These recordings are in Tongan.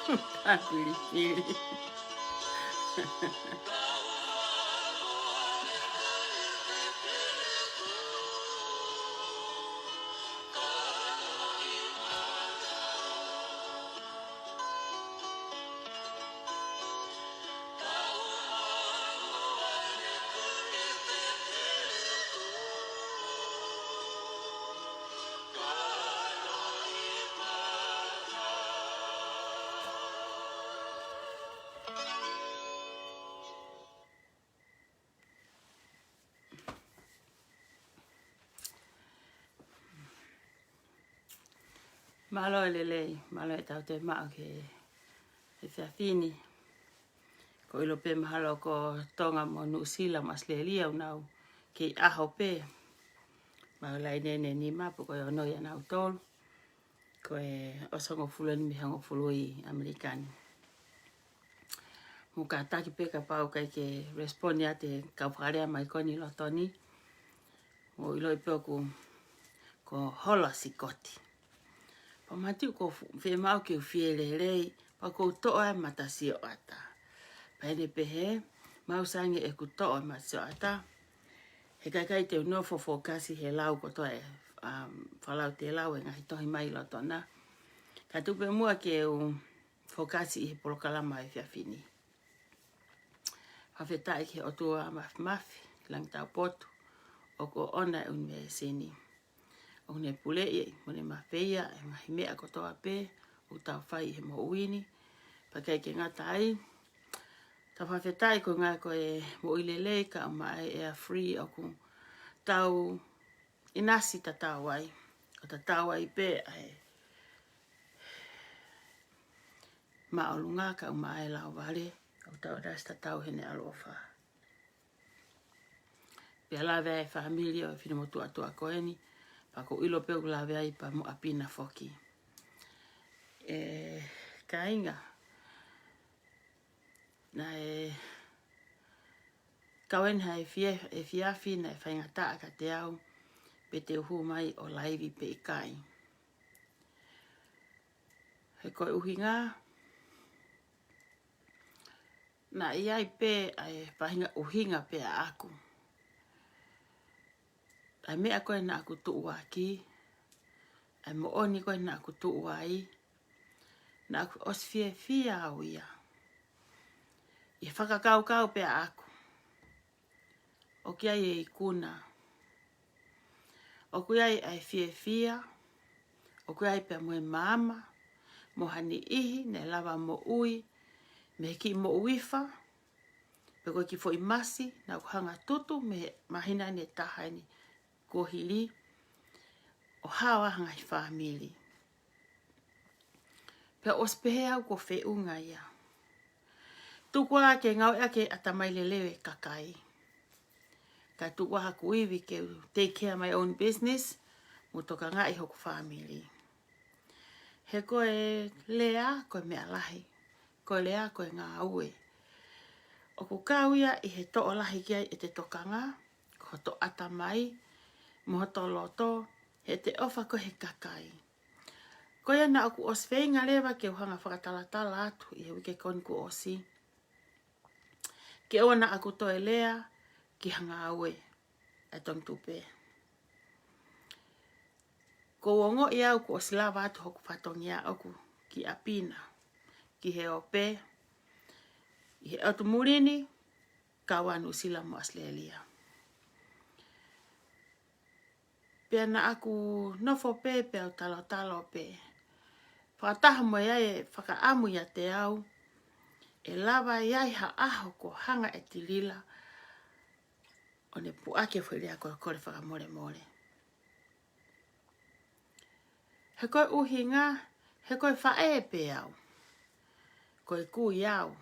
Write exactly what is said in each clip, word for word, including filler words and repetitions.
Tāpilipili. Mālō e lelei, mālō e tau toe maʻu ki he efiafi ni. Ko e ʻilo pē mahalo ko Tonga mo Nuʻusila mo ʻAositelēlia ʻoku nau kei ʻaho pē. Mau laine ne nima pe ko e ono ia ʻanautolu. Ko e ʻosi hongofulu eni mei he hongofulu ʻi ʻAmelika ni. Mou kātaki pē kapau ʻoku ʻikai ke respond ʻa e kau fakalea mai ko eni ʻi loto ni. Mou ʻiloʻi pē ʻoku ko hola sikoti. Pea mātiu ko fu-, fiemaʻu ke u fie lelei, pea ko u toʻo ʻa e matasioʻata. Pea ʻi heʻene pehē, mau sange ʻeku toʻo e matasioʻata. He ʻikai ke u nofo fokasi he lau kotoa e, um, falau te lau e ngaahi tohi mai ʻi loto na. Ka tuku pē muʻa ke u fokasi ʻi he polokalama ʻo e efiafi ni. Fakafetaʻi ki he ʻOtua Māfimafi, Langi Taupotu, ʻoku ʻoʻona e ʻunivēsi ni. ʻOku ne puleʻi mo ne mafeia e ngaahi meʻa kotoa pē ʻoku tau fai ʻi he moʻui ni. Pea ʻikai ke ngata ai, tau fakafetaʻi ko e ngaahi ko e moʻui lelei kae ʻumaʻā e air free ʻoku tau ʻinasi tatau ai. ʻO tatau ai pē ʻa e māʻolunga kae ʻumaʻā e lauvale, ʻoku tau ʻinasi tatau heʻene ʻaloʻofa. Pea lave ai e fāmili ʻo e finemotuʻa tuʻa ko eni, pea ko u ʻilo pē ʻoku lave ai pea mo ʻApina foki. ʻE kāinga, naʻe kau eni ha efi-, efiafi naʻe faingataʻa kiate au pe te u hū mai ʻo laivi pe ʻikai. He ko e ʻuhinga, naʻe ʻi ai pē ʻa e faʻahinga ʻuhinga pē ʻaʻaku. ʻA e meʻa ko ē naʻa ku tuʻuaki, ʻa e moʻoni ko ē naʻa ku tuʻu ai, naʻa ku ʻosi fiefia au ia. ʻI he fakakaukau pē ʻaʻaku, ʻoku ʻi ai e ikuna, ʻoku ʻi ai ʻa e fiefia, ʻoku ʻi ai pē mo e maama, mo ha niʻihi naʻe lava moʻui mei he kiʻi moʻui fā, pe ko e kiʻi foʻi masi naʻa ku hanga tutu mei he māhina ʻe taha eni kuo hili, ʻo hao ai ha ngaahi fāmili. Pea ʻosi pehē au kuo feʻunga ia. Tuku ā ke ngāueʻaki e ʻatamai lelei e kakai. Kae tuku ā haku ivi ke u take care my own business, mo tokangaʻi hoku fāmili. He ko e lea, ko e meʻa lahi. Ko e lea, ko e ngāue. ʻOku kau ia ʻi he toʻo lahi ki ai ʻete tokanga, ko hoto ʻatamai, mo hoto loto, heʻete ʻofa ko ē he kakai. Ko ia naʻa ku ʻosi feinga leva ke u hanga fakatalatala atu ʻi he uike ko eni kuo ʻosi. Ke ʻoua naʻa ku toe lea ki ha ngāue ʻa e tongitupe. Ko u ongoʻi au kuo ʻosi lava atu hoku fatongia ʻoku ki ʻApina, ki he ope, ʻi he ʻotu muli ni, kau ā Nuʻusila mo ʻAositelēlia. Pea naʻa ku nofo pē, pea u talotalo pē. Fakataha mo e ʻai e fakaʻamu ʻiate au, ʻe lava ʻi ai ha ʻaho kuo hanga ʻe Tilila ʻo ne puʻaki e foʻi lea ko e kole fakamolemole. He ko e ʻuhinga, he ko e faʻē pē au. Ko e kui au.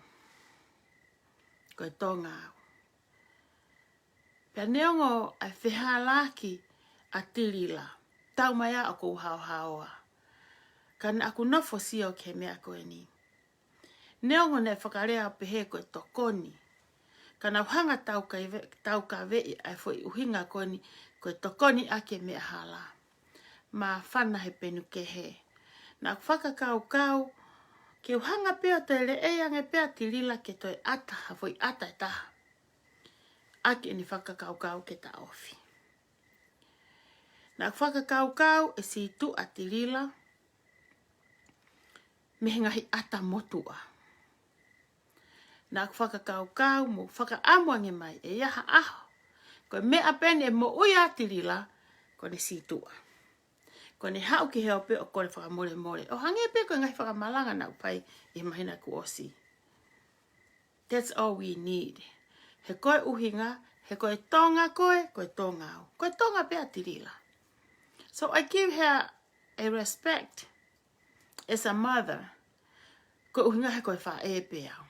Ko e Tonga au. Pea neongo ʻa e fehālaaki ʻa Tilila, taumaiā ʻoku ou haohaoa. Ka naʻa ku nofo sio ki he meʻa ko eni. Neongo naʻe fakalea pehē ko e tokoni. Ka naʻa ku hanga taukaveʻi, taukaveʻi ʻa e foʻi ʻuhinga ko eni ko e tokoni ʻaki e meʻa hala. Māfana he penu kehe. Naʻa ku fakakaukau, ke u hanga pē ʻo toe leʻei ange pē ʻa Tilila ke toe ʻata ha foʻi ʻata ʻe taha ʻaki ʻene fakakaukau ke taʻofi. Naʻa ku fakakaukau ʻe sītuʻa ʻa Tilila mei he ngaahi ʻata motuʻa. Naʻa ku fakakaukau mo fakaʻamu ange mai ʻe ʻi ai ha ʻaho ko e meʻa pē eni ʻe moʻui ai ʻa Tilila, ko ʻene sītuʻa. Ko ʻene haʻu ki he ope ʻo kole fakamolemole, ʻo hangē pē ko e ngaahi fakamalanga naʻa ku fai ʻi he māhina kuo ʻosi. That's all we need. He ko e ʻuhinga, he ko e Tonga koe, ko e Tonga au. Ko e Tonga pē ʻa Tilila. So I give her a respect as a mother. Ko e ʻuhinga he ko e faʻē pē au.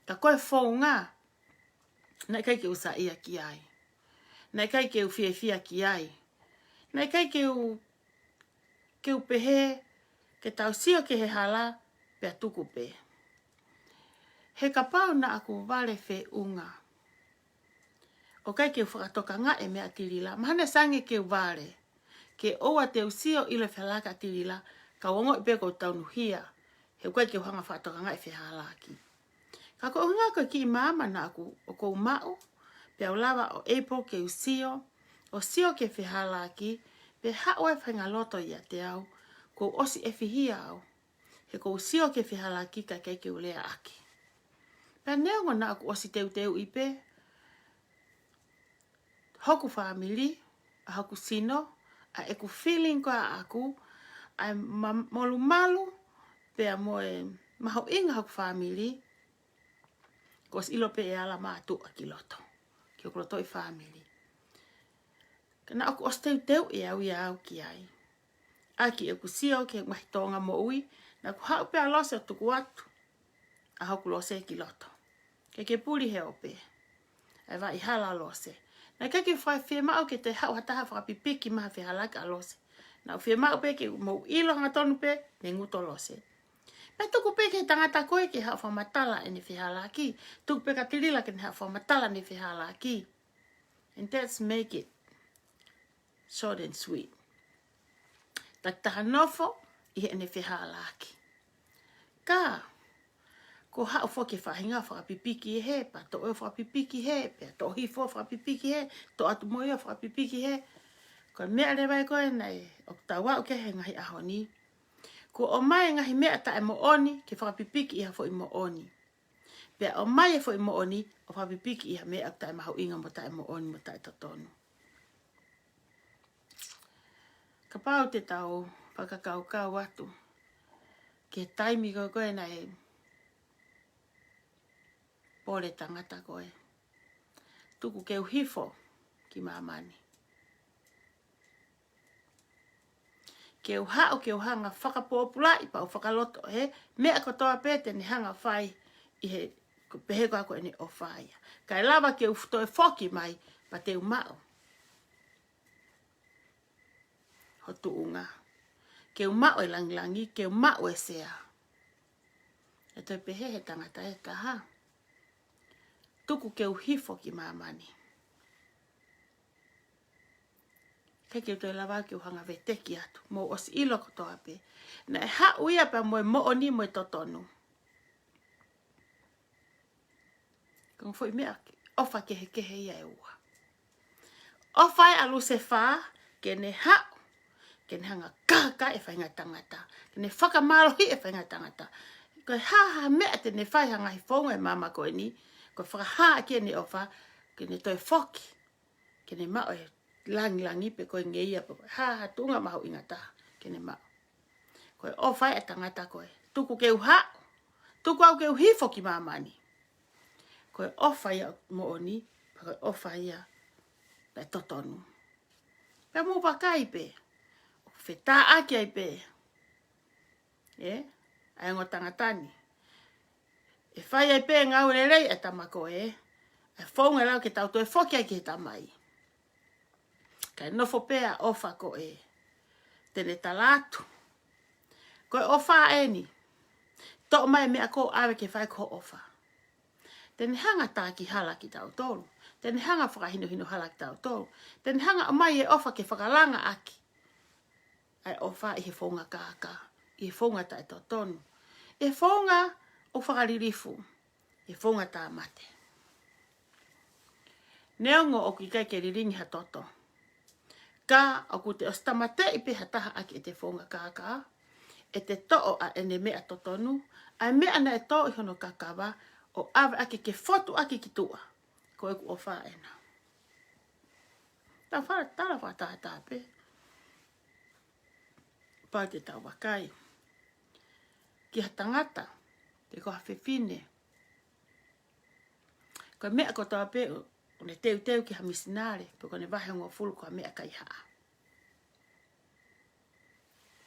Ka ko e founga, naʻe ʻikai ke u saiʻia ki ai. Naʻe ʻikai ke u fiefia ki ai. Naʻe ʻikai ke u, ke u pehē ke tau sio ki he hala pea tuku pē. He kapau naʻa ku vale feʻunga ʻo ʻikai ke u fakatokangaʻi e meʻa ʻa Tilila, mahalo naʻe sai ange ke u vale. Ke ʻoua te u sio ʻilo e fehālaaki ʻa Tilila, ka u ongoʻi pē ʻoku ou taunuhia he ʻoku ʻikai ke u hanga fakatokangaʻi e fehālaaki. Ka ko e ʻuhinga ko e kiʻi maama naʻa ku, ʻoku ou maʻu, pea u lava ʻo ʻeipo ke u sio, ʻo sio ki he fehālaaki, pea haʻu e faʻahinga loto ʻiate au, kuo u ʻosi ʻefihia au, he ʻoku ou sio ki he fehālaaki kae ʻikai ke u lea ʻaki. Pea neongo naʻa ku ʻosi teuteuʻi pē hoku fāmili, ʻa hoku sino, ʻa ʻeku feeling ko ia ʻaʻaku, ʻa e ma-, molumalu, pea mo e mahuʻinga hoku fāmili, kuo ʻosi ʻilo pē ʻe ala mātuʻa ki loto, ki hoku lotoʻi fāmili. Ka naʻa ku ʻosi teuteuʻi au ia au ki ai. ʻAki ʻeku sio ki he ngaahi tōʻonga moʻui, naʻa ku haʻu pē ʻa Lose ʻo tuku atu ʻa hoku Lose ki loto. Ke ke puli he ope. ʻA e vaʻa hala ʻo Lose. Naʻe ʻikai ke fai fiemaʻu ke toe haʻu ha taha fakapipiki mai ha fehālaaki ʻa Lose. Naʻa ku fiemaʻu pē ke mou ʻilo hangatonu pē, ne ngutu ʻo Lose. Pea tuku pē ki he tangata ko ē ke haʻu fakamatala ʻene fehālaaki. Tuku pē kia Tilila ke ne haʻu fakamatala ʻene fehālaaki. And that's make it short and sweet. Takitaha nofo ʻi heʻene fehālaaki. Ka, ko e haʻu foki e faʻahinga fakapipiki ē, pea toʻo ē fakapipiki ē, pea toʻo hifo fakapipiki ē, toʻo atu mo ia fakapipiki ē. Ko e meʻa leva ē ko ē naʻe ʻoku tau aʻu ki ai he ngaahi ʻaho ni. Kuo ʻomai e ngaahi meʻa taʻemoʻoni ke fakapipiki ʻi ha foʻi moʻoni. Pea ʻomai e foʻi moʻoni ʻo fakapipiki ʻi ha meʻa taʻemahuʻinga mo taʻemoʻoni mo taʻetotonu. Kapau te tau fakakaukau atu ki he taimi ko ē ko ē naʻe pole tangata ko ē. Tuku ke u hifo ki māmani. Ke u haʻu, ke u hanga fakapōpulaʻi pea u fakaloto he meʻa kotoa pē te ne hanga fai ʻi he, ko e pehē ko ē ko ʻene ʻofa ia. Kae lava ke u toe foki mai, pea te u maʻu ho tuʻunga. Ke u maʻu e langilangi, ke u maʻu e sea. ʻE toe pehē he tangata ʻe taha. Tuku ke u hifo ki māmani. Ke ke toe lava ke u hanga veteki atu. Mou ʻosi ʻilo kotoa pē. Naʻe haʻu ia pea mo e moʻoni mo e totonu. Ko e foʻi meʻa ke, ʻofa kehekehe ia ʻe ua. ʻOfa ē ʻa Lusefā, ke ne haʻu, ke ne hanga kākaaʻi e faʻahinga tangata, ke ne fakamālohiʻi e faʻahinga tangata. Ko e hā ha meʻa te ne fai ha ngaahi founga ʻi māmani ko eni, ko e fakahā ʻaki ʻene ʻofa, ke ne toe foki, ke ne maʻu e langilangi pe ko e ngeia pe ko e hā ha tuʻunga mahuʻinga taha, ke ne maʻu. Ko e ʻofa ia ʻa e tangata ko ē. Tuku ke u haʻu. Tuku au ke u hifo ki māmani. Ko e ʻofa ia moʻoni, pea ko e ʻofa ia naʻe totonu. Pea mou vakai pē. ʻOku fetāʻaki ai pē. ʻE? ʻA e ongo tangata ni. ʻE fai ai pē ngāue lelei ʻa e tama ko ē. ʻA e founga ʻe lava ke tau toe foki ai ki he tamai. Kae nofo pē ʻa e ʻofa ko ē. Te ne tala atu. Ko e ʻofa eni. Toʻo mai e meʻa ʻoku ʻave ke fai ko e ʻofa. Te ne hanga taki hala kitautolu. Te ne hanga fakahinohino hala kitautolu. Te ne hanga ʻomai e ʻofa ke fakalanga ʻaki ʻa e ʻofa ʻi he founga kākā, ʻi he founga taʻetotonu. ʻI he founga ʻoku fakalilifu, ʻi he founga tāmate. Neongo ʻoku ʻikai ke lilingi ha toto, ka ʻoku te ʻosi tāmateʻi pē ha taha ʻaki ʻete founga kākā, ʻete toʻo ʻa ʻene meʻa totonu, ʻa e meʻa naʻe tō ʻi hono kakava, ʻo ʻave ʻaki ke fotu ʻaki ki tuʻa. Ko ʻeku ʻofa ena. Tau fa-, tala fakatātā pē. Pau te tau vakai ki ha tangata, pe ko ha fefine, ko e meʻa kotoa pē ʻoku ne teuteu ki ha misinale, pe ko ʻene vahe hongofulu ko ha meʻa kaihaʻa.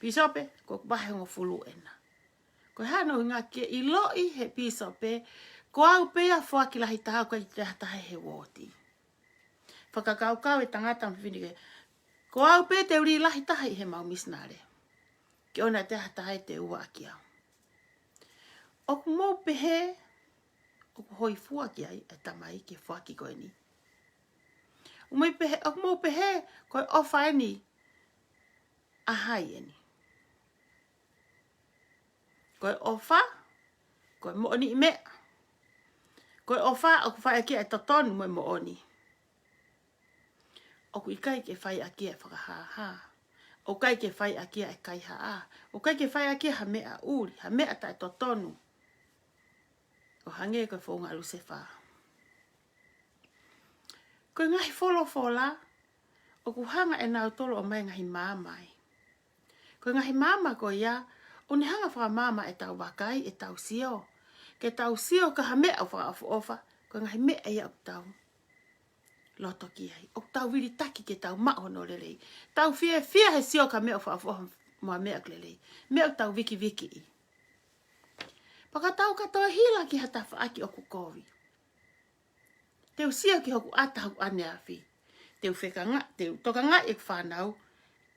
Pīsope, ko e vahe hongofulu ena. Ko e hā hono ʻuhinga? Ke ʻiloʻi he pīsope, ko au pē ia foaki lahi taha, ʻoku ʻikai toe ha taha he uooti. Fakakaukau e tangata mo e fefine ke, ko au pē te u lī lahi taha ʻi heʻemau misinale. Ke ʻoua naʻa toe ha taha te ua ʻaki au. ʻOku mou pehē ʻoku hōifua ki ai e tamai ki he foaki ko eni? ʻOku mou pehē, ʻoku mou pehē ko e ʻofa eni ʻa hai eni? Ko e ʻofa, ko e moʻoniʻi meʻa. Ko e ʻofa ʻoku fai ʻaki ʻa e totonu mo e moʻoni. ʻOku ʻikai ke fai ʻaki ʻa e fakahāhā. ʻOku ʻikai ke fai ʻaki ʻa e kaihaʻa. ʻOku ʻikai ke fai ʻaki ha meʻa ʻuli, ha meʻa taʻetotonu. ʻO hangē ko e founga ʻa Lusefā. Ko e ngaahi folofola ʻoku hanga ʻe nautolu ʻo ʻomai e ngaahi maama ai. Ko e ngaahi maama ko ia, ʻoku ne hanga ʻo fakamaama ʻetau vakai, ʻetau sio. Ke tau sio ki ha meʻa ʻoku fakaʻofoʻofa, ko e ngaahi meʻa ia ʻoku tau loto ki ai. ʻOku tau vilitaki ke tau maʻu hono lelei. Tau fiefia he sio ki ha meʻa ʻoku fakaʻofoʻofa mo ha meʻa ʻoku lelei. Meʻa ʻoku tau vikivikiʻi. Pea ka tau ka toe hila ki ha tafaʻaki ʻoku kovi. Te u sio ki hoku ʻata hoku ʻaneafi. Te u fekanga, te u tokangaʻi ʻeku fānau,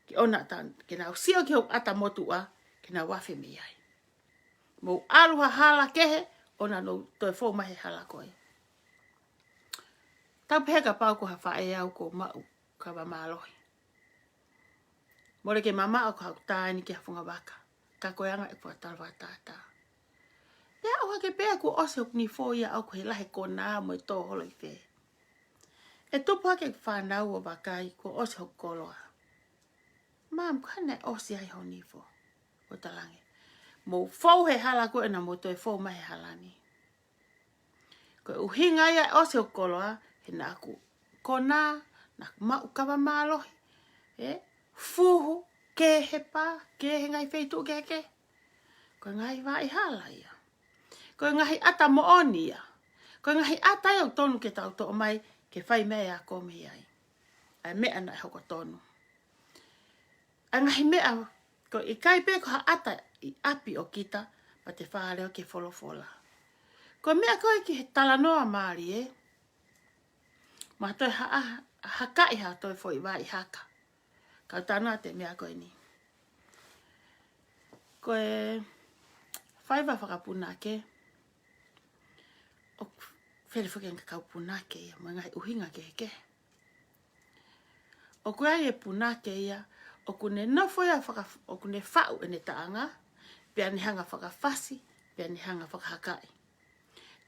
ke ʻoua naʻa ta-, ke nau sio ki hoku ʻata motuʻa, ke nau afe mei ai. Mou ʻalu ha hala kehe, ʻoua naʻa nau toe fou mai he hala ko ē. Tau pehē kapau ko ha faʻē au kuo maʻu kava mālohi. Mole ke mamaʻo ko haʻaku tā eni ki ha funga vaka. Ka ko e anga ʻeku fakatala fakatātā. Pea ʻohake pē kuo ʻosi hoku nifo ia ʻoku he lahi e konā mo e tō holo ʻi fē. ʻE tupu hake ʻeku fānau ʻo vakai kuo ʻosi hoku koloa. Mum, ko e hā naʻe ʻosi ai ho nifo? ʻO talaange, mou fou he hala ko ē ʻoua naʻa mou toe fou mai he hala ni. Ko e ʻuhinga ia ʻosi hoku koloa, he naʻa ku konā, naʻa ku maʻu kava mālohi, ē, fuhu, kehe pā, kehe ngaahi feituʻu kehekehe. Ko e ngaahi vaʻa hala ia. Ko e ngaahi ʻata moʻoni ia. Ko e ngaahi ʻata ia ʻoku tonu ke tau toʻo mai, ke fai mei ai ʻa e ako mei ai. ʻA e meʻa naʻe hoko tonu. ʻA e ngaahi meʻa, ko e ʻikai pē ko ha ʻata ʻi ʻapi ʻo kita, pea te fāleo ki he folofola. Ko e meʻa ko ē ki he talanoa mālie, ma toe ha, ha, hakaʻi ha toe foʻi vaʻa haka. Kau tana te meʻa ko eni. Ko e faiva fakapunake, ʻoku fele foki e kau punake ia, mo e ngaahi ʻuhinga kehekehe. ʻOku ʻi ai e punake ia, ʻoku ne nofo ia faka-, ʻoku ne faʻu ʻene taʻanga, pea ne hanga fakafasi, pea ne hanga fakahakaʻi.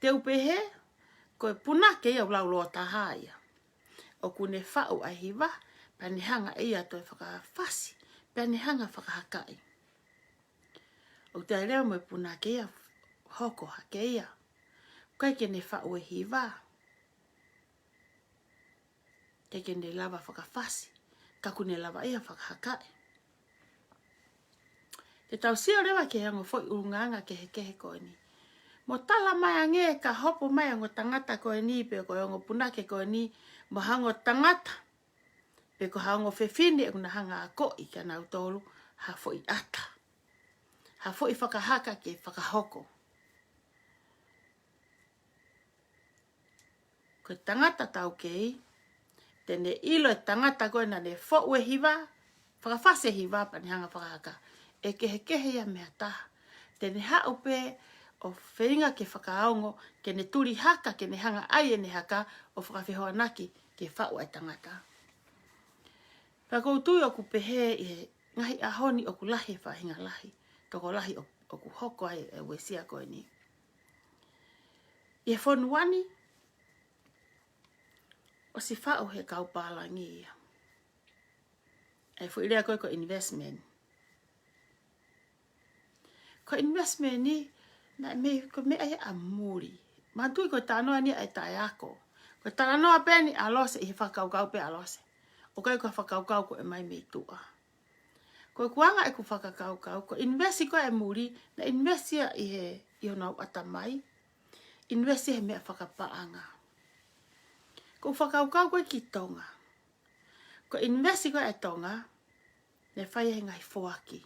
Te u pehē, ko e punake ia ʻoku laulōtaha ia. ʻOku ne faʻu ʻa e hiva, pea ne hanga ʻe ia toe fakafasi, pea ne hanga fakahakaʻi. ʻOku toe leva mo e punake ia, hoko hake ia. ʻIkai ke ne faʻu e hiva. ʻIkai ke ne lava fakafasi, ka ʻoku ne lava ia fakahakaʻi. Te tau sio leva ki he ongo foʻi ʻulungaanga kehekehe ko eni. Mo tala mai ange ka hopo mai ongo tangata ko eni, pe ko e ongo punake ko eni, mo ha ongo tangata, pe ko ha ongo fefine ʻoku na hanga akoʻi kia nautolu ha foʻi ʻata. Ha foʻi fakahaka ke fakahoko. Ko e tangata taukei, te ne ʻilo e tangata ko ē naʻa ne foʻu e hiva, fakafasi e hiva pea ne hanga fakahaka. ʻE kehekehe ia mei ha taha. Te ne haʻu pē ʻo feinga ke fakaongo, ke ne tuli haka, ke ne hanga ʻai ʻene haka, ʻo fakafehoanaki ke faʻu ʻa e tangata. Pea ʻoku ou tui ʻoku pehē ʻi he ngaahi ʻaho ni ʻoku lahi e faʻahinga lahi, tokolahi ʻoku ʻoku hoko ai e uesia ko eni. ʻI he fonua ni, ʻosi faʻu he kau pālangi ia. ʻA e foʻi lea ko ē ko e investment. Ko e investment ni, naʻe mei, ko e meʻa ia ʻa muli. Manatuʻi ko e talanoa ni ʻa e taʻeako. Ko e talanoa pē eni ʻa Lose ʻi he fakakaukau pē ʻa Lose. ʻOku ʻikai ko e fakakaukau ko ē mai mei tuʻa. Ko ʻeku anga ʻeku fakakaukau, ko e invest ko ē ʻa muli, naʻe invest ia ʻi he, ʻi honau ʻatamai. Invest ia he meʻa fakapaʻanga. Ko e fakakaukau ko ē ki Tonga. Ko e invest ko ē ʻa Tonga, naʻe fai he ngaahi foaki.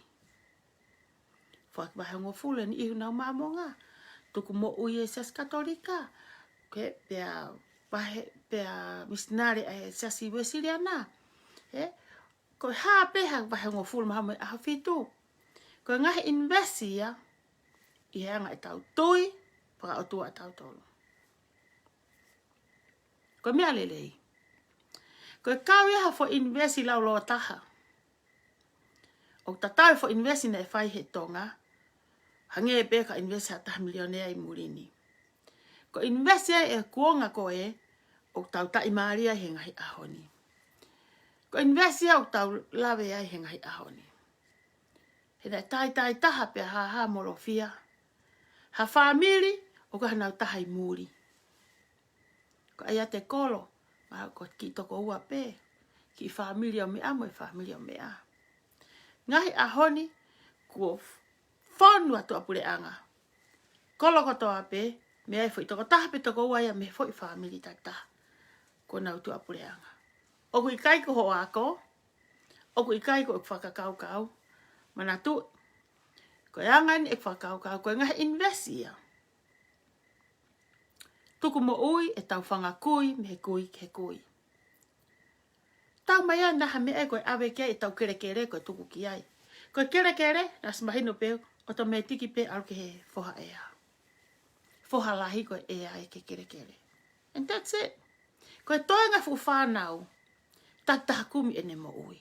Foaki vahehongofulu ʻe niʻihi honau Māmonga. Tuku moʻui e Siasi Katolika. Ke pea vahe, pea misinale ʻa e Siasi Uesiliana. Ē, ko e hā pē ha vahehongofulu mā hā mo e ʻaho fitu. Ko e ngaahi invest ia, ʻi he anga ʻetau tui fakaʻotua ʻatautolu. Ko e meʻa lelei. Ko e kau ia ha foʻi invest laulōtaha. ʻOku tatau e foʻi invest naʻe fai he Tonga, hangē pē ko e invest ha taha miliona ʻi muli ni. Ko e invest ia he kuonga ko ē, ʻoku tau taʻimālie ai he ngaahi ʻaho ni. Ko e invest ia ʻoku tau lave ai he ngaahi ʻaho ni. He naʻe taitai taha pea hāhāmolofia ha fāmili ʻoku ʻi ai hanau taha ʻi muli. Ko ia te kolo, ma ko e kiʻi tokoua pē, kiʻi fāmili ʻo meʻa mo e fāmili ʻo meʻa. Ngaahi ʻaho ni, kuo fonu ʻa tuʻapuleʻanga. Kolo kotoa pē, meʻa e foʻi tokotaha pē tokoua ia mei he foʻi fāmili takitaha. Ko honau tuʻapuleʻanga. ʻOku ʻikai ko hoʻo ako, ʻoku ʻikai ko e fakakaukau, manatuʻi. Ko e anga eni e fakakaukau, ko e ngaahi invest ia. Tuku moʻui ʻetau fanga kui, mei he kui ki he kui. Tau mai ʻa naha meʻa ko e ʻave ki ai ʻetau kelekele ko e tuku ki ai. Ko e kelekele, naʻa ʻosi mahino pē, ʻotomētiki pē ʻalu ki he foha ʻea. Foha lahi ko e ʻea ʻi he kelekele. And that's it. Ko e toenga fuʻu fānau, takitaha kumi ʻene moʻui.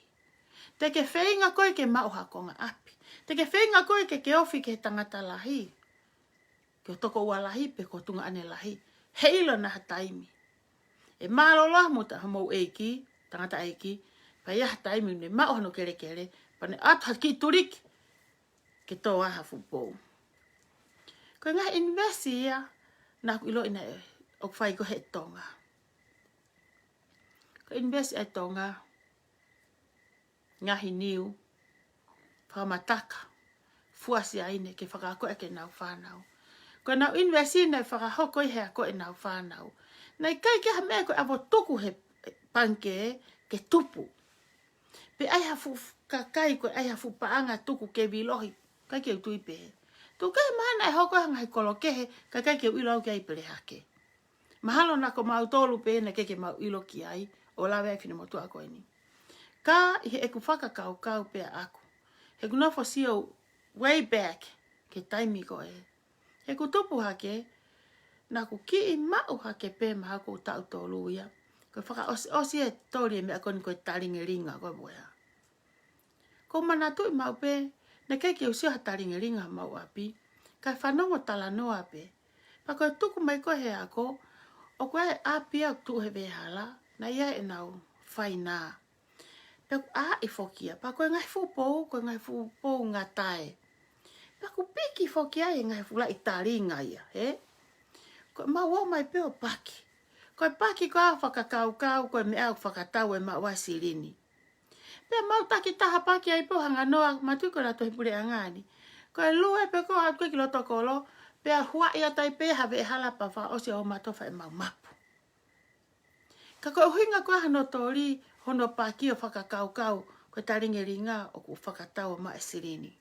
Te ke feinga koe ke maʻu ha konga ʻapi. Te ke feinga koe ke ke ofi ki he tangata lahi. Ki ho tokoua lahi pe ko ho tuongaʻane lahi. Heiʻilo naʻa ha taimi ʻe mālōlō mo ta homou ʻeiki, tangataʻeiki, pea ʻi ai ha taimi ne maʻu hano kelekele, pea ne ʻatu ha kiʻi tuliki ke tō ai ha fuʻu pou. Ko e ngaahi invest ia, naʻa ku ʻiloʻi naʻe ʻoku fai ko ē he Tonga. Ko e invest ʻa e Tonga, ngaahi niu, fakamataka, fuasiaine ke fakaakoʻi ʻaki ʻenau fānau. Ko ʻenau invest naʻe fakahoko ʻi he ako ʻenau fānau. Naʻe ʻikai ke ʻi ai ha meʻa ko e ʻave ʻo tuku he pangikē ke tupu. Pe ʻi ai ha fuʻu kakai ko e ʻi ai ha fuʻu paʻanga tuku ke vilohi, ʻikai ke u tui pē. Tuku kehe mahalo naʻe hoko ha ngaahi kolo kehe, ka ʻikai ke u ʻilo au ki ai pele hake. Mahalo naʻa ko mautolu pē naʻe ʻikai ke mau ʻilo ki ai, ʻo lave ai finemotuʻa ko eni. Ka ʻi heʻeku fakakaukau pē ʻaʻaku. Heʻeku nofo sio way back, ki he taimi ko ē. Heʻeku tupu hake, naʻa ku kiʻi maʻu hake pē mahalo ko e taʻu tolu ia. Ko e fakaʻosiʻosi e toli e meʻa ko eni ko e talingelinga ko e moea. Ko u manatuʻi maʻu pē, naʻe ʻikai ke u sio ha talingelinga homau ʻapi, kae fanongo talanoa pē. Pea ko e tuku mai ko ē he ako, ʻoku ʻi ai e ʻapi ʻoku tuʻu he veʻehala, naʻe ʻi ai ʻenau fainā. Pea ʻoku ʻi ai foki ia, pea ko e ngaahi fuʻu pou, ko e ngaahi fuʻu pou ngatae. Pea ʻoku piki foki ai e ngaahi fuʻu laʻi talinga ia, ē? Ko ʻemau ō mai pē ʻo paki. Ko e paki ko ā fakakaukau, ko e meʻa ʻoku fakatau e maʻu ʻa e silini. Pea mau takitaha paki ai pē ʻo hanganoa, manatuʻi ko e lea Tohi Puleʻanga ni. Ko e lue pē ko ē ʻo aʻu ki loto kolo, pea huaʻi atu ai pē ha veʻehala pea fakaʻosi ʻo matofa ʻemau mapu. Ka ko e ʻuhinga ko ē hano toli, hono paki ʻo fakakaukau, ko e talingelinga ʻoku fakatau ʻo maʻu e silini.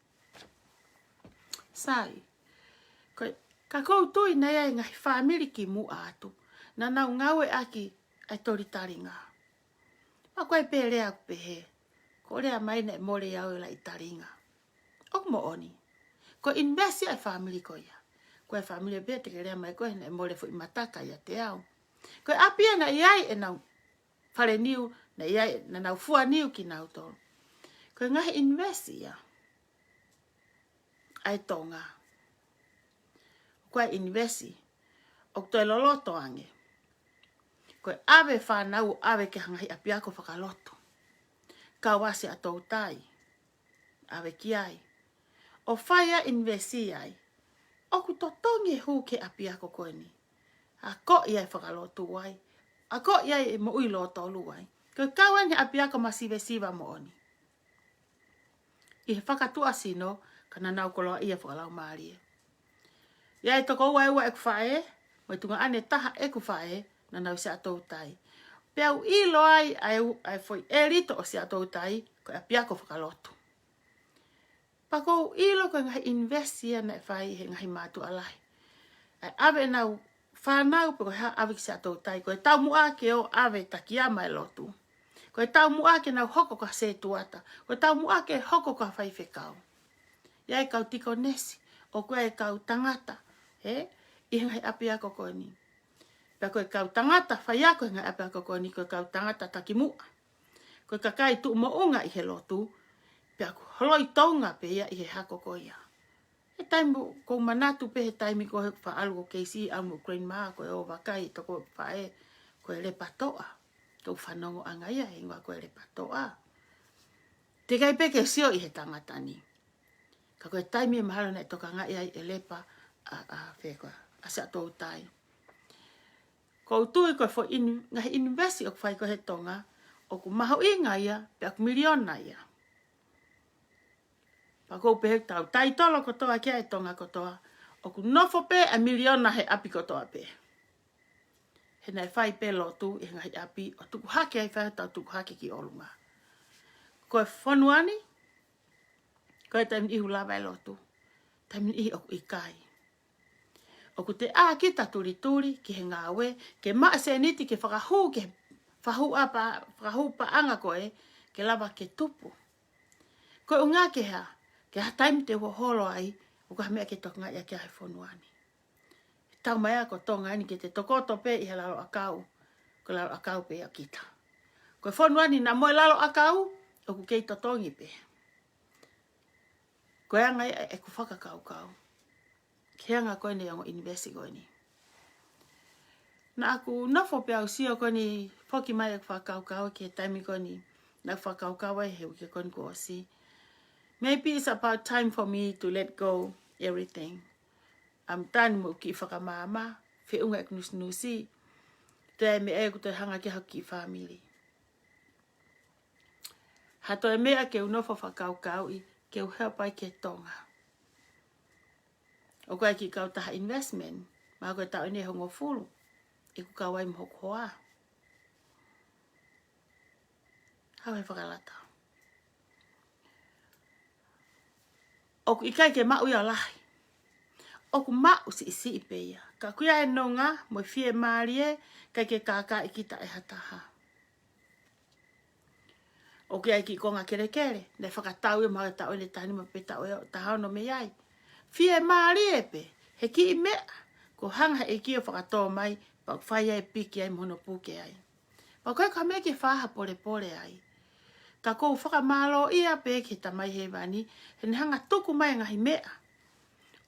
Sai, ko e, ka ʻoku ou tui naʻe ʻi ai e ngaahi fāmili kimuʻa atu, naʻa nau ngāueʻaki ʻa e toli talinga. Pea ko e pehē ʻoku pehē, ko e lea mai naʻe mole ʻe au e laʻi talinga. ʻOku moʻoni. Ko e invest ia e fāmili ko ia. Ko e fāmili pē te ke lea mai ko ē naʻe mole foʻi mataka ʻiate au. Ko e ʻapi ia naʻe ʻi ai ʻenau fale niu, naʻe ʻi ai, naʻa nau fua niu kinautolu. Ko e ngaahi invest ia. ʻa e Tonga. Ko e ʻinivesi ʻoku toe loloto ange. Ko e ʻave fānau ʻo ʻave ki he ngaahi ʻapiako fakalotu. Kau ʻa Siaʻatoutai, ʻave ki ai. ʻO fai ʻa e ʻinivesi ai. ʻOku totongi e hū ki he ʻapiako ko eni. ʻA ko ia e fakalotu ai. ʻA ko ia e moʻui lōtolu ai. Ko e kau eni he ʻapiako masivesiva moʻoni. ʻI he fakatuʻasino, ka naʻa nau koloaʻia fakalaumālie. ʻI ai e tokoua ʻe ua ʻeku faʻē, mo e tuongaʻane ʻe taha ʻeku faʻē, naʻa nau ʻi Siaʻatoutai. Pea u ʻilo ai, ʻa e u-, ʻa e foʻi ʻelito ʻo Siaʻatoutai, ko e ʻapiako fakalotu. Pea ʻoku ou ʻilo ko e ngaahi ʻinivesi ia naʻe fai he ngaahi mātuʻa lahi. ʻA e ʻave ʻenau fānau pe ko e hā ʻave ki Siaʻatoutai, ko e taumuʻa ke ō ʻave takiama e lotu. Ko e taumuʻa ke nau hoko ko ha sētuata. Ko e taumuʻa ke hoko ko ha faifekau. ʻI ai e kau tikonesi, ʻoku ʻi ai e kau tangata, ē, ʻi he ngaahi ʻapiako ko eni. Pea ko e kau tangata faiako he ngaahi ʻapiako ko eni, ko e kau tangata takimuʻa. Ko e kakai tuʻu moʻunga ʻi he lotu, pea ʻoku holoi Tonga pē ia ʻi he hako ko ia. He taimi ʻoku ou manatu pē he taimi ko ē ʻeku faʻa ʻalu ko Keisi ʻa mo e grandma ko ē ʻo vakai toko faʻē ko e Lepatoʻa. Ko e fanongo ʻanga ia he hingoa ko e Lepatoʻa. Teʻeki ai pē ke sio ʻi he tangata ni. Ka ko e taimi ʻe mahalo naʻe tokangaʻi ai ʻe Lepa ʻa, ʻa fē koā, ʻa Siaʻatoutai. ʻOku ou tui ko e foʻi inu-, ngaahi ʻinivesi ʻoku fai ko ē he Tonga, ʻoku mahuʻinga ia, pea ʻoku miliona ia. Pea ʻoku ou pehē ʻoku tau taitolo kotoa ki ai e Tonga kotoa, ʻoku nofo pē ʻa e miliona he ʻapi kotoa pē. He naʻe fai pē lotu ʻi he ngaahi ʻapi, ʻo tuku hake ai fai tau tuku hake ki ʻolunga. Ko e fonua ni, ko e taimi ʻihi ʻoku lava e lotu. Taimi ʻihi ʻoku ʻikai. ʻOku te ʻā kita tulituli ki he ngāue, ke maʻu e sēniti ke fakahū, ke fakahū ʻa pa-, fakahū paʻanga ko ē, ke lava ke tupu. Ko e ʻuhinga ke hā, ke hā taimi te u hoholo ai, ʻoku ʻi ai ha meʻa ke tokangaʻi ʻaki ʻa e fonua ni. Tau mai ʻa ko Tonga ni ke te tokoto pē ʻi he lalo ʻakau, ko e lalo ʻakau pē ʻa kita. Ko e fonua ni naʻa mo e lalo ʻakau, ʻoku kei totongi pē. Ko e anga ia ʻeku fakakaukau. Ki he anga ko eni ʻo e ongo ʻinivesi ko eni. Naʻa ku nofo pē au sio ko eni foki mai ʻeku fakakaukau ki he taimi ko eni. Naʻa ku fakakaukau ai he uike ko eni kuo ʻosi. Maybe it's about time for me to let go everything. I'm done mo e kiʻi fakamaama, feʻunga ʻeku nusinusi. Toe meʻa ʻeku toe hanga ki haʻaku kiʻi fāmili. Ha toe meʻa ke u nofo fakakaukauʻi, ke u help ai ki Tonga. ʻOku ʻi ai e kiʻi kautaha investment, mahalo ko e taʻu eni ʻe hongofulu, ʻeku kau ai mo hoku hoa. Haʻu he fakalata. ʻOku ʻikai ke maʻu ia ʻo lahi. ʻOku maʻu siʻisiʻi pē ia. Ka ʻoku ʻi ai e nonga mo e fiemālie, ʻikai ke kākaaʻi kita ʻe ha taha. ʻOku ʻi ai e kiʻi konga kelekele, naʻe fakatau ia mahalo taʻu eni ʻe taha nima pe taʻu ʻe taha ono mei ai. Fiemālie pē, he kiʻi meʻa, kuo hanga he ʻEiki ʻo fakatō mai, pea ʻoku fai ai e piki ai mo hono puke ai. Pea ʻoku ʻikai ko ha meʻa ke fai ha polepole ai. Ka ʻoku ou fakamālōʻia pē ki he Tamai Hēvani, heʻene hanga tuku mai e ngaahi meʻa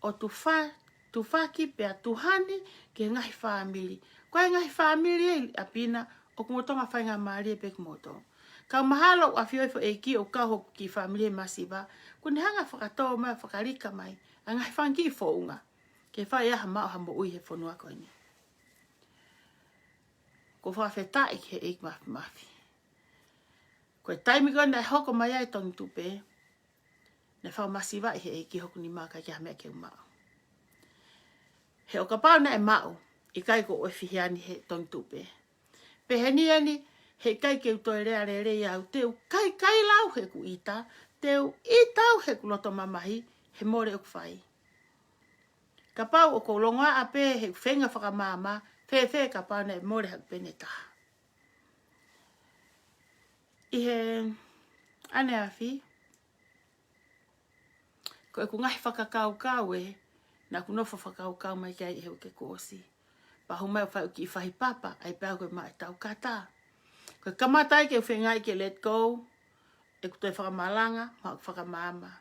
ʻo tufa-, tufaki pea tuha ni ki he ngaahi fāmili. Ko e ngaahi fāmili ʻi ʻapi na, ʻoku mou Tonga faingamālie pē kimoutolu. Ka mahalo ʻoku ʻafioʻi ʻe he ʻEiki ʻoku kau hoku kiʻi fāmili he masiva, kuo ne hanga fakatō mai, fakalika mai ʻa e ngaahi fanga kiʻi founga ke fai ai ha maʻu ha moʻui he fonua ko eni. ʻOku ou fakafetaʻi ki he ʻEiki Māfimafi. Ko e taimi ko ē naʻe hoko mai ai e Tongi Tupe, naʻe fakamasivaʻi ʻe he ʻEiki hoku nima, ʻikai ke ʻi ai ha meʻa ke u maʻu. He ʻo kapau naʻe maʻu, ʻikai ko e ʻoku fihi ai ʻa e Tongi Tupe. Pehē ni eni, heʻikai ke u toe lea lelei au, te u kaikai lau heʻeku ʻita, te u ʻita au heʻeku loto mamahi, he mole ʻoku fai. Kapau ʻoku ou longoaʻa pē heʻeku feinga fakamaama, fēfē kapau naʻe mole haʻaku peni ʻe taha. ʻI he ʻaneafi, ko ʻeku ngaahi fakakaukau ē, naʻa ku nofo fakakaukau mai ki ai ʻi he uike kuo ʻosi. Pea hū mai ʻo fai ʻeku kiʻi fahi papa, ʻai pē au ko e maʻu e taukata. Ko e kamata ai ke u feingaʻi ke let go ʻeku toe fakamalanga mo haʻaku fakamaama.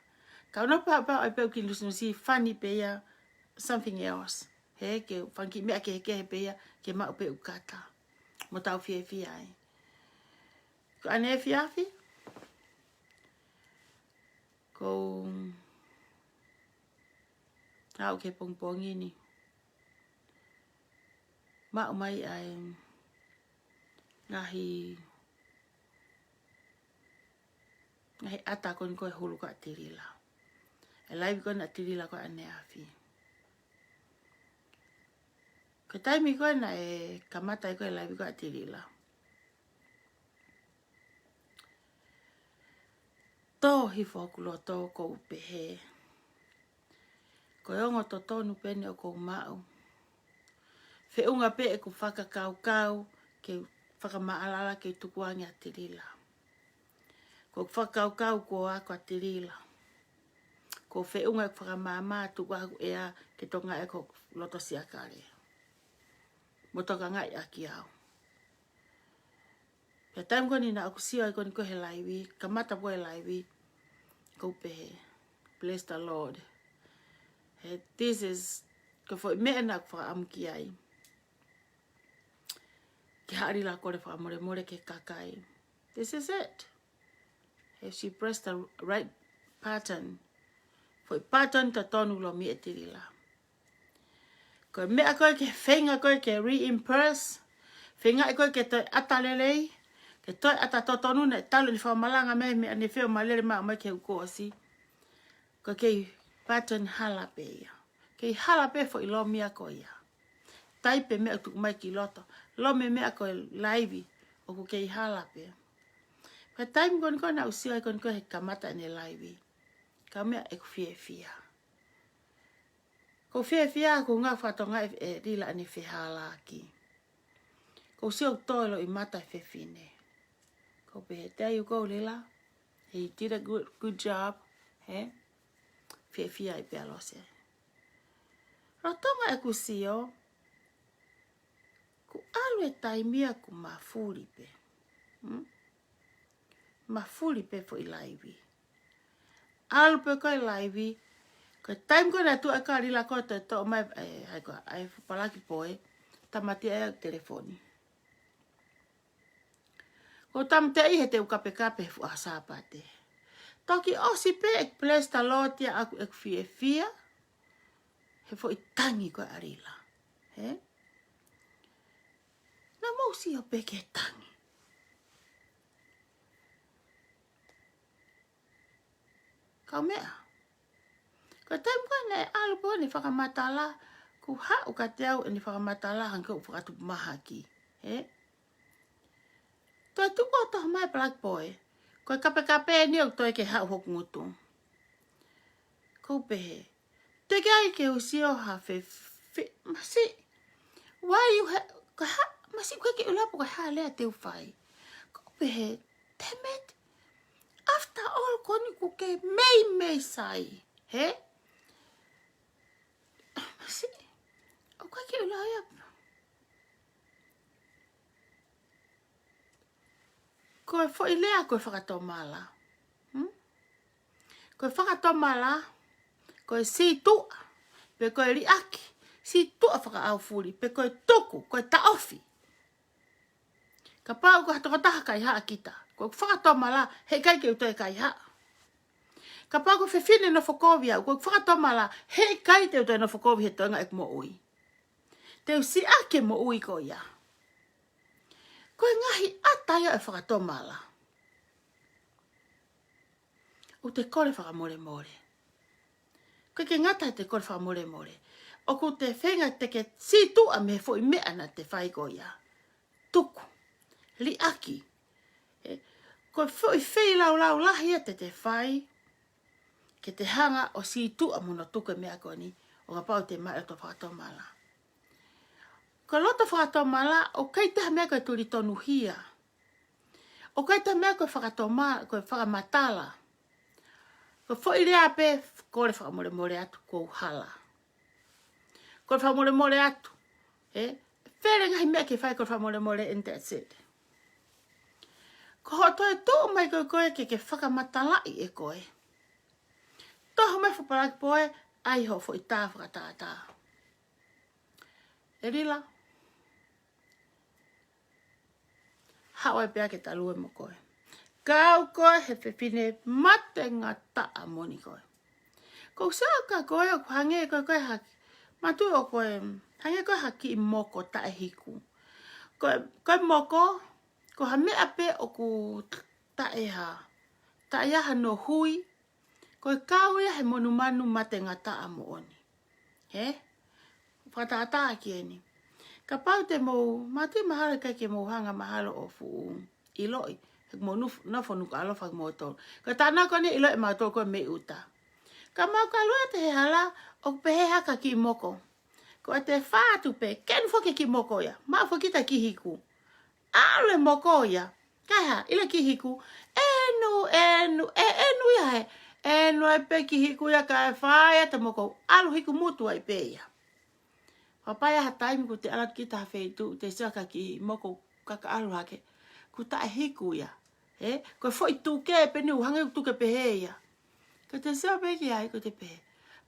Ka ʻoku ou nofo pē au ʻo pehē ʻoku kiʻi nusinusi, fani pē ia, something else. He, ke fanga kiʻi meʻa kehekehe pē ia, ke maʻu pē ʻeku kata. Mo tau fiefia ai. Ko ʻaneefiafi, ʻoku ou aʻu ki he pongipongi ni, maʻu mai ai ngaahi, ngaahi ʻata ko eni ko e hulu ko ē ʻa Tilila. ʻE laivi ko ena ʻa Tilila ko ē ʻaneafi. Ko e taimi ko ē naʻe kamata ai ko ē laivi ko ē ʻa Tilila, tō hifo hoku loto, ʻoku ou pehē, ko e ongo totonu pē eni ʻoku ou maʻu. Feʻunga pē ʻeku fakakaukau ke fakamaʻalaʻala ke tukuange ʻa Tilila. Ko ʻeku fakakaukau kuo ako ʻa Tilila. Ko e feʻunga ʻeku fakamaama tuku ʻa hoku ʻea ke tokangaʻi ʻaki hoku loto siakale mo tokangaʻi ʻaki au. Pea taimi ko eni naʻa ku sio ai ko eni ko ē he laivi, kamata ko ē laivi, ʻoku ou pehē, bless the Lord. He, this is, ko e foʻi meʻa naʻa ku fakaʻamu ki ai. Ke haʻali la kole fakamolemole ki he kakai. This is it. He, she pressed the right button. Foʻi button totonu, lomi ʻe Tilila. Ko e meʻa ko ē ke feinga ko ē ke re-impress, feinga ko ē ke toe ʻata lelei, ke toe ʻata totonu, naʻe talu ʻene fakamalanga mai, meʻa ne feo malele maʻu mai ki he kuo ʻosi. Ko e kei button hala pē ia. Kei hala pē foʻi lomi ko ia. Taipe meʻa ʻoku tuku mai ki loto. Lomi meʻa ko e laivi, ʻoku kei hala pē. Pea taimi ko eni ko ē naʻa ku sio ai ko eni ko ē he kamata ʻene laivi, ka meʻa ʻeku fiefia. ʻOku ou fiefia, ʻoku ou ngāue fakatokangaʻi ʻe Lila ʻene fehālaaki. ʻOku ou sio ʻoku tō e loʻimata e fefine. ʻOku ou pehē, there you go, Lila. He did a good, good job. He? Fiefia ai pē ʻa Lose. Lolotonga ʻeku sio, kuo ʻalu e taimi ia kuo mafuli pē. Hmm? Mafuli pē foʻi laivi. ʻAlu pē ko ē laivi, ko e taimi ko ē naʻe tuʻu ai ko ē ʻa Lila ko ē ʻo toʻo mai, ʻe, ʻai ko ē, ʻai palaki poe, tāmateʻi ai ʻeku telefoni. ʻOku ou tāmateʻi he te u kapekape he fuʻu ʻaho Sāpate. Toki ʻosi pē ʻeku bless the Lord ia ʻaʻaku, ʻeku fiefia he foʻi tangi ko ē ʻa Lila. He? Naʻa mou sio pē ki he tangi. Kaumeʻa. Ko e taimi ko ē naʻe ʻalu pē ʻene fakamatala, kuo haʻu kiate au ʻene fakamatala hangē ʻoku ou fakatupu mahaki. He? Toe tuku ʻo toʻo mai palaki poe. Ko e kapekape eni ʻoku toe kei haʻu hoku ngutu. ʻOku ou pehē, teʻeki ai ke u sio ha fe, fe, masiʻi. Why you ha, ka ha, masiʻi, ʻoku ʻikai ke u ʻilo pe ko e hā e lea te u fai. ʻOku ou pehē, damn it. After all, ko eni kuo ke meimei sai. He? Masiʻi. ʻOku ʻikai ke u ʻilo ia. Ko e foʻi lea ko e fakatomala. Hmm? Ko e fakatomala, ko e sītuʻa, pe ko e liʻaki, sītuʻa fakaʻaufuli, pe ko e tuku, ko e taʻofi. Kapau ko ha tokotaha kaihaʻa kita, ko e fakatomala, heʻikai ke u toe kaihaʻa. Kapau ko e fefine nofo kovi au, ko e fakatomala, heʻikai te u toe nofo kovi he toenga ʻeku moʻui. Te u siʻaki e moʻui ko ia. Ko e ngaahi ʻata ia ʻo e fakatomala. ʻOku te kole fakamolemole. ʻOku ʻikai ke ngata he te kole fakamolemole. ʻOku te feinga te ke sītuʻa mei he foʻi meʻa naʻa te fai ko ia. Tuku. Liʻaki. He, ko e foʻi feilaulau lahi ia te te fai ke te hanga ʻo sītuʻa mo hono tuku e meʻa ko eni, ʻo kapau te maʻu e loto fakatomala. Ko e loto fakatomala, ʻoku ʻikai te ha meʻa ko e tuli tonuhia. ʻOku ʻikai te ha meʻa ko e fakatoma, ko e fakamatala. Ko e foʻi lea pē, kole fakamolemole atu, ʻoku ou hala. Kole fakamolemole atu. He? Fele ngaahi meʻa ke fai, kole fakamolemole, and that's it. Ko hoʻo toe tuʻu mai ko ē ko ē ke, ke fakamatalaʻi ʻe koe. Tō ʻAho mai fakapalaki pō ē, ʻai hoʻo foʻi tā fakatātā. ʻE Lila, haʻu ai pē ke ta lue mo koe. Kau koe he fefine matengataʻa moʻoni koe. Ko u sio kia koe ʻoku hangē koe ko e haki. Mātuʻa ʻoku koe, hangē ko e haki moko taʻehiku. Ko e, ko e moko, ko ha meʻa pē ʻoku taʻehā. Taʻe ʻi ai hano hui, ko e kau ia he monumanu matengataʻa moʻoni. Hē? Fakatātā ki eni. Kapau te mou, mātuʻa mahalo ʻikai ke mou hanga mahalo ʻo fuʻu ʻiloʻi. He mou nuf-, nofo Nukuʻalofa kimoutolu. Ko e tānaki ko eni ʻiloʻi mautolu ko e mei ʻuta. Ka mau ka lue atu he hala, ʻoku pehē hake ki moko. Ko e te fā atu pē, kenu foki ki moko ia. Maʻu foki ta ki hiku. ʻAlu e moko ia. Kae hā, ʻilo ki hiku. ʻEnu, ʻenu, ʻe, ʻenu ia he. ʻEnu ai pē ki hiku ia kae fai ʻa te moko. ʻAlu hiku mutu ai pē ia. Papai ʻa ha taimi ko te ʻalu ki ta ha feituʻu, te sio kia ki moko kaka ʻalu hake. Ko taʻehiku ia. He, ko e foʻi tuke pē ni ʻoku hangē ʻoku tuke pehē ia. Ko te sio pē ki ai ko te pehē.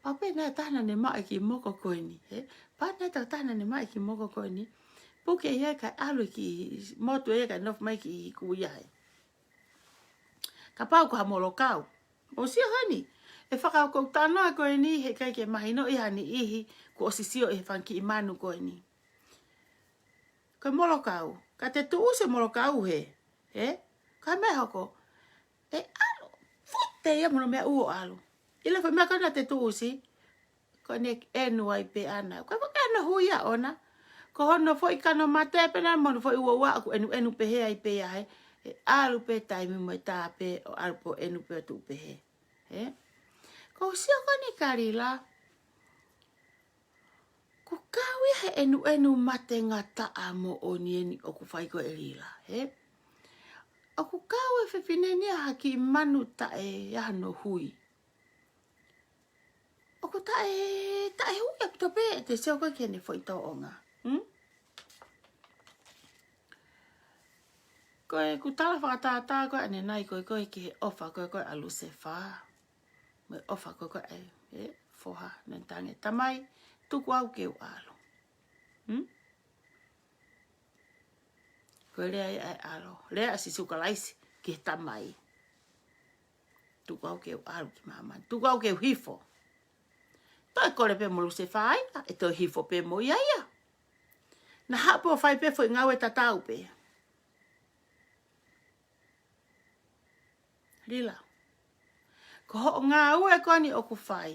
Pau pē naʻe taha naʻa ne maʻu e kiʻi moko ko eni, he? Pau naʻe taha naʻa ne maʻu e kiʻi moko ko eni. Puke ia kae ʻalu ki motu ia kae nofo mai ki hiku ia he. Kapau ko ha molokau. Mou sio heni. ʻE fakakoutana ko eni he ʻikai ke mahino ʻi ha niʻihi kuo ʻosi sio ʻi he fanga kiʻi manu ko eni. Ko e molokau. Ka te tuʻusi e molokau he. He? Ka meʻa hoko. ʻE ʻalu. Fute ia mo hono meʻa ʻuo ʻalu. ʻIlo foʻi meʻa ko ena te tuʻusi. Ko ʻene ʻenu ai pē ʻana. Ko e fakaʻenu hui ia ʻona. Ko hono foʻi kano mate pē na mo hono foʻi uaua ʻoku ʻenuʻenu pehē ai pē ia he. ʻE ʻalu pē taimi mo e tā pē ʻo ʻalu pē ʻo ʻenu pē ʻo tuʻu pehē. He? Ko u sio ko eni kia Lila. Ko e kau ia he ʻenuʻenu matengataʻa moʻoni eni ʻoku fai ko ē ʻe Lila, he? ʻOku kau e fefine ni ʻa ha kiʻi manu taʻe ʻi ai hano hui. ʻOku taʻe, taʻehui ʻaupito pē, te sio ko ē ki heʻene foʻi tōʻonga. Hmm? Ko e ku tala fakatātā ko ē ʻanenai ko ē ko ē ki he ʻofa ko ē ko ē ʻa Lusefā. Mo e ʻofa ko ē ko ē ʻa e, e foha, naʻa ne tangi, Tamai, tuku au ke u ʻalu. Hmm? Ko e lea ia ʻa e ʻAlo. Lea ʻa Sīsū Kalaisi ki he Tamai. Tuku au ke u ʻalu ki māmani. Tuku au ke u hifo. Toe kole pē mo Lusefā ia, ʻe toe hifo pē mo ia ia. Naʻa haʻu pē ʻo fai pē foʻi ngāue tatau pē. Lila. Ko hoʻo ngāue ko eni ʻoku fai.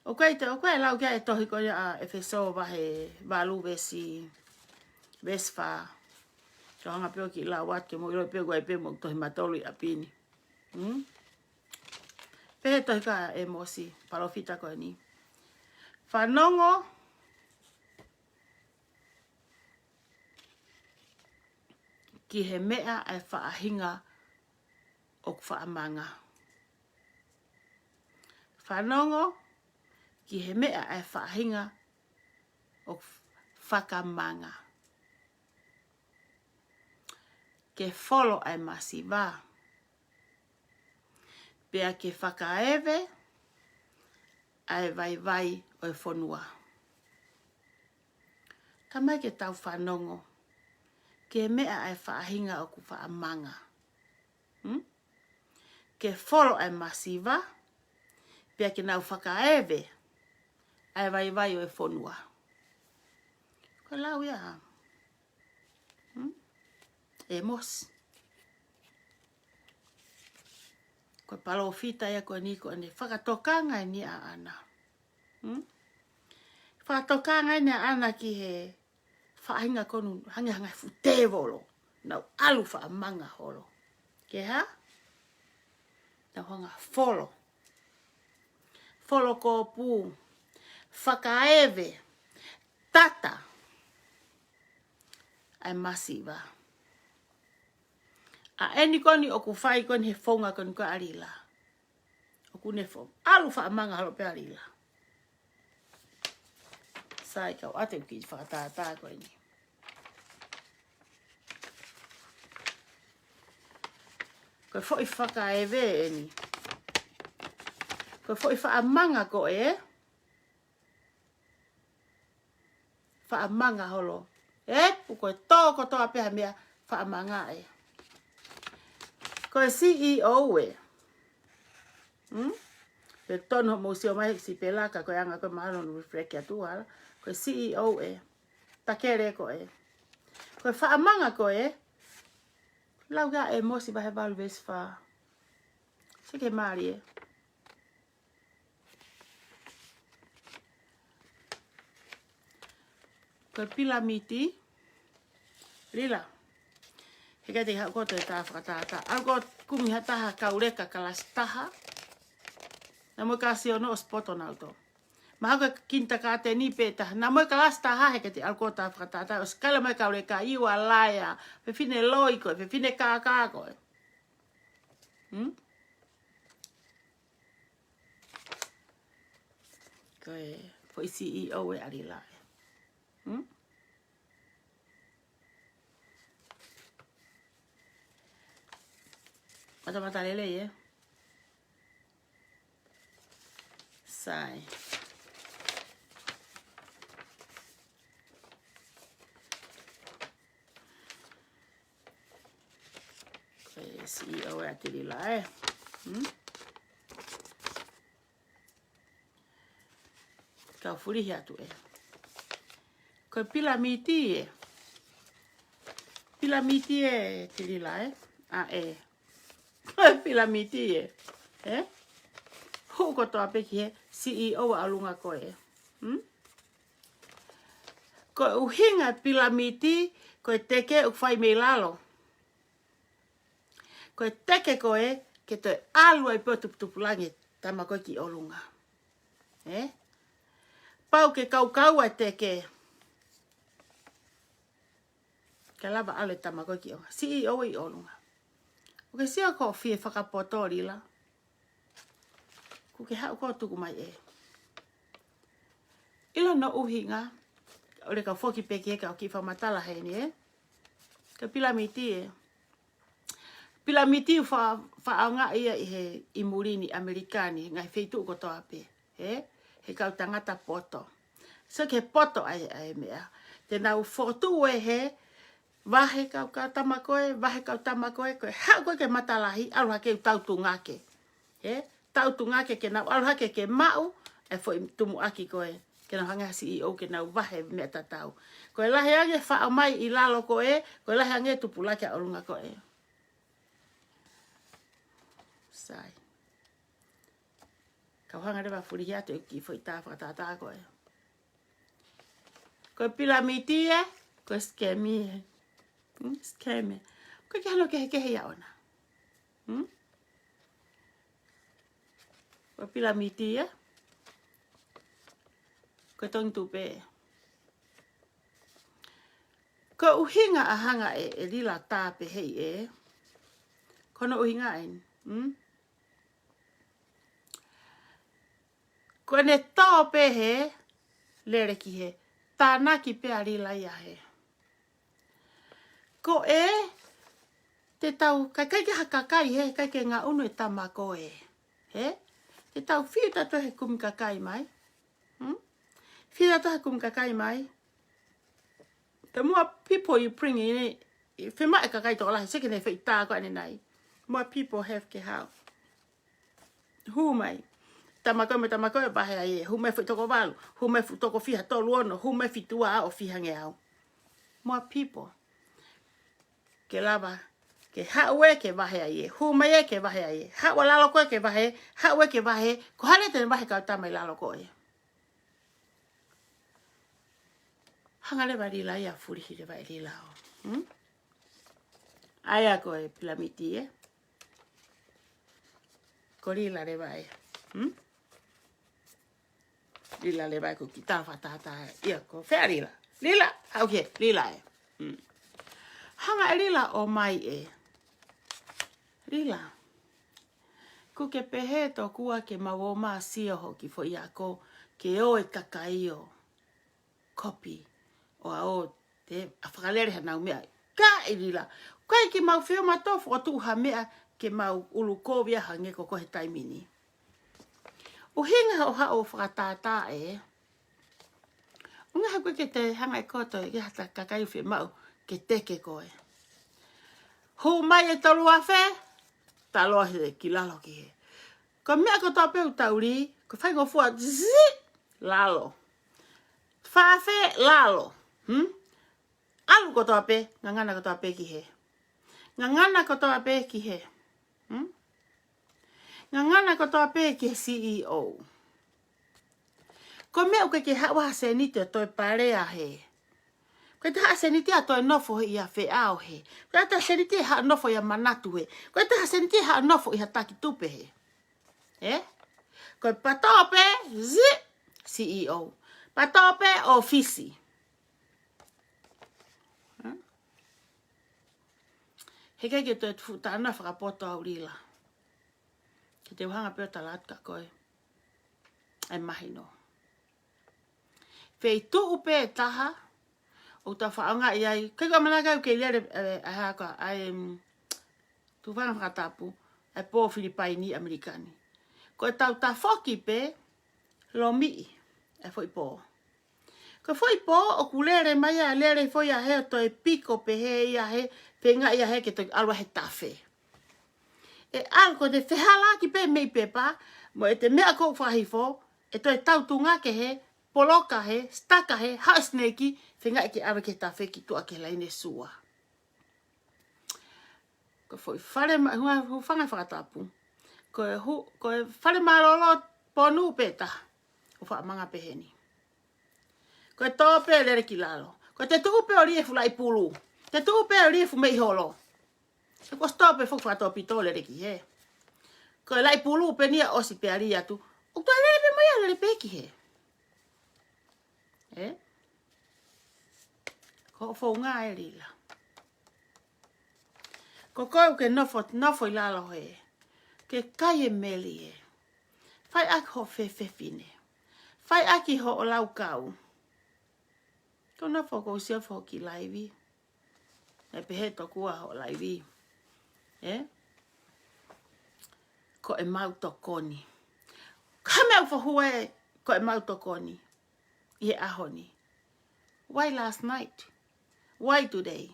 ʻOku ʻi ai te, ʻoku ʻi ai e lau ki ai e tohi ko ia ʻa ʻEfesō vahe valu veesi, veesi fā. Ke hanga pē ʻo kiʻi lau atu ke mou ʻilo pē ʻoku ʻi ai pē mo tohi matolu ʻi ʻapi ni. Hmm? Pehē tohi ko ē ʻa ʻĒmosi, palōfita ko eni. Fanongo ki he meʻa ʻa e faʻahinga ʻoku faʻa manga. Fanongo ki he meʻa ʻa e faʻahinga ʻoku fakamanga. Ke folo ʻa e masiva. Pea ke fakaeve ʻa e vaivai ʻo e fonua. Tamai ke tau fanongo ki he meʻa ʻa e faʻahinga ʻoku faʻa manga. Hmm? Ke folo ʻa e masiva, pea ke nau fakaeve ʻa e vaivai ʻo e fonua. Ko e lau ia ʻa, hmm? ʻĒmosi. Ko e palōfita ia ko eni ko ʻene fakatokanga eni ʻaʻana. Hmm? Fakatokanga eni ʻaʻana ki he faʻahinga ko eni hangē hangē fuʻu tēvolo. Nau ʻalu faʻa manga holo. Ke hā? Nau hanga folo. Folo kōpū. Fakaeve. Tata. ʻA e masiva. ʻA eni ko eni ʻoku fai ko eni he founga ko eni ko ē ʻa Lila. ʻOku ne fo. ʻAlu faʻa manga holo pē ʻa Lila. Sai kau ʻoatu e kiʻi fakatātā ko eni. Ko e foʻi fakaeve eni. Ko e foʻi faʻamanga ko ē. Faʻamanga holo. ʻE, ʻoku ko e tō kotoa pē ha meʻa faʻamanga ē. Ko e C E O ē. Hmm? Pe tonu hoʻomou sio mai he sipela ka ko e anga ko e mahalo ʻoku reflect atu ʻa e. Ko e C E O ē. Takele ko ē. Ko e faʻamanga ko ē. Lau ʻa ʻĒmosi vahe valu veesi fā. Sio ki he mālie. Ko e pilamiti, Lila. He ʻikai te u haʻu ʻo toe tā fakatātā. ʻAlu ʻo kumi ha taha kauleka kalasi taha. Naʻa mo e kalasi ono ʻosi poto nautolu. Mahalo ko e kinitakāteni pē taha. Naʻa mo e kalasi taha he ʻikai te u ʻalu ʻo tā fakatātā. ʻOsi kaila mo e kauleka, you are liar. Fefine loi koe, fefine kākā koe. Hmm? Ko e foʻi C E O ē ʻa Lila ē. Hmm? Matamata lelei ē. Sai. Ko e C E O ē ʻa Lila ē. Hmm? Kau fulihi atu ē. Ko e pilamiti ē. Pilamiti ē Lila ē. ʻA ē. Ko e pilamiti ē. Ē? Hū kotoa pē ki he C E O ʻa ʻolunga ko ē. Hmm? Ko e ʻuhinga pilamiti, ko e teke ʻoku fai mei lalo. Ko e teke ko ē, ke toe ʻalu ai pē ʻo tuputupulangi e tama ko ē ki ʻolunga. Ē? Pau ke kaukau ʻa e teke. Ke lava ʻalu e tama ko ē ki ʻolunga. C E O ʻi ʻolunga. ʻOku ke sio ko e fie fakapoto Lila. ʻOku ke haʻu ʻo tuku mai ē. ʻIlo hono ʻuhinga, ʻoku ou foki pē ki he kau kiʻi fakamatala heni ē. Ko e pilamiti ē. Pilamiti ʻoku fa-, faʻa anga ia ʻi he ʻi muli ni ʻAmelika ni, ngaahi feituʻu kotoa pē. He, he kau tangata poto. So ke poto ai, ai meʻa. Te nau fokotuʻu ē he, vahe kau, kau tama ko ē, vahe kau tama ko ē, ko e haʻu ko ē ki he matalahi, ʻalu hake ʻo tau tungake. He, tau tungake ke nau ʻalu hake ke maʻu, e foʻi tumuʻaki ko ē, ke nau hanga ʻe he C E O ke nau vahe meʻa tatau. Ko e lahi ange faʻo mai ʻi lalo ko ē, ko e lahi ange tupulaki ʻa ʻolunga ko ē. Sai. Kau hanga leva ʻo fulihi atu e kiʻi foʻi tā fakatātā ko ē. Ko e pilamiti ē, ko e scam ē. Hmm, scam ē. ʻOku ʻikai ke hano kehekehe ia ʻona. Hmm? Ko e pilamiti ē. Ko e tongi tupe ē. Ko e ʻuhinga ʻa e hanga ē, ʻe Lila ʻo tā pehē ē. Ko hono ʻuhinga ē. Hmm? Ko ʻene tō pē he lele ki he tānaki pē ʻa Lila ia he. Ko e te tau, ʻikai ke ha kakai he, ʻikai ke ngaʻunu e tama ko ē. He? Te tau fiu tautolu he kumi kakai mai. Hmm? Fiu tautolu he kumi kakai mai. The more people you bring in, ʻi he fiemaʻu e kakai tokolahi, sio ki he foʻi tā ko ē ʻanenai. More people have ke haʻu. Hū mai. Tama ko ē mo e tama ko ē vahe ai ē. Hū mai foʻi toko valu. Hū mai foʻi toko fiha tolu ono. Hū mai fitu ua ʻo fiha ngeau. More people. Ke lava. Ke haʻu ē ke vahe ai ē. Hū mai ē ke vahe ai ē. Haʻu ʻa lalo ko ē ke vahe. Haʻu ē ke vahe. Ko hai te ne vahe kau tama ʻi lalo ko ē. Hanga leva Lila ia ʻo fulihi leva ʻe Lila ʻo. Hmm? ʻA ia ko e pilamiti ē. Ko Lila leva ē. Hmm? Lila leva ē ko e kiʻi tā fakatātā ia ko fē ʻa Lila. Lila, okay, Lila ē. Hmm. Hanga ʻe Lila ʻo ʻomai ē. Lila. ʻOku ke pehē tokua ke mau ō mai ʻo sio hoʻo kiʻi foʻi ako ke ō e kakai ʻo kopi ʻo aʻu ʻo te ʻa fakalele hanau meʻa. Ka ʻe Lila. ʻOku ʻikai ke mau fiemaʻu ʻo fokotuʻu ha meʻa ke mau ʻulukovi ia hangē ko koe he taimi ni. ʻUhinga hoʻo haʻu ʻo fakatātā ē. ʻUhinga haʻu ke te hanga ʻe koe ʻo toe ʻai ha kakai ʻoku fiemaʻu ke teke koe. Hū mai e tolu afe, talo he ki lalo ki hē. Ko e meʻa kotoa pē ʻoku tau lī, ko e faingofua, zi, lalo. Fā afe, lalo. Hmm? ʻAlu kotoa pē, ngangana kotoa pē ki hē. Ngangana kotoa pē ki hē. Hmm? Ngangana kotoa pē ki he C E O. Ko e meʻa ʻoku ʻikai ke haʻu ha seniti ʻo toe palea hē. ʻIkai ha seniti ʻe toe nofo ʻi ha feʻao hē. ʻIkai ha seniti ʻe haʻu nofo ʻi ha manatu hē. ʻIkai ha seniti ʻe haʻu nofo ʻi ha taki tupe hē. Ē? Ko e pato pē, zi, C E O. Pato pē, ʻōfisi. Hmm? Heʻikai ke toe fuʻu tānaki fakapoto au Lila. Ke te u hanga pē ʻo tala atu kia koe ʻa e mahino. Feituʻu pē ʻe taha ʻoku tau fakaʻaongaʻi ai. ʻIkai ko e ʻamanaki au ke lele, ē, ʻa e hā ko ā, ʻa e, mm, tufanga fakatapu, ʻa e pō Filipaini ʻAmelika ni. Ko e tau tafoki pē, lomiʻi ʻa e foʻi pō. Ko e foʻi pō ʻoku lele mai ʻa e lele foʻi ʻa hē ʻo toe piko pē hē ia hē, pē ngaahi ʻa hē ke toe ʻalu ʻa he tafe. ʻE ʻalu ko ʻete fehālaaki pē mei pepa, mo ʻete meʻa ʻoku fakahifo, ʻe toe tautunga ke hē, poloka hē, sitaka hē, haʻu e sineki, feinga ke ʻave ki he tafe ki tuʻa ki he laine sua. Ko e foʻi fale ma-, hua-, hūfanga fakatapu. Ko e hu-, ko e fale mālōlō ponu pē taha. ʻO faʻamanga pē heni. Ko e tō pē lele ki lalo. Ko ʻete tuʻu pē ʻo lī e fuʻu laʻi pulu. ʻEte tuʻu pē ʻo lī e fuʻu meʻi holo. He ko e sitoa pē foʻi fakatōpito lele ki hē. Ko e laʻi pulu pē ʻeni ʻosi pē ʻa lī atu. ʻOku toe lele pē mai ʻa lele pē ki hē. Ē? Ko hoʻo founga ē Lila. Ko koe ʻoku ke nofo, nofo ʻi lalo hē. Ke kai e meli ē. Fai ʻaki hoʻo fefefine. Fai ʻaki hoʻo laukau. Ko e nofo ʻoku ou sio foki laivi. ʻE pehē tokua hoʻo laivi. Ē? Ko e mau tokoni. Ka meʻa ʻoku fō hua ē ko e mau tokoni. ʻI he ʻaho ni. Why last night? Why today?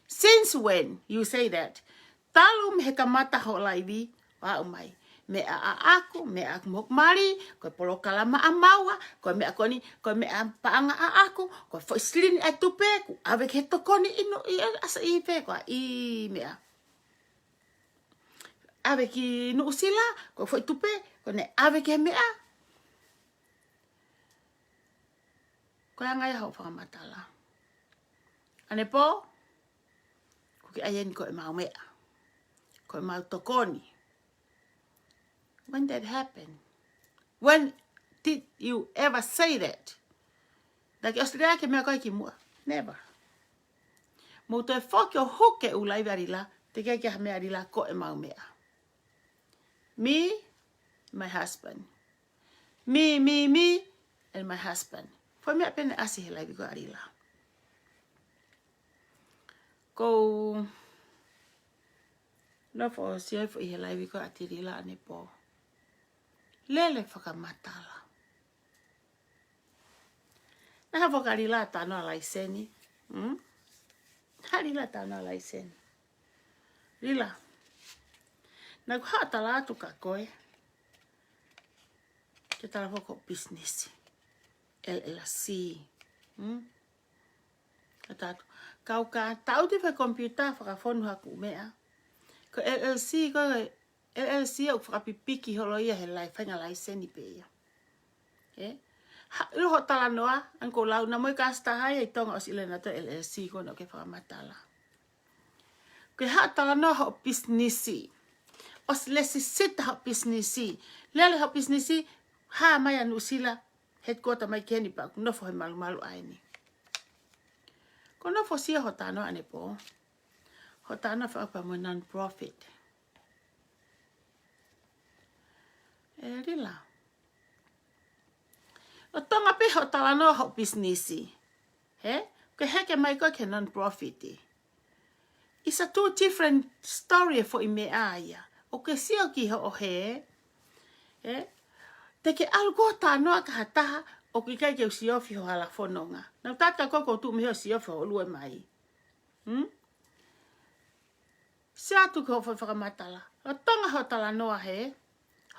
Since when you say that? Talu mei he kamata hoʻo laivi, ʻo aʻu mai. Meʻa ʻaʻaku, meʻa ʻaku mo hoku mali, ko e polokalama ʻa maua, ko e meʻa ko eni, ko e meʻa paʻanga ʻaʻaku, ko e foʻi silini ʻa e tupe, kuo ʻave ki he tokoni ʻi Nu-, ʻi ʻAsia ʻi fē ko ā ʻi meʻa. ʻAve ki Nuʻusila, ko e foʻi tupe, ko ʻene ʻave ki he meʻa. Ko e anga ia hoʻo fakamatala. ʻAnepō, ʻoku ke ʻai eni ko e mau meʻa. Ko e mau tokoni. When that happened? When did you ever say that? Naʻa ke ʻOsitelēlia ke meʻa ko ē kimuʻa? Never. Mou toe foki ʻo huke ʻū laivi ʻa Lila, teʻeki ai ke ʻi ai ha meʻa ʻa Lila ko e mau meʻa. Me, my husband. Me, me, me, and my husband. Foʻi meʻa pē naʻe ʻasi he laivi ko ē ʻa Lila. Ko u nofo ʻo sio foki he laivi ko ē ʻa Lila ʻanepō. Lele fakamatala. Naʻe hā foki ʻa Lila ʻo talanoa laiseni. Hmm? Hā Lila ʻo talanoa laiseni. Lila. Naʻa ku haʻu ʻo tala atu kia koe. Ke tala foki hoʻo pisinisi. L L C. Hmm? Ka tatu. Kau ka tau te fai komipiuta fakafonu haku meʻa. Ko e L L C, ko e L L C ʻoku fakapipiki holo ia he lai, faʻahinga laiseni pē ia. Ē? Hā, ʻilo hoʻo talanoa, ʻa ē ko e lau naʻa mo e kasita hai ʻi Tonga ʻosi ʻilo naʻa toe L L C ko ē naʻa ke fakamatala. Ke haʻu ʻo talanoa hoʻo pisinisi. ʻOsi lēsisita hoʻo pisinisi. Lele hoʻo pisinisi, hā mai ʻa Nuʻusila, headquarter mai ki heni pea ʻoku nofo he malumalu ʻa eni. Ko u nofo ʻo sio hoʻo talanoa ʻanepō. Hoʻo talanoa fakaʻuhinga mo e non-profit. ʻE Lila. ʻOku tonga pē hoʻo talanoa hoʻo pisinisi. Hē? Ke heke mai koe ki he non-profit. It's a two different story e foʻi meʻa ia. ʻOku ke sio ki hoʻo hē. Ē? Te ke ʻalu ʻo talanoa ki ha taha ʻoku ʻikai ke u siofi ho hala fononga. Naʻa ku tala atu kia koe ʻoku ou tuʻu mei he siofi ho lue mai. Hmm? Sio atu ki hoʻo fakamatala. ʻO Tonga hoʻo talanoa he,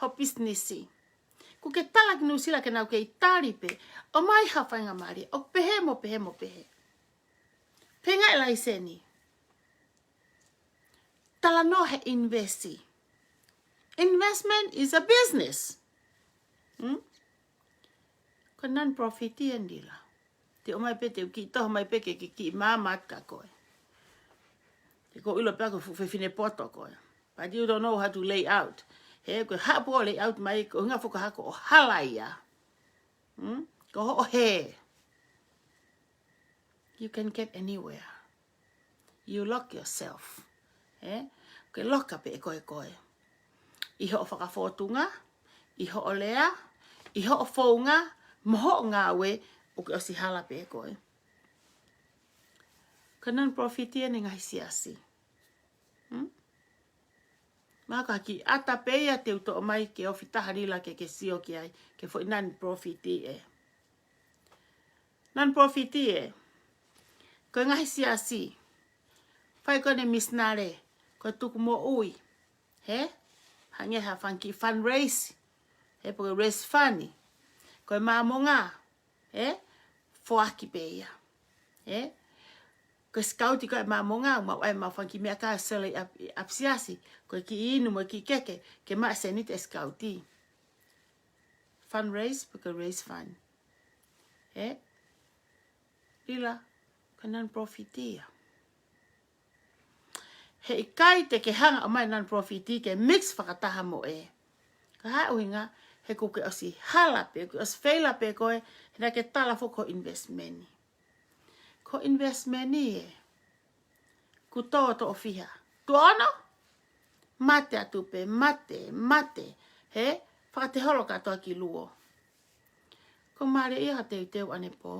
ho pisinisi. Kuo ke tala ki Nuʻusila ke nau kei tali pē. ʻOmai ha faingamālie. ʻO pehē mo pehē mo pehē. Pehē ngaahi laiseni. Talanoa he invesi. Investment is a business. Hmm? Ko e non-profit ʻeni la. Te ʻomai pē te u kiʻi toho mai pē ke, ke kiʻi māmā atu kia koe. Te ke ʻilo pē ko e fuʻu fefine poto koe. But you don't know how to lay out. He ko e haʻu pē ʻo lay out mai, ko e ʻuhinga foki ko e hako ʻo hala ia. Hmm? Ko hoʻo hē. You can get anywhere. You lock yourself. Eh? Ke loka pē ʻe koe koe. ʻI hoʻo fakafōtunga, ʻi hoʻo lea, ʻi hoʻo founga, mo hoʻo ngāue, ʻoku ke ʻosi hala pē ʻe koe. Ko e non-profit ʻeni ngaahi siasi. Hmm? Mahalo ko e kiʻi ʻata pē ia te u toʻo mai ke ofi taha Lila ke ke sio ki ai, ki he foʻi non-profit ē. Non-profit ē. Ko e ngaahi siasi. Fai ko ʻene misinale. Ko e tuku moʻui. He? Hangē ha fanga kiʻi fundraise. He pe ko e raise fund. Ko e Māmonga. He? Foaki pē ia. He? Ko e sikauti ko e Māmonga, mau ʻai mau fanga kiʻi meʻakai sele ʻi ʻapi, ʻapi siasi. Ko e kiʻi inu mo e kiʻi keke, ke maʻu e sēniti ʻa e sikauti. Fundraise, pe ko e raise fund. He? Lila, ko e non-profit ia. He ʻikai te ke hanga ʻo ʻomai non-profit ke mix fakataha mo e. Ko e hā e ʻuhinga, he kuo ke ʻosi hala pē, kuo ke ʻosi feila pē koe, he naʻa ke tala foki ko e investment. Ko e investment ē. Kuo tō toʻo fiha. Tuʻo ono? Mate atu pē, mate, mate. He, fakateholo kātoa ki luo. Ko e mālie ia ha teuteu ʻanepō.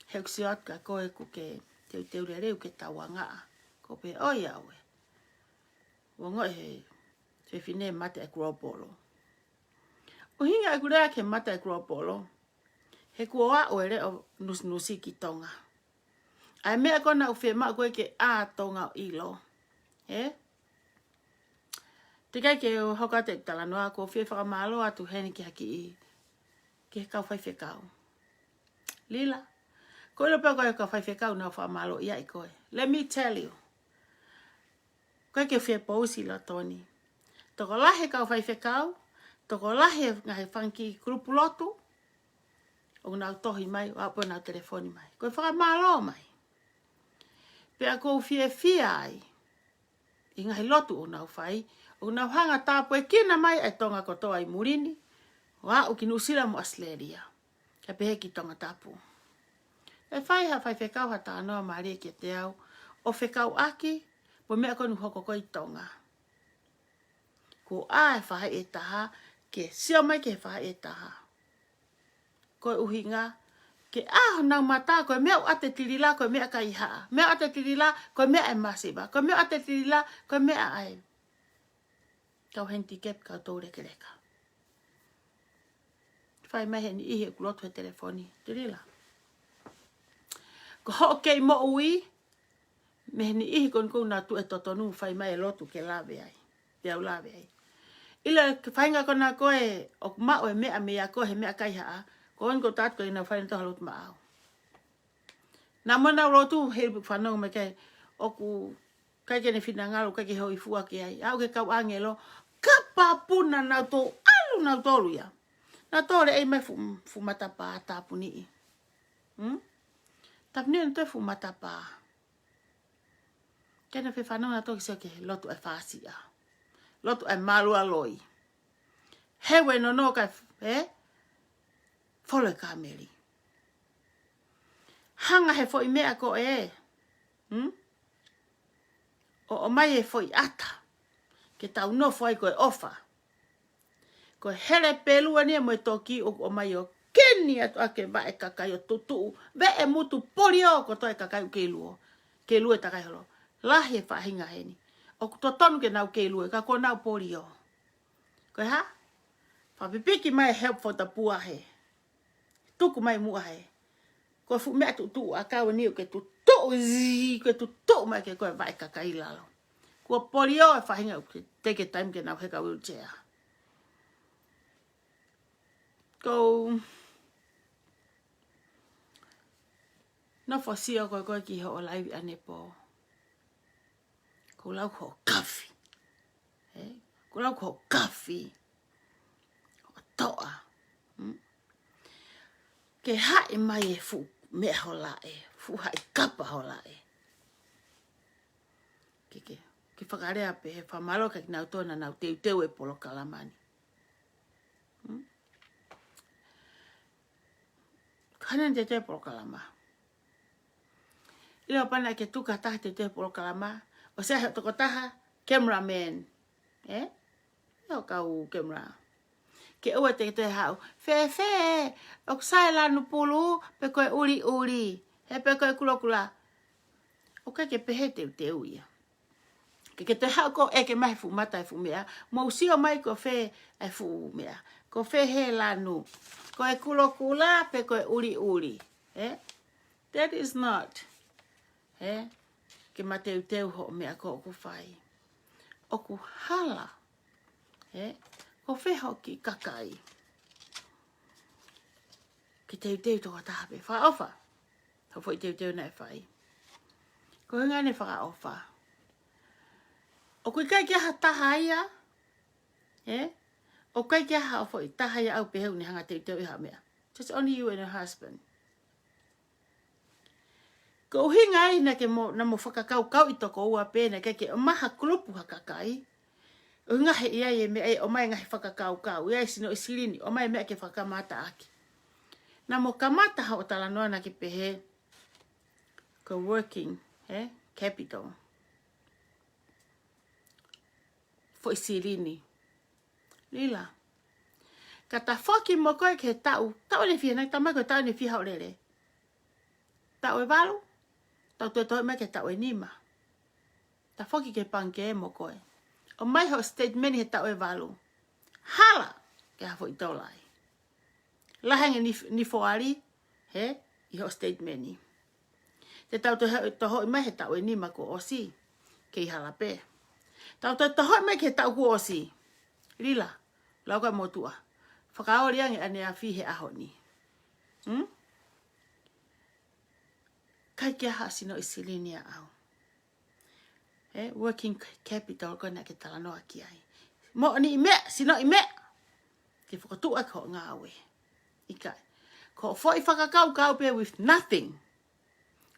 He ʻoku sio atu kia koe kuo ke teuteu lelei ʻoku ke tauangaʻa. Ko e pehē ʻoiauē. Ua ngoe he fefine mate ʻa e global. ʻUhinga ʻeku lea ki he mate ʻa e global. He kuo aʻu e leʻo nusinusi ki Tonga. ʻA e meʻa ko ē naʻa ku fiemaʻu ko ē ke ʻā Tonga ʻo ʻilo. He? Teʻeki ai ke u hoko atu e talanoa, ʻoku ou fie fakamālō atu heni ki he kiʻi, ki he kau faifekau. Lila, ko e ʻilo pē ko e kau faifekau naʻa ku fakamālō ia ʻi koe. Let me tell you. Ko e ke fie pousi la Tony. Tokolahi e kau faifekau, tokolahi e ngaahi fanga kiʻi kulupu lotu, ʻoku nau tohi mai, ʻo aʻu pē ʻo nau telefoni mai. Ko e fakamālō mai. Pea ʻoku ou fiefia ai, ʻi he ngaahi lotu ʻoku nau fai, ʻoku nau hanga ʻo tāpuekina mai ʻa e Tonga kotoa ʻi muli ni, ʻo aʻu ki Nuʻusila mo ʻAositelēlia. Kae pehē ki Tongatapu. ʻE fai ha faifekau ha talanoa mālie kiate au, ʻo fekauʻaki, mo e meʻa ko eni ʻoku hoko ko ē ʻi Tonga. Kuo ʻā e faʻahi ʻe taha, ke sio mai ki he faʻahi ʻe taha. Ko e ʻuhinga, ke ʻā honau mata, ko e meʻa ʻoku ʻatetilila, ko e meʻa kaihaʻa. Meʻa ʻatetilila, ko e meʻa ʻe masiva. Ko e meʻa ʻatetilila, ko e meʻa ʻa e kau handicap, kau toulekeleka. Fai mai he niʻihi ʻeku lotu he telefoni. Tilila. Ko hoʻo kei moʻui, mei he niʻihi ko eni ʻoku nau tuʻu he totonu fai mai e lotu ke lave ai. Peau lave ai. ʻIlo e faʻahinga ko ena ko ē, ʻoku maʻu e meʻa meia koe he meʻa kaihaʻa, ko eni ʻoku tau ʻoatu ko ē ʻenau fai ʻenau lotu maʻau. Naʻa mo ʻenau lotu he fanongo mai ke ʻoku ʻikai ke ne finangalo, ʻikai ke hōifua ki ai. Aʻu ki he kau ʻāngelo, kapau naʻa nau toe ʻalu nautolu ia. Naʻa toe ʻai mai fuʻu, fuʻu matapā tāpuniʻi. Hmm? Tāpuniʻi nautolu fuʻu matapā. Ke na fefanongo nautolu ki he lotu ʻa e fāsiʻa. Lotu ʻa e mālualoi. He ue nono ka, eh? Folo e kāmeli. Hanga he foʻi meʻa ko ē. Hmm? ʻO, ʻomai e foʻi ʻata. Ke tau nofo ai ko e ʻofa. Ko e hele pelu ʻeni mo e toki ʻoku ʻomai ʻo keni atu ʻaki e vaʻe kakai ʻo tutuʻu. Veʻe mutu polio kotoa e kakai ʻoku kei lue. Kei lue takai holo. Lahi e faʻahinga heni. ʻOku totonu ke nau kei lue, ka kuo nau polio. Ko e hā? Pea pipiki mai e help for the poor he. Tuku mai muʻa he. Ko e fuʻu meʻa tuʻutuʻu ʻakau ni ʻoku ke tuʻutuʻu, zi, ke tuʻutuʻu mai ke ko e vaʻe kakai lalo. Kuo polio e faʻahinga ʻoku ke take time ke nau heka wheelchair. Ko nofo sio ko e ko e ki hoʻo live ʻanepō. Ko lau ko kafi. He? Ko lau ko kafi. Ko toʻa. Hmm? Ke haʻi mai e fuʻu meʻa hola ē. Fuʻu haʻi kapa hola ē. Ke, ke, ke fakalea pē he fakamālō kia kinautolu naʻa nau teuteu e polokalama ni. Hmm? Ko hane teuteu e polokalama. ʻIlo pana ke tuka taha teuteu e polokalama. ʻOsi ʻa e tokotaha, cameraman. Ē? ʻIo kau camera. Ke ʻoua te ke toe haʻu. Fēfē, ʻoku sai e lanu pulu, pe ko e ʻuliʻuli. He pe ko e kulokula. ʻOku ʻikai ke pehē teuteu ia. Ke ke toe haʻu ko e ke mahe fuʻu mata e fuʻu meʻa. Mou sio mai ko fē e fuʻu meʻa. Ko fē he lanu. Ko e kulokula pe ko e ʻuliʻuli. Ē? That is not. Ē? Ke mateuteu hoʻo meʻa ko ʻoku fai. ʻOku hala. Ē? Ko fē hoki kakai. Ke teuteu tokotaha pē. Fakaʻofa. Hoʻo foʻi teuteu naʻe fai. Ko e ngane fakaʻofa. ʻOku ʻikai ke ʻi ai ha taha ia. Ē? ʻOku ʻikai ke ʻi ai ha foʻi taha ia ʻoku pehē ʻoku ne hanga teuteu ʻi ha meʻa. Just only you and your husband. Ko e ʻuhinga ia naʻa ke mo, naʻa mo fakakaukauʻi toko ua pē naʻe ʻikai ke ʻomai ha kulupu ha kakai. ʻUhinga he ʻi ai e meʻa ʻe ʻomai ngaahi fakakaukau, ʻi ai sino ʻi silini, ʻomai meʻa ke fakakamata ʻaki. Naʻa mo kamata haʻo talanoa naʻa ke pehē, ko e working, ē? Capital. Foʻi silini. Lila. Ka ta foki mo koe ki he taʻu, taʻu ʻe fiha, naʻe tamai ko e taʻu ʻe fiha hoʻo lele. Taʻu ʻe valu, tau toe tohoʻi mai ki he taʻu ʻe nima. Ta foki ki he pangikē mo koe. ʻOmai hoʻo statement he taʻu ʻe valu. Hala, ke ha foʻi tolai. Lahi ange ni, ni foali, he, ʻi hoʻo statement ni. Te tau tohoʻi, tohoʻi mai he taʻu ʻe nima kuo ʻosi, kei hala pē. Tau toe tohoʻi mai ki he taʻu kuo ʻosi. Lila, lau ka motuʻa. Fakaoli ange ʻaneafi he ʻaho ni. Hmm? ʻIkai ke ʻi ai ha sino ʻi silini ʻaʻau. Ē, working capital ko ena ke talanoa ki ai. Moʻoniʻi meʻa, sino ʻi meʻa. Ke fokotuʻu ʻaki hoʻo ngāue. ʻIkai. Ko e foʻi fakakaukau pē with nothing.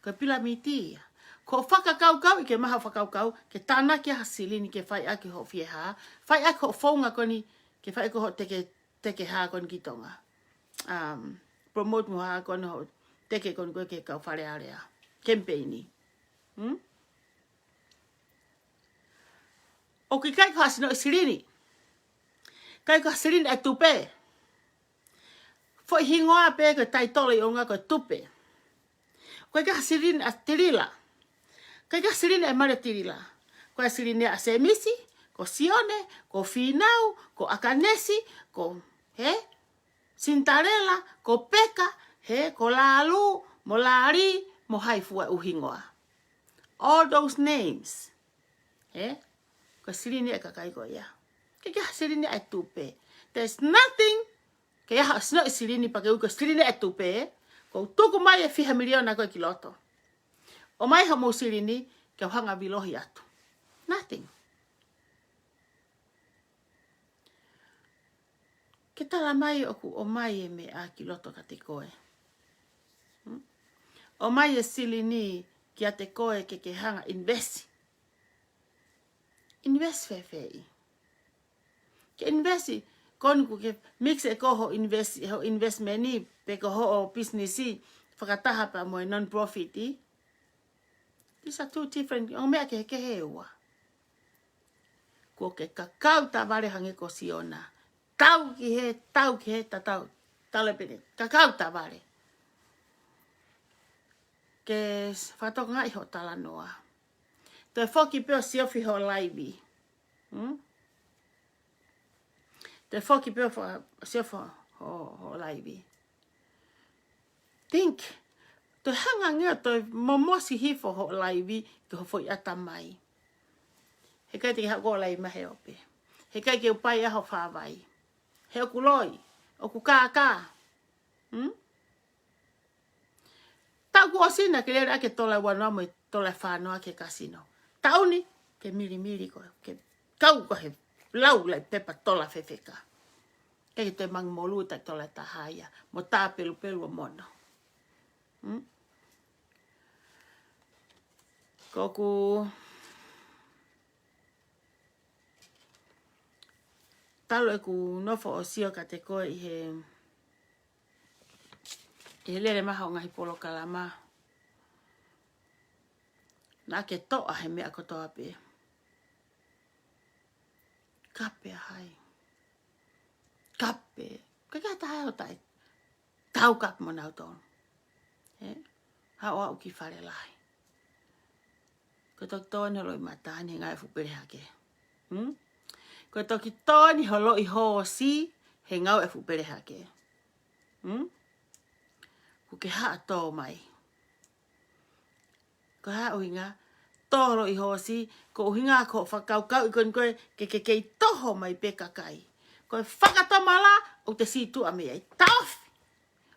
Ko e pilamiti ia. Ko e fakakaukau ʻi ke maha fakakaukau, ke tānaki ha silini ke fai ʻaki hoʻo fiehā. Fai ʻaki hoʻo founga ko eni, ke fai ʻaki hoʻo teke, teke hā ko eni ki Tonga. Um, promote mo hā ko eni hoʻo teke ko eni ko e ke kau Fale Alea. Campaign. Hmm? ʻOku ʻikai ko ha sino ʻi silini. ʻIkai ko ha silini ʻa e tupe. Foʻi hingoa pē ko e taitolo ʻi ʻolunga ko e tupe. ʻOku ʻikai ko ha silini ʻa Tilila. ʻIkai ko ha silini ʻa Malia Tilila. Ko e silini ʻa Semisi, ko Sione, ko Finau, ko ʻAkanesi, ko, he? Sinitalela, ko Peka, he, ko Lalu, mo Lali, mo hai fua ʻū hingoa. All those names. He? Ko e silini ʻa e kakai ko ia. ʻIkai ke ʻi ai ha silini ʻa e tupe. There's nothing. Ke ʻi ai ha sino ʻi silini pea ke ui ko e silini ʻa e tupe. Ko u tuku mai e fiha miliona ko ē ki loto. ʻOmai hoʻomou silini, ke u hanga vilohi atu. Nothing. Ke tala mai ʻoku ʻomai e meʻa ki loto kiate koe. Hmm? ʻOmai e silini kiate koe ke ke hanga invest. Invest fēfē? Ke invest, ko eni ʻoku ke mix ʻe koe hoʻo invest, hoʻo investment ni, pe ko hoʻo business, fakataha pea mo e non-profit. These are two different, ʻo meʻa kehekehe ʻe ua. Kuo ke kakau tavale hangē ko Siona. Tau ki hē, tau ki hē, tatau. Tala pene, kakau tavale. Ke fakatokangaʻi hoʻo talanoa. Toe foki pē ʻo siofi hoʻo live. Hmm? Te foki pē ʻo fa-, sio fa-, ho, ho laivi. Think. Toe hanga ange ʻo toe momosi hifo ho laivi ki ho foʻi ʻatamai. Heʻikai te ke haʻu ʻo laivi mai he ope. Heʻikai ke u pai ʻa ho fāvai. He ʻoku loi, ʻoku kākā. Hmm? Taʻu kuo ʻosi naʻa ke lele ʻaki e tola ua noa mo e tola fā noa ki he kasino. Taʻu ni, ke milimili koe, ke kau koe he lau laʻi pepa tola fefeka. Ke ke toe mangi molū ʻi he tola ʻe taha ia, mo tā pelupelu ʻo mono. Hmm? Ko ʻeku talu ʻeku nofo ʻo sio kiate koe ʻi he, ʻi he lele mai hoʻo ngaahi polokalama. Naʻa ke toʻa he meʻa kotoa pē. Kape ʻa hai. Kape. Ka ke ata hai o tai. Tau kape mo nau tonu. He? Haʻu ʻo aʻu ki fale lahi. Ko e toki tō ni ho loʻimata ni he ngāue ʻa e fuʻu pele hake. Hmm? Ko e toki tō ni ho loʻi hoosi he ngāue ʻa e fuʻu pele hake. Hmm? Kuo ke haʻu ʻo tō mai. Ko e hā ʻuhinga, tō ho loʻi hoosi, ko e ʻuhinga ko e fakakaukau ʻi ko eni ko ē ke, ke kei toho mai pē kakai. Ko e fakatomala, ʻoku te sītuʻa mei ai. Taʻofi.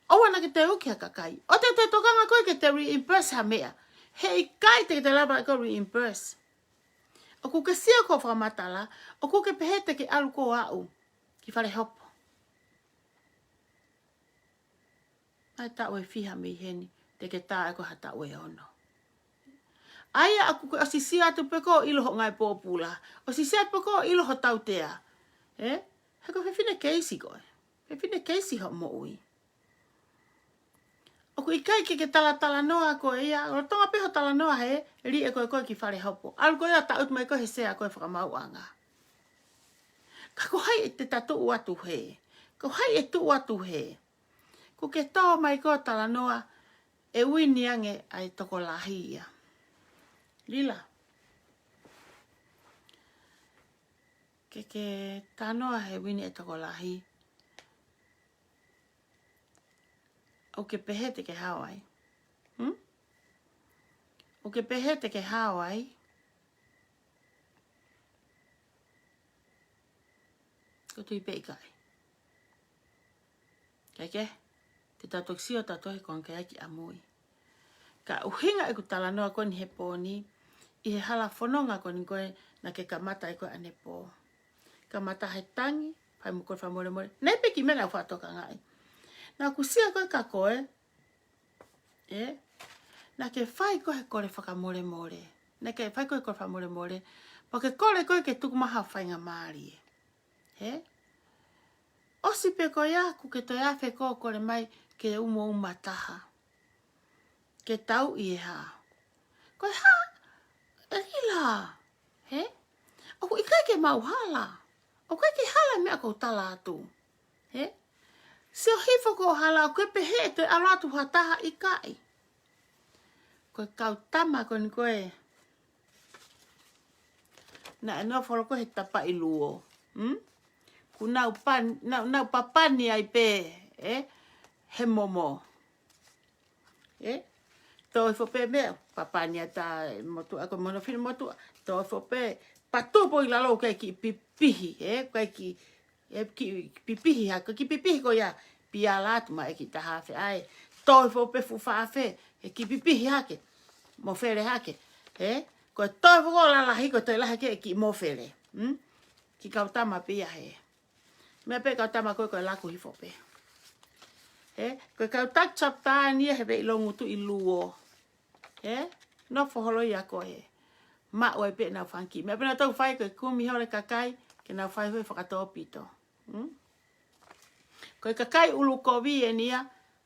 ʻOua naʻa ke toe uki ha kakai. ʻOua te, te tokanga koe ke te reimburse ha meʻa. Heʻikai te ke te lava ʻe koe reimburse. ʻOku ke sio ki hoʻo fakamatala, ʻoku ke pehē te ke ʻalu koe ʻo aʻu ki fale hopo. Naʻe taʻu ʻe fiha mei heni, te ke tā ʻe koe ha taʻu ʻe ono. ʻA ia ʻoku ke ʻosi sio atu pē koe ʻo ʻilo hoʻo ngāue pōpula. ʻOsi sio atu pē koe ʻo ʻilo hoʻo tautea. Ē? He ko e fefine keisi koe. Fefine keisi hoʻo moʻui. ʻOku ʻikai ke ke talatalanoa koe ia, ʻo tonga pē hoʻo talanoa he, liʻe koe koe ki fale hopo. ʻAlu koe ia ʻo taʻutu mai koe he sea koe fakamaauʻanga. Ka ko hai ʻe te tatuʻu atu he. Ko hai ʻe tuʻu atu he. Kuo ke tō mai koe ʻo talanoa ʻe uini ange ʻa e tokolahi ia. Lila. Ke ke talanoa he uini ʻa e tokolahi. ʻOku ke pehē te ke hao ai. Hmm? ʻOku ke pehē te ke hao ai. Ko e tui pē ʻikai. Kae kehe, te tau toki sio tautolu he konga ki ʻamui. Ka ʻuhinga ʻeku talanoa ko eni he pō ni, ʻi he hala fononga ko eni ko ē naʻa ke kamata ai ko ē ʻanepō. Kamata he tangi, fai mo e kole fakamolemole. Naʻe pē ki meʻa naʻa ku fakatokangaʻi. Naʻa ku sio ko ē kia koe, ē? Naʻa ke fai ko ē he kole fakamolemole. Naʻa ke fai ko ē he kole fakamolemole. Pea ke kole ko ē ke tuku mai ha faingamālie. Ē? ʻOsi pē ko ia, kuo ke toe afe koe ʻo kole mai ke umo uma taha. Ke tau ʻi he hā. Ko e hā, ʻe Lila. Ē? ʻOku ʻikai ke mau hala. ʻOku ʻikai ke hala meʻa ʻoku ou tala atu. Ē? Sio hifo ko e hala, ʻoku ke pehē ʻe toe ʻalu atu ha taha ʻikai. Ko e kau tama ko eni ko ē. Naʻe nofo holo ko ē he tapaʻi luo. Hmm? Kuo nau pan-, nau, nau papani ai pē, ē? He momo. Ē? Tō hifo pē meʻa, papani ʻa e motuʻa ko e mono fili motuʻa. Tō hifo pē, patu pē ʻi lalo ʻoku ʻikai ke pipihi, ē? ʻOku ʻikai ke ʻE kiʻi pipihi hake, kiʻi pipihi ko ia, piala atu mai kiʻi taha afe ai. Tō hifo pē fuʻu fā afe, ʻe kiʻi pipihi hake, mofele hake. Ē? Ko e tō hifo ko e lalahi, ko e toe lahi hake ʻe kiʻi mofele. Hmm? Kiʻi kau tama pē ia he. Meʻa pē kau tama ko ē ko e laku hifo pē. Ē? Ko e kau taki chapter ni he veʻi longu tuʻi luo. Ē? Nofo holo ia ko ē. Maʻu ai pē ʻenau fanga kiʻi meʻa pē naʻa tau fai ko e kumi holo e kakai, ke nau fai holo e fakatōpito. Hmm? Ko e kakai ʻulukovi eni ia,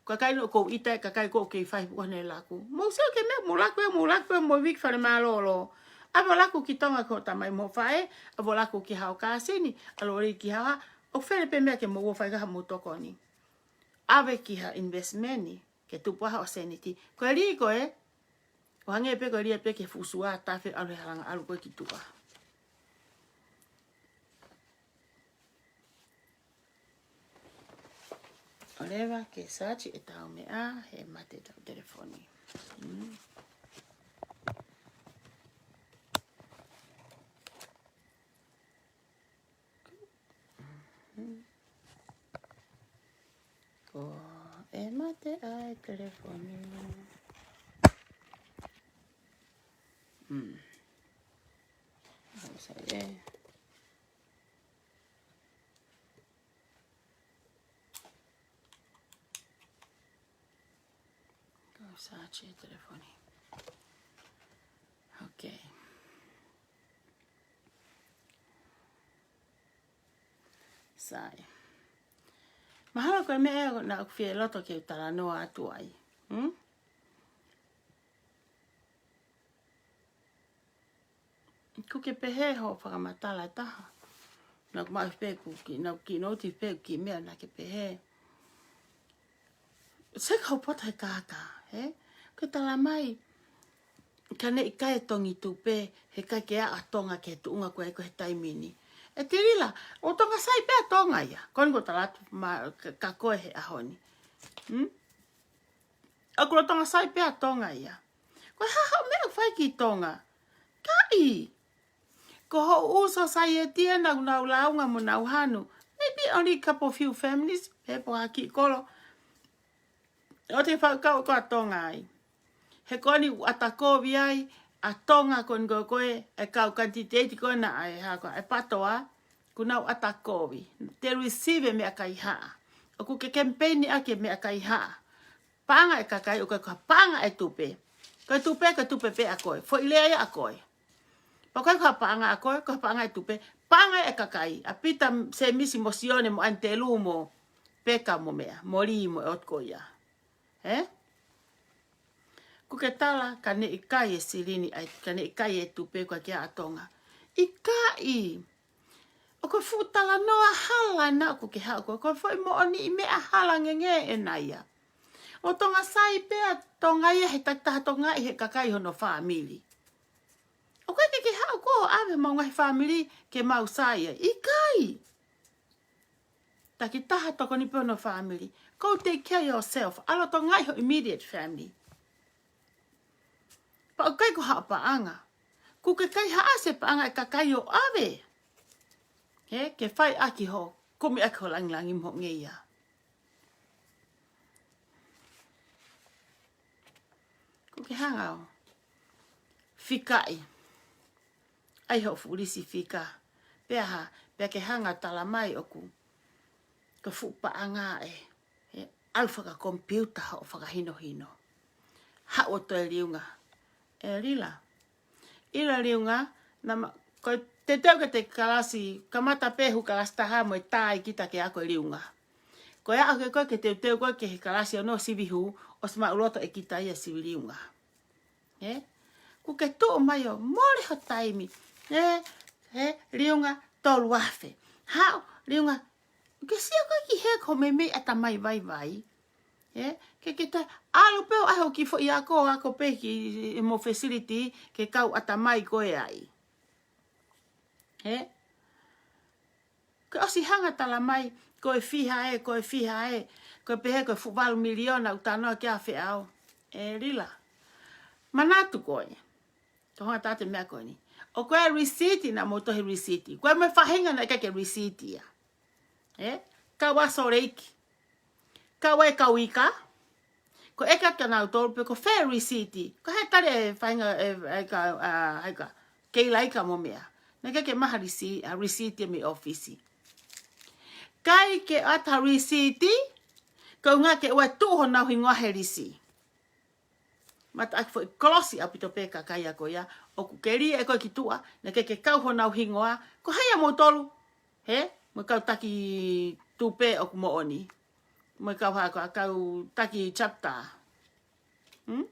ko e kakai naʻa ʻoku ou ʻita e kakai ʻoku kei fai huʻa ne laku. Mou sio ki he meʻa, mou laku ē, mou laku ē, mou viki fale mālōlō. ʻAve ʻo laku ki Tonga ki hoʻo tamai mo e faʻē, ʻave ʻo laku ki haʻo kāsini, ʻalu ʻo lī ki haʻo hā, ʻoku fele pē meʻa ke mou ō fai ki haʻamou tokoni. ʻAve ki ha investment ni, ke tupu ai haʻo sēniti. Ko e lī ko ē, ʻo hangē pē ko e lī pē ki he fuʻu sua tafe ʻalu he halanga ʻalu ko ē ki tuʻa. ʻOleva ke search ʻetau meʻa, he mate ʻetau telefoni. Mm. Ko e mate ʻa e telefoni. Mm. How say it? Kau search e telefoni. Okay. Sai. Mahalo ko e meʻa ʻoku ou fie loto ke u talanoa atu ai. Hmm? Kuo ke pehē hoʻo fakamatala ʻe taha. Naʻá ku maʻu pē ʻeku kiʻi, naʻá ku kiʻi nouti pē ʻeku kiʻi meʻa naʻá ke pehē. Sai ka hoʻo poto he kākā, he? Ko e tala mai, ka ne ʻikai e tongi tupe, heʻikai ke ʻalu ʻa Tonga ki he tuʻunga ko ē ko ē he taimi ni. ʻE Tilila, ʻoku lolotonga sai pē ʻa Tonga ia. Ko eni ʻoku ou tala atu ma-, ka, ka ko e he ʻaho ni. Hmm? ʻOku lolotonga sai pē ʻa Tonga ia. Ko e hā hoʻo meʻa ʻoku fai ki Tonga? Kaʻi. Ko hoʻo uso saieti ē naʻa nau lāunga mo nau hanu. Maybe only a couple few families, pe ko ha kiʻi kolo. ʻOku te fakakaukau ʻa Tonga ai. He ko eni ʻoku ʻata kovi ai ʻa Tonga ko eni ko ē, ʻa e kau kanititeiti ko ena ʻa e hā ko ē, ʻa e PATOA, kuo nau ʻata kovi. Te receive e meʻakai haʻa. ʻOku ke kemipeini ʻaki e meʻakai haʻa. Paʻanga e kakai, ʻoku ʻikai ko ha paʻanga e tupe. Ko e tupe, ko e tupe pē ʻa koe. Foʻi lea ia ʻa koe. Pea ʻoku ʻikai ko ha paʻanga ʻa koe, ko ha paʻanga e tupe. Paʻanga e kakai. ʻA Pita, Sēmisi mo Sione mo ʻAnitelū mo Peka mo meʻa. Mo Lī mo e ʻotu ko ia. He? Kuo ke tala, ka ne ʻikai e silini, ʻa e, ka ne ʻikai e tupe ko ē ki ʻa Tonga. ʻIkai. ʻOku fuʻu talanoa hala ena ʻoku ke haʻu ko ē, ko e foʻi moʻoniʻi meʻa hala ngenge ena ia. ʻOku lolotonga sai pē ʻa Tonga ia he takitaha Tonga ʻi he kakai hono fāmili. ʻOku ʻikai ke ke haʻu ko ē ʻave homau ngaahi fāmili ke mau sai ai. ʻIkai. Takitaha tokoni pē hono fāmili. Go take care yourself. ʻAlu ʻo tokangaʻi ho immediate family. Pea ʻoku ʻikai ko haʻo paʻanga. Kuo ke kaihaʻasi e paʻanga e kakai ʻo ʻave. He, ke fai ʻaki hoʻo, kumi ʻaki ho langilangi mo e ngeia. Kuo ke hanga ʻo fikaʻi. ʻAi hoʻo fuʻu lisi fika. Pea hā, pea ke hanga ʻo tala mai ʻoku. Ko e fuʻu paʻanga ē. He, ʻalu fakakomipiuta hoʻo fakahinohino. Haʻu ʻo toe liunga. ʻE Lila. ʻIla liunga, naʻá ma-, ko e teuteu ke te kalasi, kamata pē hū kalasi taha mo e tā ʻe kita ke ako e liunga. Ko e aʻu ko ē ke teuteu ko ē ki he kalasi ono sivi hū, ʻosi maʻuloto ʻe kita ia sivi liunga. He? Kuo ke tuʻu mai ʻo mole ho taimi. He, he, liunga tolu afe. Haʻu, liunga, ke sio ko ē ki he ko e meimei ʻatamai vaivai. He? Ke ke toe ʻalu pē ʻo ʻai hoʻo kiʻi foʻi ako, ako pē ki mo facility, ke kau ʻatamai ko ē ai. He? Ke ʻosi hanga tala mai, ko e fiha ē, ko e fiha ē, ko e pehē ko e fuʻu valu miliona ʻoku talanoa ki ai ʻa Feʻao. ʻE Lila. Manatu ko ē. Ko e hanga atu e meʻa ko eni. ʻOku ʻi ai e receipt naʻa mou tohi receipt. Ko e meʻa faʻahinga naʻe ʻikai ke receipt ia. He? Kau ʻa Sōleki. Kau e kau ika. Ko e ʻeke atu kia nautolu pe ko fē receipt. Ko e hā e tali e faʻahinga e, e ka, a, e ka, kei laika mo meʻa. Naʻe ʻikai ke maha receipt, a receipt ia mei ʻōfisi. ʻIkai ke ʻoatu ha receipt, ko e ʻuhinga ke ʻoua ʻe tuʻu honau hingoa he lisi. Mataʻaki foʻi kolosi ʻaupito pē kakai ko ia, ʻoku ke lī ʻe koe ki tuʻa, naʻe ʻikai ke kau honau hingoa, ko hai ʻa moutolu, he? Mo e kau taki tupe ʻoku moʻoni. Mo e kau hā ko ā, kau taki chapter. Hmm?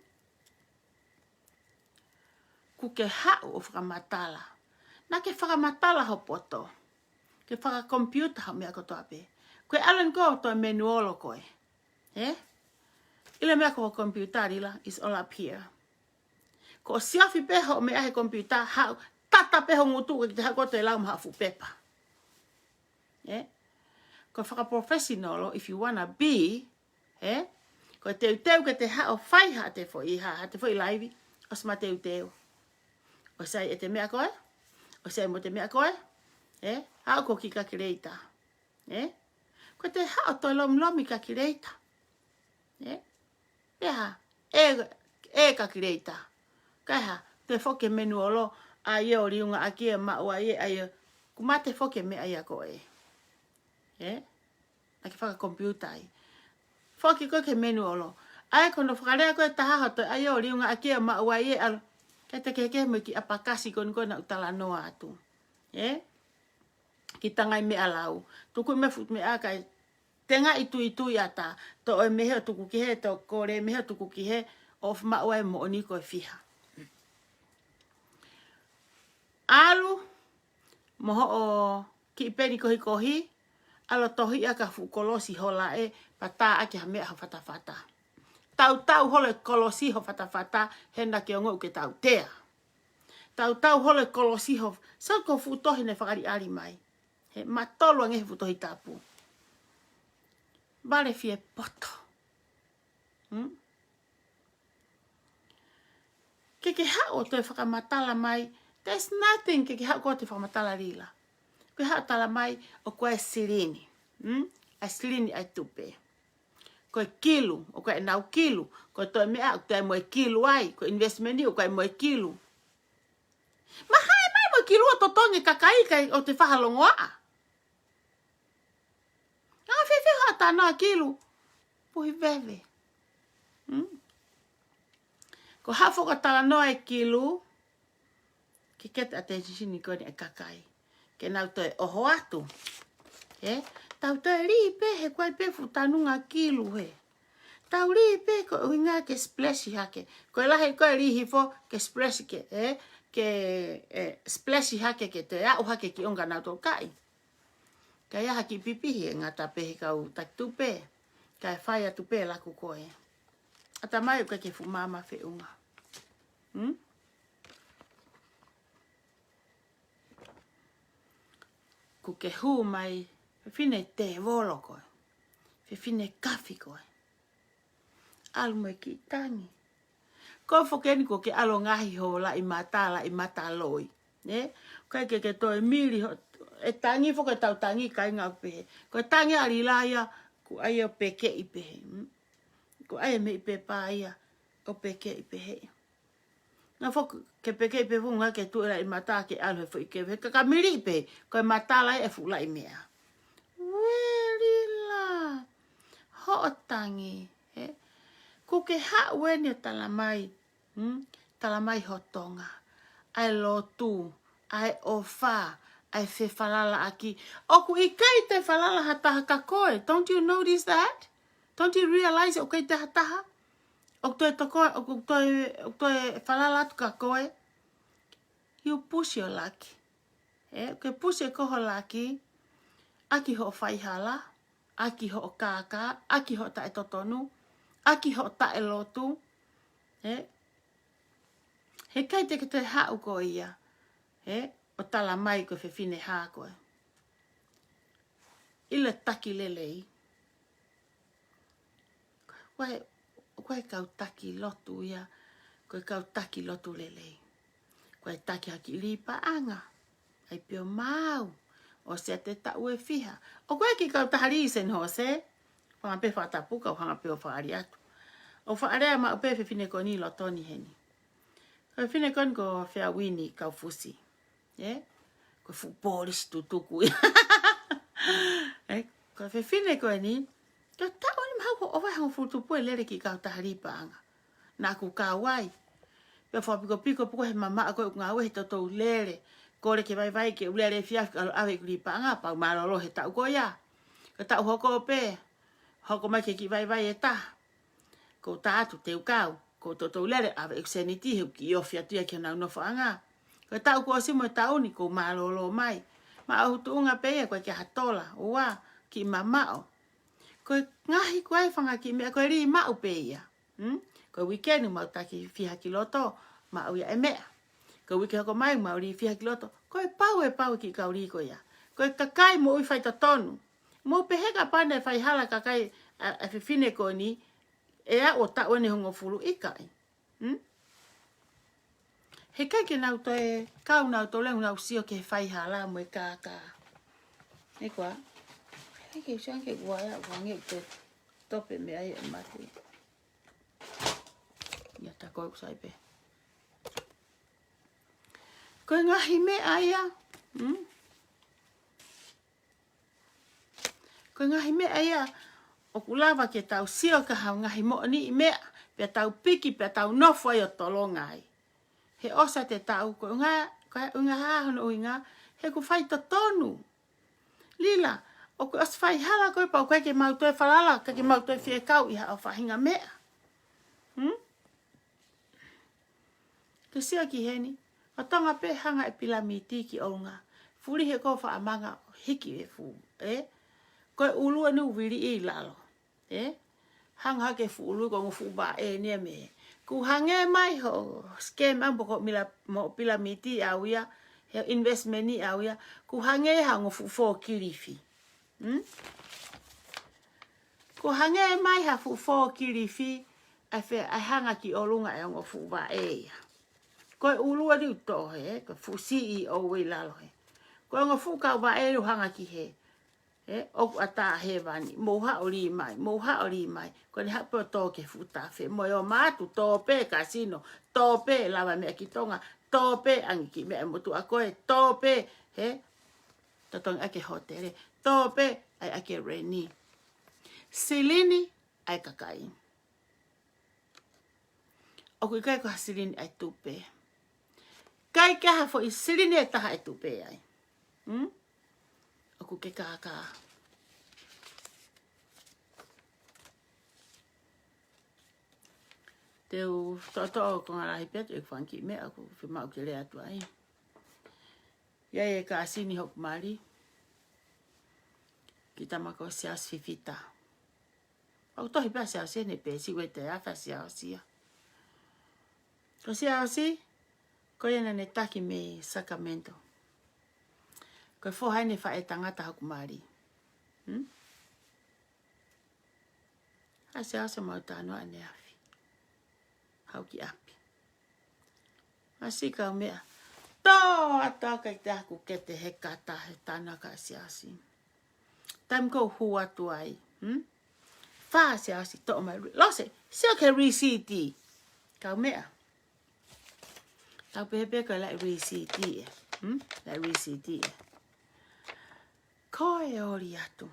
Kuo ke haʻu ʻo fakamatala. Naʻá ke fakamatala ho poto. Ke fakakomipiuta ho meʻa kotoa pē. Ko e ʻalu eni ko ē ʻo toe manual ko ē. He? ʻIlo e meʻa ko ho komipiuta Lila, it's all up here. Ko e siofi pē hoʻo meʻa he komipiuta, haʻu, tata pē ho ngutu, ʻikai ke te haʻu ko ē ʻo toe lau mo ha fuʻu pepa. Ē? Ko e fakaprofessional, if you wanna be, ē? Ko e teuteu ke te haʻu ʻo fai haʻate foʻi, ha, haʻate foʻi laivi, ʻosi mateuteu. ʻOsi ai ʻete meʻa ko ē, ʻosi ai mo ʻete meʻa ko ē, ē? Haʻu ko e kiʻi calculator, ē? Ko ʻete haʻu ʻo toe lomilomi calculator, ē? Pea hā, ē, ē calculator. Kae hā, toe foki e menu ʻolo, ʻa ia ʻo liunga ʻaki e maʻu ai ē, ʻa ia, kuo mate foki e meʻa ia ko ē. Ē? Naʻa ke fakakomipiuta ai. Foki ko ē ki he menu ʻolo. ʻA ia ko hono fakalea ko ē ʻe taha hoto, ʻa ia ʻo liunga ʻaki e maʻu ai ē, ʻalu. Ke te kehekehe mo e kiʻi ʻapakasi ko eni ko ē naʻa ku talanoa atu. Ē? Kiʻi tangai meʻa lau. Tuku e meʻa fuʻu meʻa kae tengaʻi tuitui ʻatā. Toʻo e mehe ʻo tuku ki hē, toʻo e kole mehe ʻo tuku ki hē, ʻo maʻu ai e moʻoni ko e fiha. ʻAlu, mo hoʻo kiʻi peni kohikohi, ʻalu ʻo tohiʻi ʻaki ha fuʻu kolosi holo ē, pea tā ʻaki ha meʻa ho fatafata. Tautau holo e kolosi ho fatafata, he naʻa ke ongoʻi ʻoku ke tautea. Tautau holo e kolosi ho, so ko e fuʻu tohi naʻe fakaʻaliʻali mai. He matolu ange he fuʻu Tohi Tapu. Vale fie poto. Hmm? Ke ke haʻu ʻo toe fakamatala mai, there's nothing ke ke haʻu ko ē ʻo toe fakamatala lila. Ke haʻu ʻo tala mai ʻoku ʻi ai e silini. Hmm? ʻA e silini ʻa e tupe. Ko e kilu, ʻoku ʻi ai ʻenau kilu. Ko e toe meʻa, ʻoku toe mo e kilu ai. Ko e investment, ʻoku ʻi ai mo e kilu. Mahalo ʻe ʻi ai mo e kilu ʻo totongi e kakai kae ʻoua te fakalongoaʻa. Naʻa fēfē haʻa talanoa kilu? Puhi veve. Hmm? Ko haʻa fakatalanoa e kilu, ke get attention ko eni e kakai. Ke nau toe ʻoho atu. Ē? Tau toe lī pē he ʻoku ʻi ai pē fuʻu tanunga kilu hē. Tau lī pē ko e ʻuhinga ke splash hake. Ko e lahi ko e lī hifo ke splash ke, ē? Ke, ē, splash hake ke toe aʻu hake ki ʻonga nau tō kai. Ka ʻi ai ha kiʻi pipihi ʻe ngata pē he kau taki tupe. Kae fai atu pē laku ko ē. ʻAtamai ʻoku ʻikai ke fuʻu maama feʻunga. Hmm? Kuo ke hū mai, fefine tēvolo koe. Fefine kafi koe. ʻAlu mo e kiʻi tangi. Ko e foki eni kuo ke ʻalu ʻo ngaohi ho laʻi mata, laʻi mata loi. Ē? ʻOku ʻikai ke ke toe mili ho, e tangi foki ʻetau tangi kāinga ʻoku pehē. Ko e tangi ʻa Lila ia, ʻoku ʻai ʻo pekeʻi pehē. Hmm? ʻOku ʻai e meʻi pepa ia, ʻo pekeʻi pehē. Naʻa foki ke pekeʻi pē fuʻu ngā ke tuʻu e laʻi mata ke ʻalu he foʻi keu he kakamili pē, ko e matala e fuʻu laʻi meʻa. Uē Lila, hoʻo tangi, ē? Kuo ke haʻu eni ʻo tala mai, hmm? Tala mai ho Tonga. ʻA e lotu, ʻa e ʻofa, ʻa e fefalalaʻaki. ʻOku ʻikai toe falala ha taha kia koe. Don't you notice that? Don't you realize ʻoku ʻikai toe ha taha? ʻOku toe toko, ʻoku toe, ʻoku toe falala atu kia koe. You push your luck. Ē, ke push e ko ho luck, ʻaki hoʻo faihala, ʻaki hoʻo kākā, ʻaki hoʻo taʻetotonu, ʻaki hoʻo taʻelotu. Ē, he ʻikai te ke toe haʻu ko ia. Ē, ʻo tala mai ko e fefine hā koe. ʻIlo e taki lelei. Ko e, ko e kau taki lotu ia, ko e kau taki lotu lelei. Ko e taki ha kiʻi lī paʻanga, ʻai pē ʻo maau, ʻosi ʻete taʻu ʻe fiha. ʻOku ʻi ai e kiʻi kau taha lī San Jose, fanga pē fakatapu kau hanga pē ʻo fakaʻali atu. ʻO fakaʻalu maʻu pē fefine ko eni ʻi loto ni heni. Ko e fefine ko eni ko Feauini Kaufusi. Ē? Ko e fuʻu polisi tutuku ia. Ē? Ko e fefine ko eni, ko e taʻu ni mahalo kuo ʻova e hongofulu tupu ʻe lele kiʻi kau taha lī paʻanga. Naʻa ku kau ai. Pea fakapikopiko pē ko e mamaʻo ko ē ʻoku ngāue he toutou lele. Kole ke vaivai ke u lele efiafi ka ʻave ʻeku lī paʻanga, pau mālōlō he taʻu ko ia. Ko e taʻu hoko pē. Hoko mai ke kiʻi vaivai ʻe taha. Ko u tā atu te u kau, ko u toutou lele, ʻave ʻeku sēniti, he ʻoku kiʻi ofi atu ia ki honau nofoʻanga. Ko e taʻu kuo ʻosi mo e taʻu ni, ko u mālōlō mai. Maʻu tuʻunga pē ia, ko e kiʻi ha tola, ua, kiʻi mamaʻo. Ko e ngaahi ko ē fanga kiʻi meʻa, ko e lī maʻu pē ia. Hmm? Ko e uike ni mau taki fiha ki loto, maʻu ia e meʻa. Ko e uike hoko mai, mau lī fiha ki loto. Ko e pau, e pau e kiʻi kau lī ko ia. Ko e kakai moʻui faitotonu. Mou pehē kapau naʻe faihala kakai ʻa, ʻa e fefine ko eni, ʻe aʻu ʻo taʻu ʻeni hongofulu, ʻikai. Hmm? Heʻikai ke nau toe, kau nau toe lea, nau sio ki he faihala mo e kākā. ʻE koā? Heʻikai ke sio ange ua ia, ua ange te tope meʻa ia ʻe mate. Ia tā ko ē ʻoku sai pē. Ko e ngaahi meʻa ia. Hmm? Ko e ngaahi meʻa ia ʻoku lava ke tau sio ki ha ngaahi moʻoniʻi meʻa, pea tau piki, pea tau nofo ai ʻo tolonga ai. He ʻosi ʻa e taʻu, ko e ʻuhinga, ko e ʻuhinga hā hono ʻuhinga, he ʻoku fai totonu. Lila, ʻoku ʻosi faihala koe pea ʻoku ʻikai ke mau toe falala, ʻikai ke mau toe fie kau ʻi haʻo faʻahinga meʻa. Hmm? Ke sio ki heni, ʻo Tonga pē hanga ʻe Pilamiti ki ʻolunga. Fuli he ko faʻamanga ʻo hiki e fuʻu, ē? Ko e ʻulu ʻeni ʻoku vili ʻi lalo, ē? Hanga hake fuʻu ʻulu ko e ongo fuʻu vaʻe ʻeni ʻa me. Kuo hangē mai hoʻo scam ʻa mo ko Mila, mo Pilamiti ʻa ia, he investment ʻa ia. Kuo hangē ha ongo fuʻu fōkilifi. Hmm? Kuo hangē mai ha fuʻu fōkilifi, ʻa e fe-, ʻa e hanga ki ʻolunga e ongo fuʻu vaʻe ia. Ko e ʻulu ʻeni ʻoku toʻo hē, ko e fuʻu C E O ʻi lalo hē. Ko e ongo fuʻu kau vaʻe ʻoku hanga ki hē. Ē, ʻoku ʻatā hēvani, mou haʻu ʻo lī mai, mou haʻu ʻo lī mai. Ko ʻene haʻu pē ʻo tō ki he fuʻu tafe, mo e ō mātu, tō pē kasino, tō pē lava meʻa ki Tonga, tō pē ʻange ki meʻa motuʻa ko ē, tō pē, hē? Totongi ʻaki e hōtele, tō pē ʻai ʻaki e reni. Silini ʻa e kakai. ʻOku ʻikai ko ha silini ʻa e tupe. ʻIkai ke ha foʻi silini ʻe taha ʻe tupe ai. Hmm? ʻOku ke kākā. Te u toʻotoʻo ko ngā lahi pē ʻeku fanga kiʻi meʻa ʻoku fiemaʻu ke lea atu ai. ʻI ai e kāsini hoku mali, kiʻi tama ko Siaosi Fifita. ʻOku tohi pē ʻa Siaosi ʻene peesi, ʻoku ʻi ai e afa Siaosi ia. Ko Siaosi, ko ia naʻa ne taki mei Sacramento. Ko e foha ʻeni e faʻētangata hoku mali. Hmm? ʻA Siaosi mau tānoa ʻaneafi. Haʻu ki ʻapi. Siʻi kau meʻa. Tō atu ʻa e kai te aku ke te he kata he tānoa kia Siaosi. Taimi ko ē ʻoku hū atu ai. Hmm? Fā Siaosi toʻo mai. Lose, sio ki he risiiti. Kau meʻa. Tau pehē pē ko e laʻi risiiti ē. Hmm? Laʻi risiiti ē. Ko e oli atu.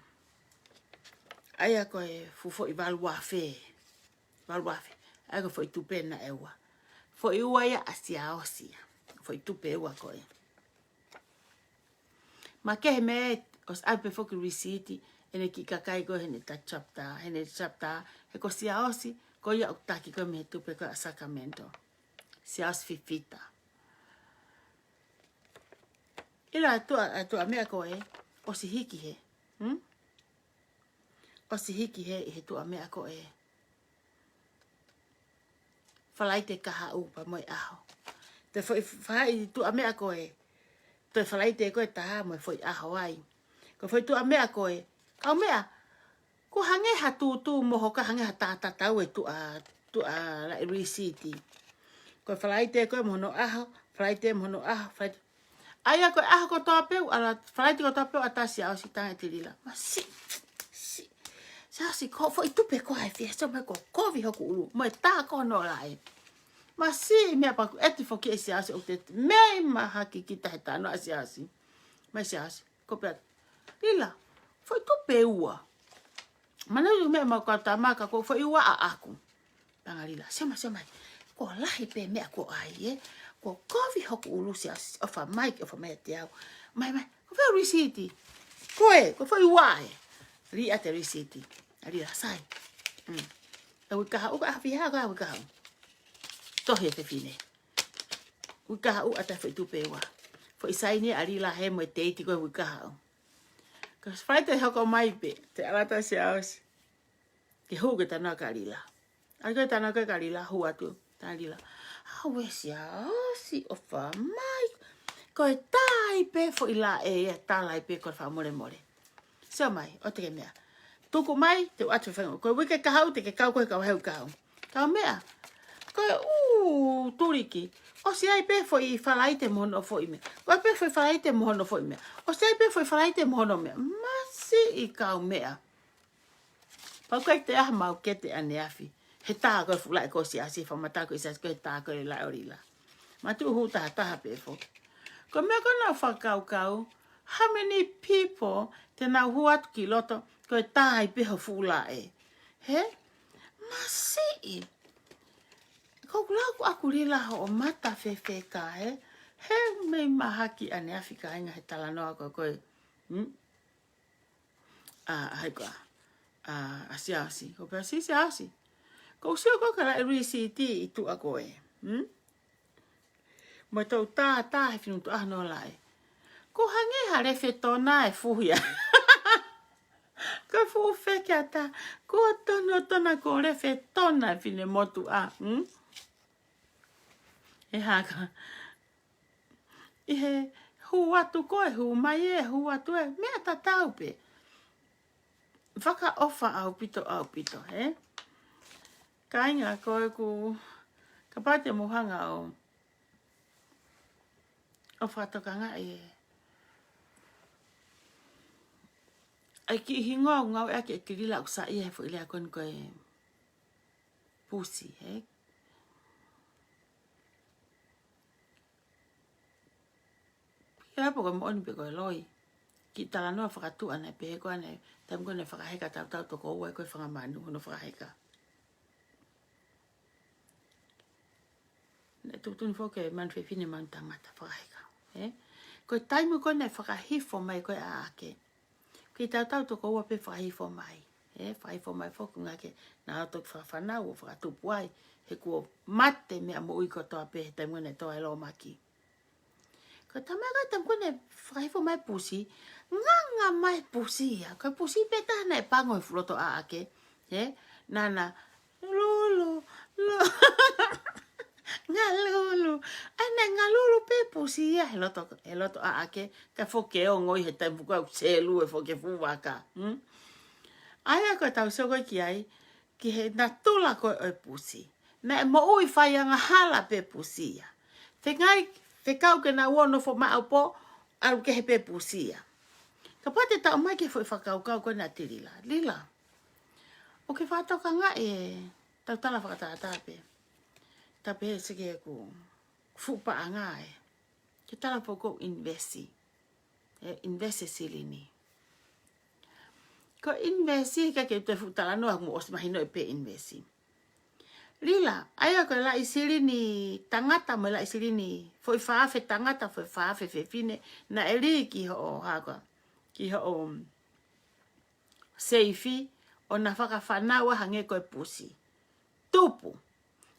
ʻA ia ko e fuʻu foʻi valu afe. Valu afe. ʻA ia ko e foʻi tupe naʻe ua. Foʻi ua ia ʻa Siaosi ia. Foʻi tupe ua ko ē. Makehe mei ai, ʻosi ʻai pē foki risiiti, ʻene kiʻi kakai ko ē heʻene ta chapter, heʻene chapter, he ko Siaosi, ko ia ʻoku taki ko ē mei he tupe ko ē ʻa Sacramento. Siaosi Fifita. ʻIlo ʻa e tuʻa, ʻa e tuʻa meʻa ko ē, ʻosi hiki hē. Hmm? ʻOsi hiki hē ʻi he tuʻa meʻa ko ē. Falaite kahaʻu pea mo e ʻaho. Te foʻi fai tuʻa meʻa ko ē. Toe Falaite ko ē taha mo e foʻi ʻaho ai. Ko e foʻi tuʻa meʻa ko ē. Kau meʻa, kuo hangē ha tūtū moho ka hangē ha tātatau e tuʻa, tuʻa laʻi risiiti. Ko e Falaite ko ē mo hono ʻaho, Falaite mo hono ʻaho, Falaite. ʻA ia ko e ʻaho kotoa pē ʻoku ʻalu, Falaite kotoa pē ʻoku ʻatā Siaosi, tanga ʻe Lila. Masiʻi, siʻi. Siaosi ko e foʻi tupe ko ē ʻe fiha, sio mai ko e kovi hoku ʻulu. Mo e tā ko hono laʻe. Masiʻi meʻa pea ʻoku ʻeti foki ʻe Siaosi ʻoku te mei mahaki kita he tānoa ʻa Siaosi. Mai Siaosi. Ko pea, Lila, foʻi tupe ua. Mana u meʻa mau kau tama ka ko e foʻi ua ʻaʻaku. Panga Lila, sio mai, sio mai. Kuo lahi pē meʻa kuo ʻai ē. Kuo kovi hoku ʻulu Siaosi, ʻofa mai, ʻofa mai ʻiate au. Mai, mai, ko fē risiiti? Ko ē, ko e foʻi ua ē. Lī ʻa e risiiti. ʻA Lila, sai. Mm. ʻA e uike kahaʻu, ka ʻaho fiha, ka ʻaho uike kahaʻu. Tohi e fefine. Uike kahaʻu ʻatā e foʻi tupe ua. Foʻi saini ʻa Lila he mo e teiti ko e uike kahaʻu. Ka Falaite hoko mai pē, te ʻalu atu Siaosi. Ke hū ke tānoa kia Lila. ʻAlu ko ē tānoa ko ē kia Lila, hū atu, tanga ʻe Lila. Aue Siaosi, ʻofa mai. Ko e tā ai pē foʻi laʻe, ʻe tala ai pē ko e fakamolemole. Sio mai, ʻoua te ke meʻa. Tuku mai, te u ʻoatu e fainga. Ko e uike kahaʻu, te ke kau koe he kau hau kau. Kaumeʻa. Ko e ʻū tuliki. ʻOsi ʻai pē foʻi Falaite mo hono foʻi meʻa. Ko e pē foʻi Falaite mo hono foʻi meʻa. ʻOsi ʻai pē foʻi Falaite mo hono meʻa. Masiʻi kaumeʻa. Pau ʻikai toe ʻi ai ha maʻukete ʻaneafi. He tā ko e fuʻu laʻe ko Siasi, fakamatala ko Siasi ko e tā ko e laʻe ʻo Lila. Matuʻu hū taha taha pē foki. Ko e meʻa ko ena ʻoku fakakaukau, how many people te nau hū atu ki loto, ko e tā ʻi ai pē ho fuʻu laʻe. He? Masiʻi. Ko ʻeku lau ʻaku Lila hoʻo mata fefeka, he? He mei mahaki ʻaneafi kāinga he talanoa ko ē ko ē. Hmm? ʻA, ʻa hai koā. ʻA, ʻa Siasi. Ko pē ʻa Siasi. Ko u sio ko ē ka laʻe lisiti ʻi tuʻa ko ē. Hmm? Mo e tau tā, tā he finu tuʻa hono laʻe. Ko e hangē ha lefetona e fuhia. Ko e fuʻu feke ʻa tā. Ko e tonotona ko e lefetona e finemotuʻa. Hmm? E haka. ʻI he hū atu ko ē, hū mai ē, hū atu ē, meʻa tatau pē. Fakaʻofa ʻaupito, ʻaupito, he? Kāinga ko ē ʻoku, kapau te mou hanga ʻo, ʻo fakatokangaʻi ē. ʻAi ki hingoa ʻoku ngāueʻaki ʻe Lila ʻoku saiʻia he foʻi lea ko eni ko e pusi, he? Pea pē ko e moʻoni pē ko e loi. Kiʻi talanoa fakatuʻa naʻe pehē ko ē ʻanai, taimi ko ē naʻe fakaheka tautau toko ua ʻe ko e fanga manu hono fakaheka. Naʻe tuʻutuʻuni foki e manu fefine manu tangata fakaheka. He? Ko e taimi ko ē naʻe fakahifo mai ko ē ʻa ʻAke. Kiʻi tautau toko ua pē fakahifo mai. He? Fakahifo mai foki ngā ke nā o toki fakafanau ʻo fakatupu ai. He kuo mate meʻa moʻui kotoa pē he taimi ko ē naʻe tō ai lōmaki. Ko e taimi ko ē, taimi ko ē naʻe fakahifo mai pusi, nganga mai pusi ia. Ko e pusi pē taha naʻe pango he fuʻu loto ʻa ʻAke. He? Nana, lulu, lu-, ngalulu. ʻAi naʻe ngalulu pē pusi ia he loto, he loto ʻa ʻAke. Ka foki ʻe ongo ʻi he taimi ko ē ʻoku selu e foki e fuʻu vaka. Hmm? ʻAi ʻa ko e tau sio ko ē ki ai, ki he natula ko ē ʻo e pusi. Naʻe moʻui fai angahala pē pusi ia. Fengai, fekau ke nau ō ʻo nofo maʻu pō, ʻalu kehe pē pusi ia. Kapau te tau ō mai ki he foʻi fakakaukau ko ena ʻa Lila. Lila. ʻOku ke fakatokangaʻi e tau tala fakatātā pē. Tau pehē seke ʻoku fuʻu paʻanga ē. Ke tala foki ʻoku invesi. E invesi e silini. Ko e invesi ka ke te fuʻu talanoa mo ʻosi mahino ʻe pē invesi. Lila, ʻa ia ko e laʻi silini tangata mo e laʻi silini foʻi faafe tangata, foʻi faafe fefine, naʻe lī ki hoʻo haka, ki hoʻo seifi, ʻo na fakafanau ʻa hangē ko e pusi. Tupu.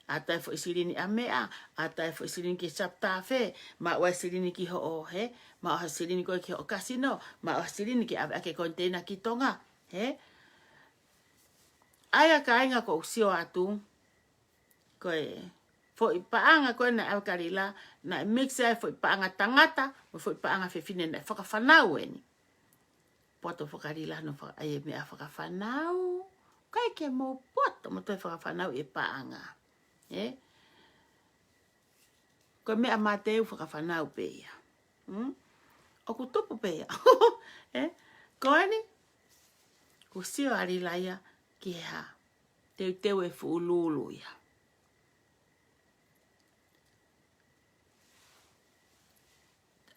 ʻAta e foʻi silini ʻa meʻa, ʻata e foʻi silini ki he saptafe, maʻu ʻa e silini ki hoʻo he, maʻu ha silini ko ē ki hoʻo kasino, maʻu ha silini ke ʻave ʻaki e koniteina ki Tonga, he? ʻA ia kāinga ʻoku ou sio atu, ko e foʻi paʻanga ko ē naʻe ʻave kia Lila, naʻe mix ai e foʻi paʻanga tangata, mo e foʻi paʻanga fefine naʻe fakafanau eni. Poto faka-Lila hono faka-, ʻai e meʻa fakafanau. ʻIkai ke mou poto, mou toe fakafanau e paʻanga. E? Ko e meʻa mate ʻoku fakafanau pē ia. Hmm? ʻOku tupu pē ia. E? Ko eni, ʻoku sio ʻa Lila ia ki he hā. Teuteu e fuʻu lulu ia.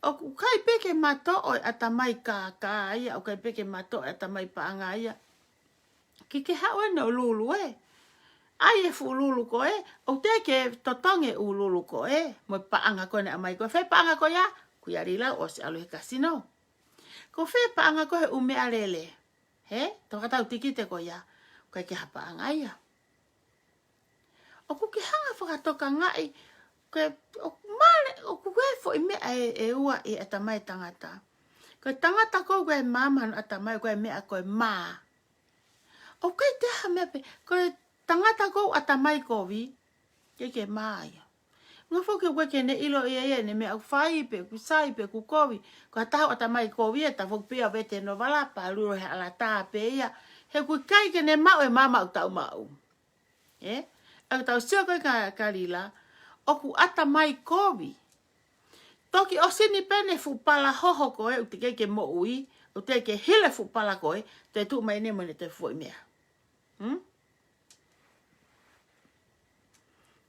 ʻOku ʻikai pē ke matoʻo e ʻatamai kākā ia, ʻoku ʻikai pē ke matoʻo e ʻatamai paʻanga ia. Ke ke haʻu eni ʻo lulu ē. ʻAi e fuʻu lulu ko ē, ʻoku teʻeki ke totongi e ʻū lulu ko ē, mo e paʻanga ko ē naʻe ʻomai ko ē. Fē paʻanga ko ia, ko ia Lila ʻosi ʻalu he kasino. Ko fē paʻanga ko ē he ʻū meʻa lele. He? Tokatau tikite ko ia, ʻoku ʻikai ke ha paʻanga ia. ʻOku ke hanga fakatokangaʻi, ke, ʻoku male, ʻoku ke foʻi meʻa ʻe, ʻe ua ʻi he ʻatamai tangata. Ko e tangata ko ē ʻoku ʻi ai e mā maʻa hono ʻatamai, ko e meʻa ko e mā. ʻOku ʻikai toe ʻi ai ha meʻa pē, ko e tangata ko ē ʻoku ʻatamai kovi, ʻikai ke mā ia. Ngā foki ʻoku ʻikai ke ne ʻilo ia ʻe ia ʻene meʻa ʻoku fai pe ʻoku sai pe ʻoku kovi. Ko ha taha ʻoku ʻatamai kovi ia, tafoki pē ia ʻo vete ʻi he novela, pālulu he ʻalatā pē ia. He ʻoku ʻikai ke ne maʻu e maama ʻoku tau maʻu. Ē? ʻOku tau sio ko ē kia, kia Lila, ʻoku ʻatamai kovi. Toki ʻosi ni pē ʻene fuʻu pala hoho ko ē, ʻoku teʻeki ke moʻui, ʻoku teʻeki ke hili e fuʻu pala ko ē, toe tuʻu mai ʻene mo ʻene toe foʻi meʻa. Hmm?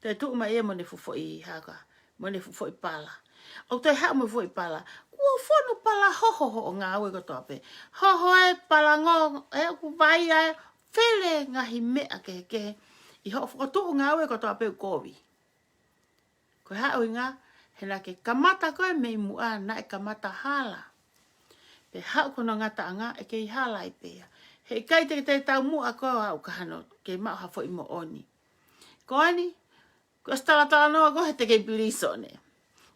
Toe tuʻu mai ia mo ʻene fuʻu foʻi haka, mo ʻene fuʻu foʻi pala. ʻOku toe haʻu mo e foʻi pala. Kuo fonu pala hoho hoʻo ngāue kotoa pē. Hoho ē, pala ngō, ē, ʻoku vai ē, fele ngaahi meʻa kehekehe. ʻI hoʻo fokotuʻu ngāue kotoa pē ʻoku kovi. Ko e hā e ʻuhinga? He naʻa ke kamata koe mei muʻa, naʻe kamata hala. Pea haʻu ko hono ngataʻanga ʻe kei hala ai pē ia. He ʻikai te ke toe taumuʻa koe ʻo aʻu ki hano kei maʻu ha foʻi moʻoni. Ko eni, kuo ʻosi talatalanoa koe he te ke pilīsone.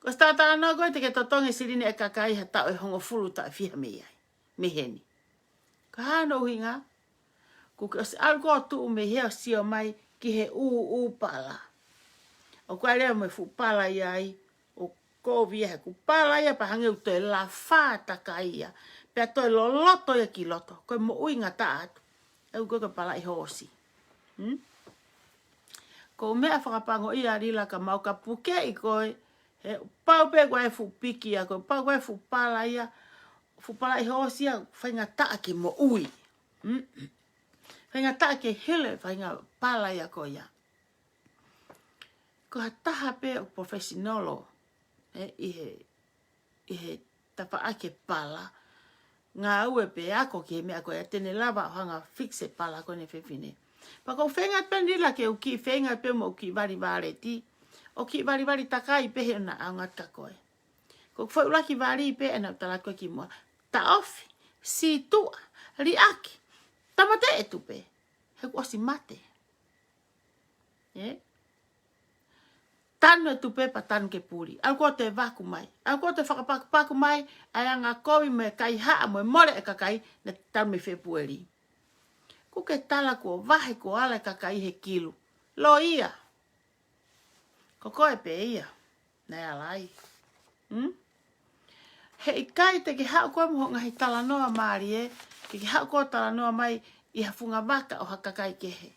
Kuo ʻosi talatalanoa koe he te ke totongi e silini ʻa e kakai ha taʻu ʻe hongofulu, taʻu ʻe fiha mei ai. Mei heni. Ko e hā hono ʻuhinga? Kuo ke ʻosi ʻalu koe ʻo tuʻu mei hē ʻo sio mai ki he ʻū, ʻū pala. ʻOku ʻi ai leva mo e fuʻu pala ia ai, ʻoku kovi ia he ʻoku pala ia pea hangē ʻoku toe lafā takai ia. Pea toe loloto ia ki loto. Ko e moʻui ngataʻa atu. ʻOku ʻikai ko e palaʻi hoosi. Hmm? Ko e meʻa fakapango ia Lila ka mau ka pukeʻi koe, he pau pē ko e fuʻu piki ia, ko e pau ko e fuʻu pala ia, fuʻu palaʻi hoosi ia, faingataʻa ke moʻui. Hmm? Faingataʻa ke hili e faʻahinga pala ia ko ia. Ko ha taha pē ʻoku professional, ē, ʻi he, ʻi he tafaʻaki e pala. Ngāue pē ako ki he meʻa ko ia te ne lava ʻo hanga ʻo fix e pala ko eni fefine. Pea ʻoku ou feinga pē Lila ke u kiʻi feinga pē mo u kiʻi valivaleti. ʻO kiʻi valivali takai pē he ʻoku na ʻaonga atu kia koe. Ko e foʻi ʻuluaki vali pē ʻe nau tala atu ki muʻa. Taʻofi, sītuʻa, liʻaki. Tāmateʻi e tupe. He kuo ʻosi mate. Ē? Tanu e tupe pea tanu ke puli. ʻAlu koe ʻo toe vaku mai. ʻAlu koe ʻo toe fakapakupaku mai ʻa e anga kovi mo e kaihaʻa mo e mole e kakai naʻe tanu mei Fēpueli. Kuo ke tala kuo vahe kuo ala e kakai he kilu. Loi ia. Ko koe pē ia naʻe ala ai. Hmm? He ʻikai te ke haʻu koe mo hoʻo ngaahi talanoa mālie, ke ke haʻu koe ʻo talanoa mai ʻi ha funga vaka ʻo ha kakai kehe.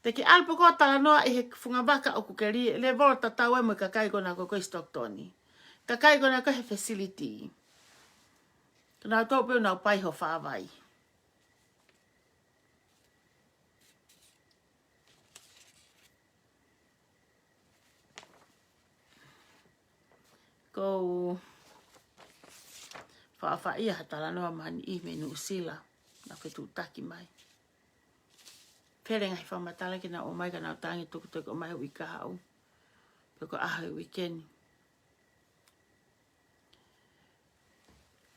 Te ke ʻalu pē koe ʻo talanoa ʻi he funga vaka ʻoku ke li-, levolo tatau ai mo e kakai ko ena ko ē ʻi Stockton. Kakai ko ena ko ē he facility. Ko nautolu pē ʻoku nau pai ho fāvai. Ko u faʻafaʻia ha talanoa mahani ʻi mei Nuʻusila, naʻa ke tuʻutaki mai. Fele ngaahi fakamatala ke nau ō mai ka nau tangi tukutuku ʻo mai hui kahaʻu. Pe ko e ʻaho e uike ni.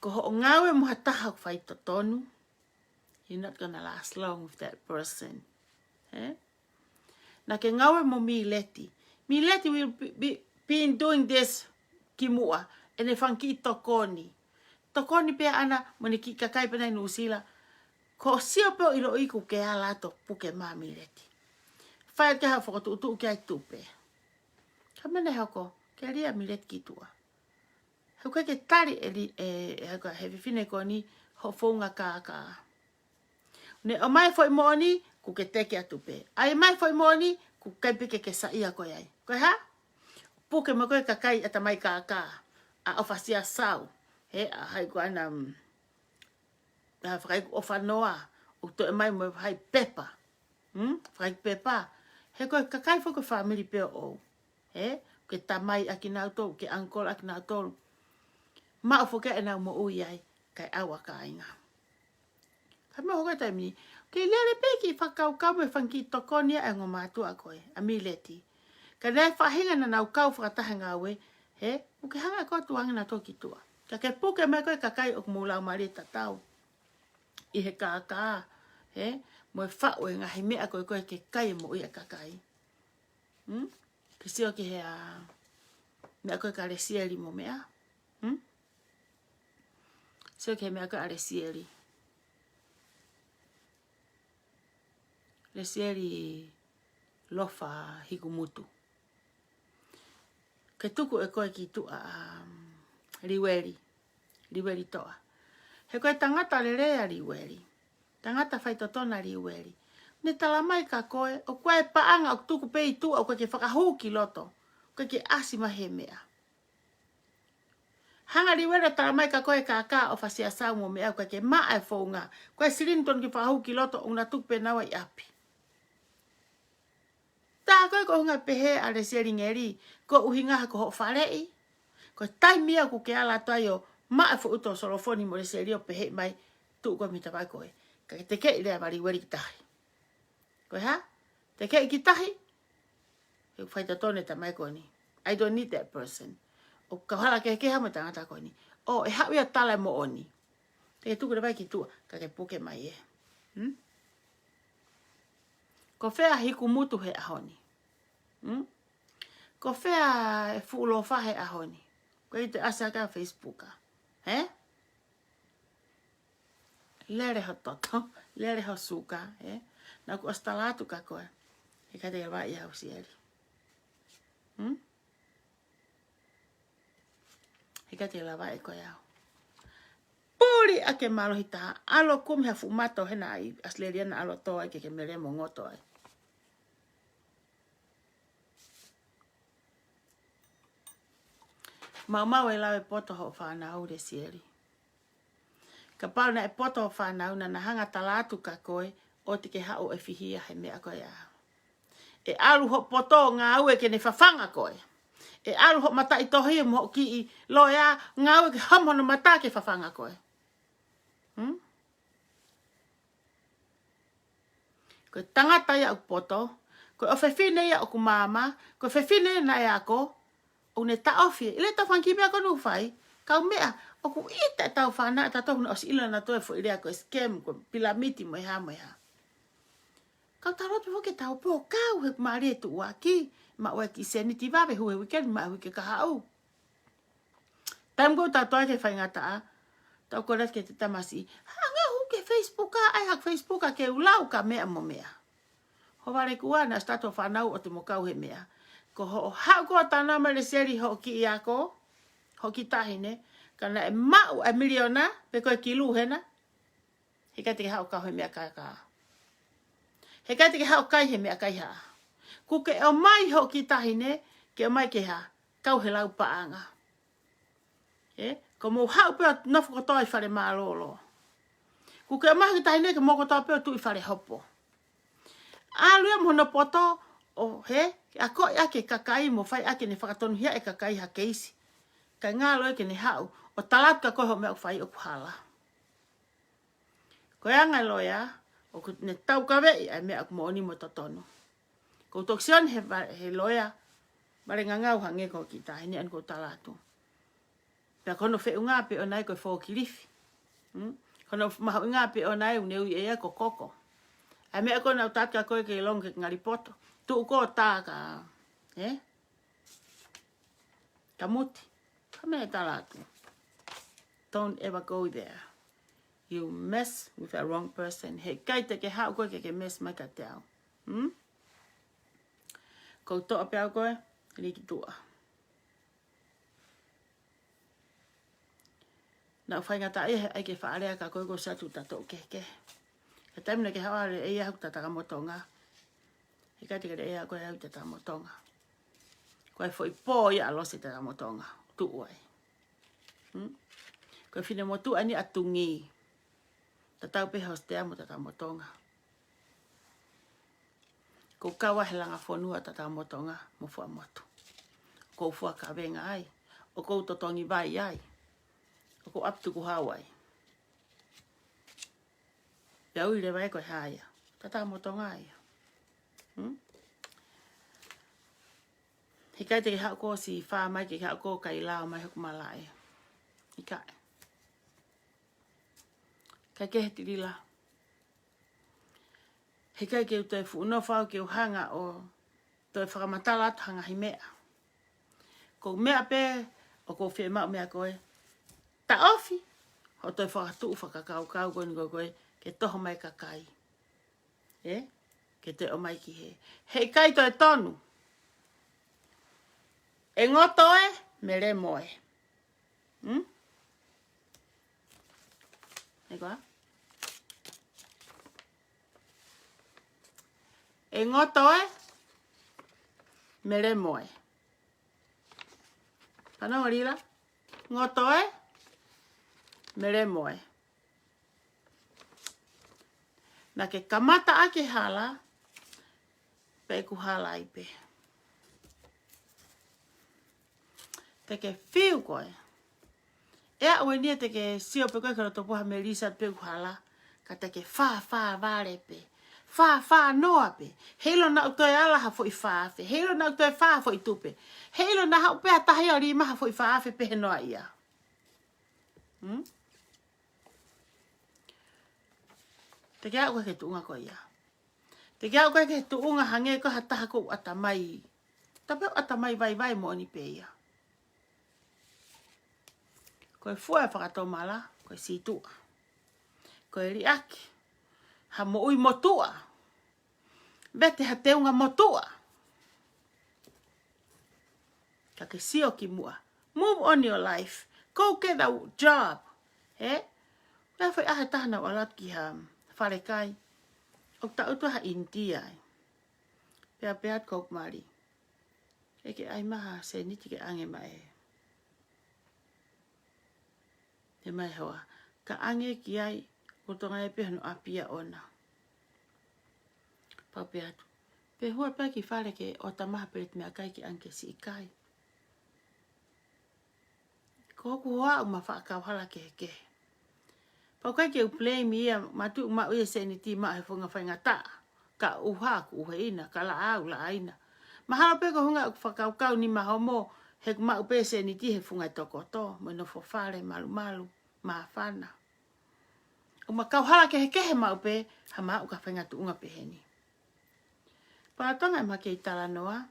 Ko hoʻo ngāue mo ha taha ʻoku faitotonu, you're not gonna last long with that person. Ē? Naʻa ke ngāue mo Mileti. Mileti will be, be, been doing this kimuʻa. ʻEne fanga kiʻi tokoni. Tokoni pē ʻana mo ʻene kiʻi kakai pē ʻana ʻi Nuʻusila. Ko e sio pē ʻo ʻiloʻi kuo ke ala atu ʻo puke mai Mileti. Fai atu ke ha fokotuʻutuʻu ki ai tupe. Ka meʻa naʻe hoko, ke lī ʻa Mileti ki tuʻa. He ʻoku ʻikai ke tali ʻe Li-, ʻe, ʻe, ʻe he fefine ko eni hoʻo founga kākā. Ne ʻomai foʻi moʻoni, kuo ke teke atu pē. ʻAi mai foʻi moʻoni, kuo ʻikai pē ke ke saiʻia koe ai. Ko e hā? Puke mai ko e kakai ʻatamai kākā. ʻA ʻOfasia Sau. He, ʻa hai ko ena, mm, ʻa fakaʻikuʻofa noa, ʻo toe mai mo hai pepa. Hmm? Fai pepa. He ko e kakai foki ko e fāmili pē ʻoʻou. He? Ke tamai ʻakinautolu, ke uncle ʻakinautolu. Maʻu foki ʻenau moʻui ai, kae ʻau ʻa kāinga. Ka mea hoko e taimi ni, ke lele pē ki fakakaukau mo e fanga kiʻi tokoni ʻa e ongo mātuʻa ko ē, ʻa Mileti. Ka naʻe faʻahinga naʻa nau kau fakataha he ngāue, he, ʻoku ke hanga ʻe koe ʻo tukuange nautolu ki tuʻa. Ka ke puke mai ko e kakai ʻoku mou laumālie tatau. ʻI he kākā, he, mo e faʻu e ngaahi meʻa ko ē ko ē ke kai e moʻui ʻa e kakai. Hmm? Ke sio ki he, ā, meʻa ko ē kia Lesieli mo meʻa. Hmm? Sio ki he meʻa ko ē ʻa Lesieli. Lesieli Lofa Hikumutu. ʻe tuku ʻe koe ki tuʻa ʻa, um, Liueli. Liueli Toʻa. He ko e tangata lelei ʻa Liueli. Tangata faitotonu ʻa Liueli. Ne tala mai kia koe, ʻoku ʻi ai e paʻanga ʻoku tuku pē ʻi tuʻa ʻoku ʻikai ke fakahū ki loto. ʻOku ʻikai ke ʻasi mai he meʻa. Hanga ʻe Liueli ʻo tala mai kia koe e kākā ʻo fasiasau mo e meʻa ʻoku ʻikai ke maʻa e founga. Ko e silini totonu ke fakahū ki loto ʻoku na tuku pē naua ʻi ʻapi. Tā ko e ko e ʻuhinga pehē ʻa Lesieli Ngeli, ko e ʻuhinga he ko hoʻo faleʻi. Ko e taimi ia ʻoku ke ala atu ai ʻo maʻa e foʻi uto ʻo Solofoni mo Lesieli ʻo pehē mai tuʻu ko e mita vai ko ē. Ka ke tekeʻi leva ʻa Liueli ki tahi. Ko e hā? Tekeʻi ki tahi. He ʻoku faitotonu e tamai ko eni. I don't need that person. ʻOku kau hala kehekehe mo e tangata ko eni. ʻO e haʻu ia ʻo tala e moʻoni. Te ke tuku leva ia ki tuʻa, ka ke puke mai ē. Hmm? Ko fē ʻa e hikumutu he ʻaho ni? Hmm? Ko fē ʻa e fuʻu lofa he ʻaho ni? Ko e te ʻasi ʻa e Facebook ʻa. Hē? Lele ho toto, lele ho suka, ē? Naʻa ku ʻosi tala atu kia koe. He ʻikai te ke lava ʻe au Sieli. Hmm? He ʻikai te ke lava ʻe koe au. Puli ʻa ke mālohi taha, ʻalu kumi ha fuʻu mato hena ʻi ʻAositelēlia naʻa ʻalu ʻo tō ai ke ke mele mo ngoto ai. Maumau e lau e poto hoʻo fānau Lesieli. Kapau naʻe poto hoʻo fānau naʻa na hanga tala atu kia koe ʻoua te ke haʻu ʻo fihia he meʻa ko ia. ʻE ʻalu hoʻo poto ngāue ke ne fafanga koe. ʻE ʻalu hoʻo mataʻitohi mo hoʻo kiʻi loea ngāue ke hamo hono mata ke fafanga koe. Hmm? Ko e tangata ia ʻoku poto, ko e ʻofefine ia ʻoku maama, ko e fefine naʻe ako, ʻoku ne taʻofi, ʻi he tau fanga kiʻi meʻa ko ē ʻoku fai, kau meʻa, ʻoku ʻita e tau fānau, ʻe tau tau na ʻosi ʻilo na toe foʻi lea ko e scam, ko e pilamiti mo e hā mo e hā. Kau tau lotu foki ke tau pō, kau he mālie tuʻuaki, maʻu e kiʻi sēniti vave hū he weekend, maʻu he uike kahaʻu. Taimi ko ē ʻoku tau toe ki he faingataʻa, tau kole ki he tamasiʻi. Hanga hū ki he Facebook ʻa, ʻai ha Facebook ʻa ke u lau ka meʻa mo meʻa. Ho vale kuo ʻosi tau ʻo fānau ʻo te mo kau he meʻa. Ko hoʻo haʻu ko ē ʻo tala mai Lesieli hoʻo kiʻi ako, hoʻo kiʻi taʻahine, ka naʻe maʻu e miliona, pe ko e kilu hena, he ʻikai te ke haʻu ʻo kau he meʻa kākā. He ʻikai te ke haʻu ʻo kai he meʻa kaihaʻa. Kuo ke ʻomai hoʻo kiʻi taʻahine, ke ʻomai ke hā, kau he lau paʻanga. Ē, ko mou haʻu pē ʻo nofo kotoa ʻi fale mālōlō. Kuo ke ʻomai hoʻo kiʻi taʻahine ke mou kotoa pē ʻo tuʻu ʻi fale hopo. ʻAlu ia mo hono poto ʻo hē, ke akoʻi ʻaki e kakai mo fai ʻaki ʻene fakatonuhiaʻi e kakai ha keisi. Kae ngalo ia ke ne haʻu ʻo tala atu kia koe hoʻo meʻa ʻoku fai ʻoku hala. Ko e anga e loea, ʻoku ne taukaveʻi ʻa e meʻa ʻoku moʻoni mo totonu. Ko e toki sio eni he va-, he loea, vale ngangau hangē ko e kiʻi taʻahine ʻaʻana ʻoku ou tala atu. Pea ko hono feʻunga pē ʻoʻona ia ko e fōkilifi. Hmm? Ko hono mahuʻinga pē ʻoʻona ia ʻoku ne ui ʻe ia ko e koko. ʻA e meʻa ko ē naʻa ku tala atu kia koe ke longo ke ngali poto. Tuʻu ko ē ʻo tā ka, ē? Ka muti. Ka meʻa ʻe tala atu. Don't ever go there. You mess with a wrong person. He ʻikai te ke haʻu koe ke ke mess mai kiate au. Hmm? Ko u toʻo pē au koe, lī ki tuʻa. Naʻa ku faingataʻaʻia he ʻai ke faʻa lea kia koe ko Satu ta toʻu kehekehe. He taimi naʻa ke haʻu ʻo lea ʻe ia hoku tatakamotonga. He ʻikai te ke lea ʻe au ko e au tatakamotonga. Ko e foʻi pō ia ʻa Losi tatakamotonga. Tuʻu ai. Hmm? Ko e finemotuʻa eni ʻa Tungi. Tatau pē Hosea mo tatakamotonga. Ko u kau ai he langa fonua tatakamotonga mo Fuaʻamotu. Ko u fua kavenga ai. ʻOku ou totongi vai ai. ʻOku ou ʻapi tukuhau ai. Pea ui leva ē ko e hā ia. Tatakamotonga ia. Hmm? He ʻikai te ke haʻu ko Sifā mai ke haʻu ko Kailao mai hoku malaʻe. ʻIkai. ʻIkai ke he tilila. He ʻikai ke u toe fuʻu nofo au ke u hanga ʻo toe fakamatala atu ha ngaahi meʻa. Ko e meʻa pē ʻoku ou fiemaʻu meia koe. Taʻofi, hoʻo toe fakatuʻu fakakaukau ko eni ko koe, ke toho mai kakai. Ē? Ke toe ʻomai ki hē. He ʻikai toe tonu. ʻE ngoto ē, melemo ē. Hmm? ʻE koa? ʻE ngoto ē, melemo ē. Fanongo Lila? Ngoto ē, melemo ē. Naʻa ke kamata ʻaki e hala, pea ʻoku hala ai pē. Te ke fiu koe. ʻE aʻu eni ia te ke sio pē koe ki loto pō ha meʻa lisa pē ʻoku hala, ka te ke fāfā vale pē. Fāfā noa pē. Heiʻilo naʻa ʻoku toe ala ha foʻi fā afe. Heiʻilo naʻa ʻoku toe fā ha foʻi tupe. Heiʻilo naʻa haʻu pē ha taha ia ʻo lima ha foʻi fā afe pē he noa ia. Hmm? Te ke aʻu koe ki he tuʻunga ko ia. Te ke aʻu koe ki he tuʻunga hangē ko ha taha ʻoku ʻatamai. Tapu ʻatamai vaivai moʻoni pē ia. Ko e fua e fakatomala, ko e sītuʻa. Ko e liʻaki, ha moʻui motuʻa. Vete ha teunga motuʻa. Ka ke sio ki muʻa. Move on your life. Go get a job. He? Pea foʻi ʻaho ʻe taha naʻa ku ʻalu atu ki ha falekai. ʻOku taʻutu ha ʻInitia ai. Pea pehē atu ko ʻeku mali, ʻe ke ʻai mai ha sēniti ke ʻange mai ē. He mai hoa. Ka ʻange ki ai, ʻoku tonga e pē hono ʻapi ia ʻona. Pau pē atu. Pea hū pē ki fale ke ʻoatu mai ha peleti meʻakai ke ʻange ki he siʻi kai. Ko hoku hoa ʻoku ma faʻa kauhala kehekehe. Pau ʻikai ke u blame ia, mātuʻa maʻu ia sēniti maʻu he funga faingataʻa. Ka ʻuha ʻoku ʻuheʻina, ka laʻā ʻoku laʻaina. Mahalo pē ko e ʻuhinga ʻoku fakakaukau ni mahomo, he ʻoku maʻu pē sēniti he funga e tokoto, mo e nofo fale, malumalu, māfana. ʻOku ma kauhala kehekehe maʻu pē, ha maʻu ka faingatuʻunga peheni. Pea tonga e ma kei talanoa,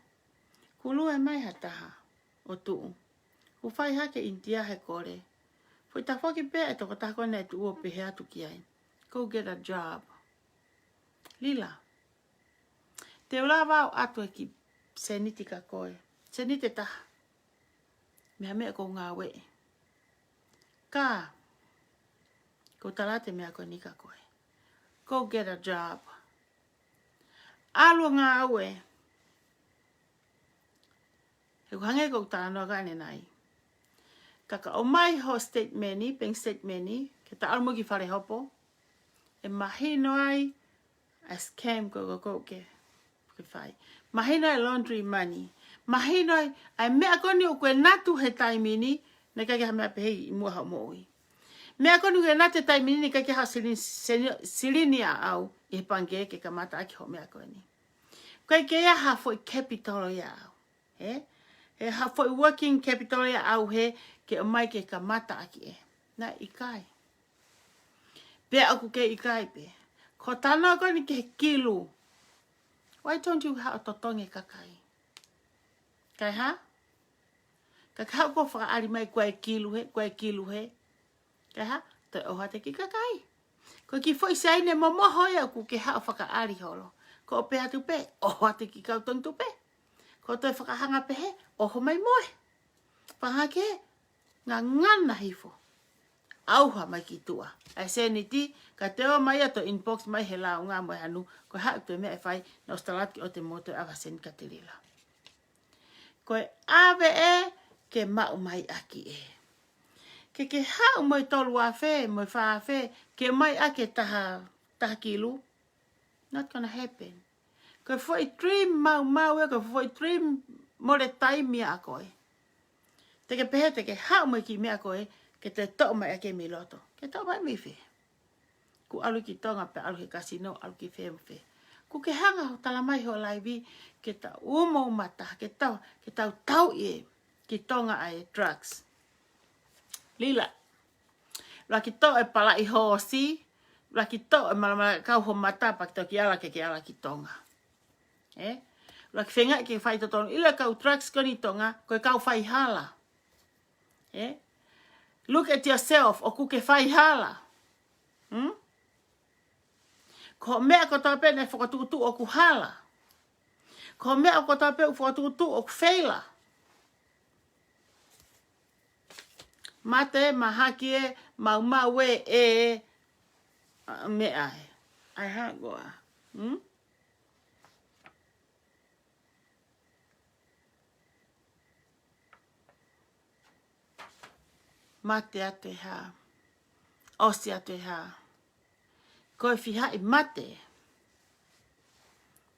kuo lue mai ha taha ʻo tuʻu. Kuo fai hake ʻInitia he kole. Foʻi tafoki pē e tokotaha ko ē naʻe tuʻu ʻo pehē atu ki ai, "Go get a job." Lila. Te u lava ʻo ʻoatu e kiʻi sēniti kia koe. Sēniti ʻe taha. Mei ha meʻa ʻoku ou ngāueʻi. Ka, ʻoku ou tala atu e meʻa ko eni kia koe. Go get a job. ʻAlu ʻo ngāue. He ʻoku hangē ko ʻeku talanoa ko ē ʻanenai. Ka ka ʻomai ho statement ni, bank statement ni, ke ta ʻalu mo e kiʻi fale hopo. ʻE mahino ai ʻa e scam ko ē ʻoku ke, ke fai. Mahino ai laundry money. Mahino ai ʻa e meʻa ko eni ʻoku ke natu he taimi ni, naʻe ʻikai ke ha meʻa pehē ʻi muʻa hoʻo moʻui. Meʻa ko eni ʻoku ke natu he taimi ni, naʻe ʻikai ke ha silini, seni-, silini ʻaʻau ʻi he pangikē ke kamata ʻaki hoʻo meʻa ko eni. ʻIkai ke ʻi ai ha foʻi capital ia ʻaʻau. He? He ha foʻi working capital ia ʻaʻau he ke ʻomai ke kamata ʻaki ē. Naʻe ʻikai. Pea ʻoku ke ʻikai pē. Ko e talanoa ko eni ki he kilu. Why don't you haʻu ʻo totongi e kakai? Kae hā? Ka ke haʻu ʻo fakaʻali mai ko e kilu he, ko e kilu he. Kae hā? Toe ʻoho atu e kiʻi kakai. Ko e kiʻi foʻi saine momoho ia ʻoku ke haʻu ʻo fakaʻali holo. Ko ʻo pehē atu pē, ʻoho atu e kiʻi kau tongi tupe. Ko e toe fakahanga pehē, ʻoho mai mo e. Fakahanga ke ngangana hifo. ʻAuha mai ki tuʻa. ʻA e sēniti, ka te ō mai ʻo toe inbox mai he lāunga mo e hanu, ko e hā ʻoku toe meʻa ʻe fai, naʻa ku ʻosi tala atu ki ʻoe te mo toe ʻave ha sēniti kia Lila. Ko e ʻave ē, ke maʻu mai ʻaki ē. Ke ke haʻu mo e tolu afe, mo e fā afe, ke ʻomai ʻaki e taha, taha kilu. Not gonna happen. Ko e foʻi dream maumau ē, ko e foʻi dream mole taimi ia ʻa koe. Te ke pehē, te ke haʻu mo e kiʻi meʻa ko ē, ke te toʻo mai ʻaki mei loto. Ke toʻo mai mei fē? Kuo ʻalu ki Tonga pea ʻalu he kasino, ʻalu ki fē mo fē. Kuo ke hanga ʻo tala mai hoʻo laivi, ke tau umo mata, ke tau, ke tau tauʻi ē, ki Tonga ʻa e drugs. Lila. ʻUluaki toʻo e palaʻi hoosi, ʻuluaki toʻo e malamala kau ho mata pea ke toki ala ke ke ala ki Tonga. Ē? ʻUluaki feinga ke fai totonu. ʻIlo e kau drugs ko eni ʻi Tonga, ko e kau fai hala. Ē? Look at yourself, ʻoku ke fai hala. Hmm? Ko e meʻa kotoa pē naʻe fokotuʻutuʻu ʻoku hala. Ko e meʻa kotoa pē ʻoku fokotuʻutuʻu ʻoku feila. Mate, mahaki ē, maumau ē, ē, ʻa, meʻa ē. ʻAi hā koā. Hmm? Mate atu e hā. ʻOsi atu e hā. Ko e fihaʻi mate.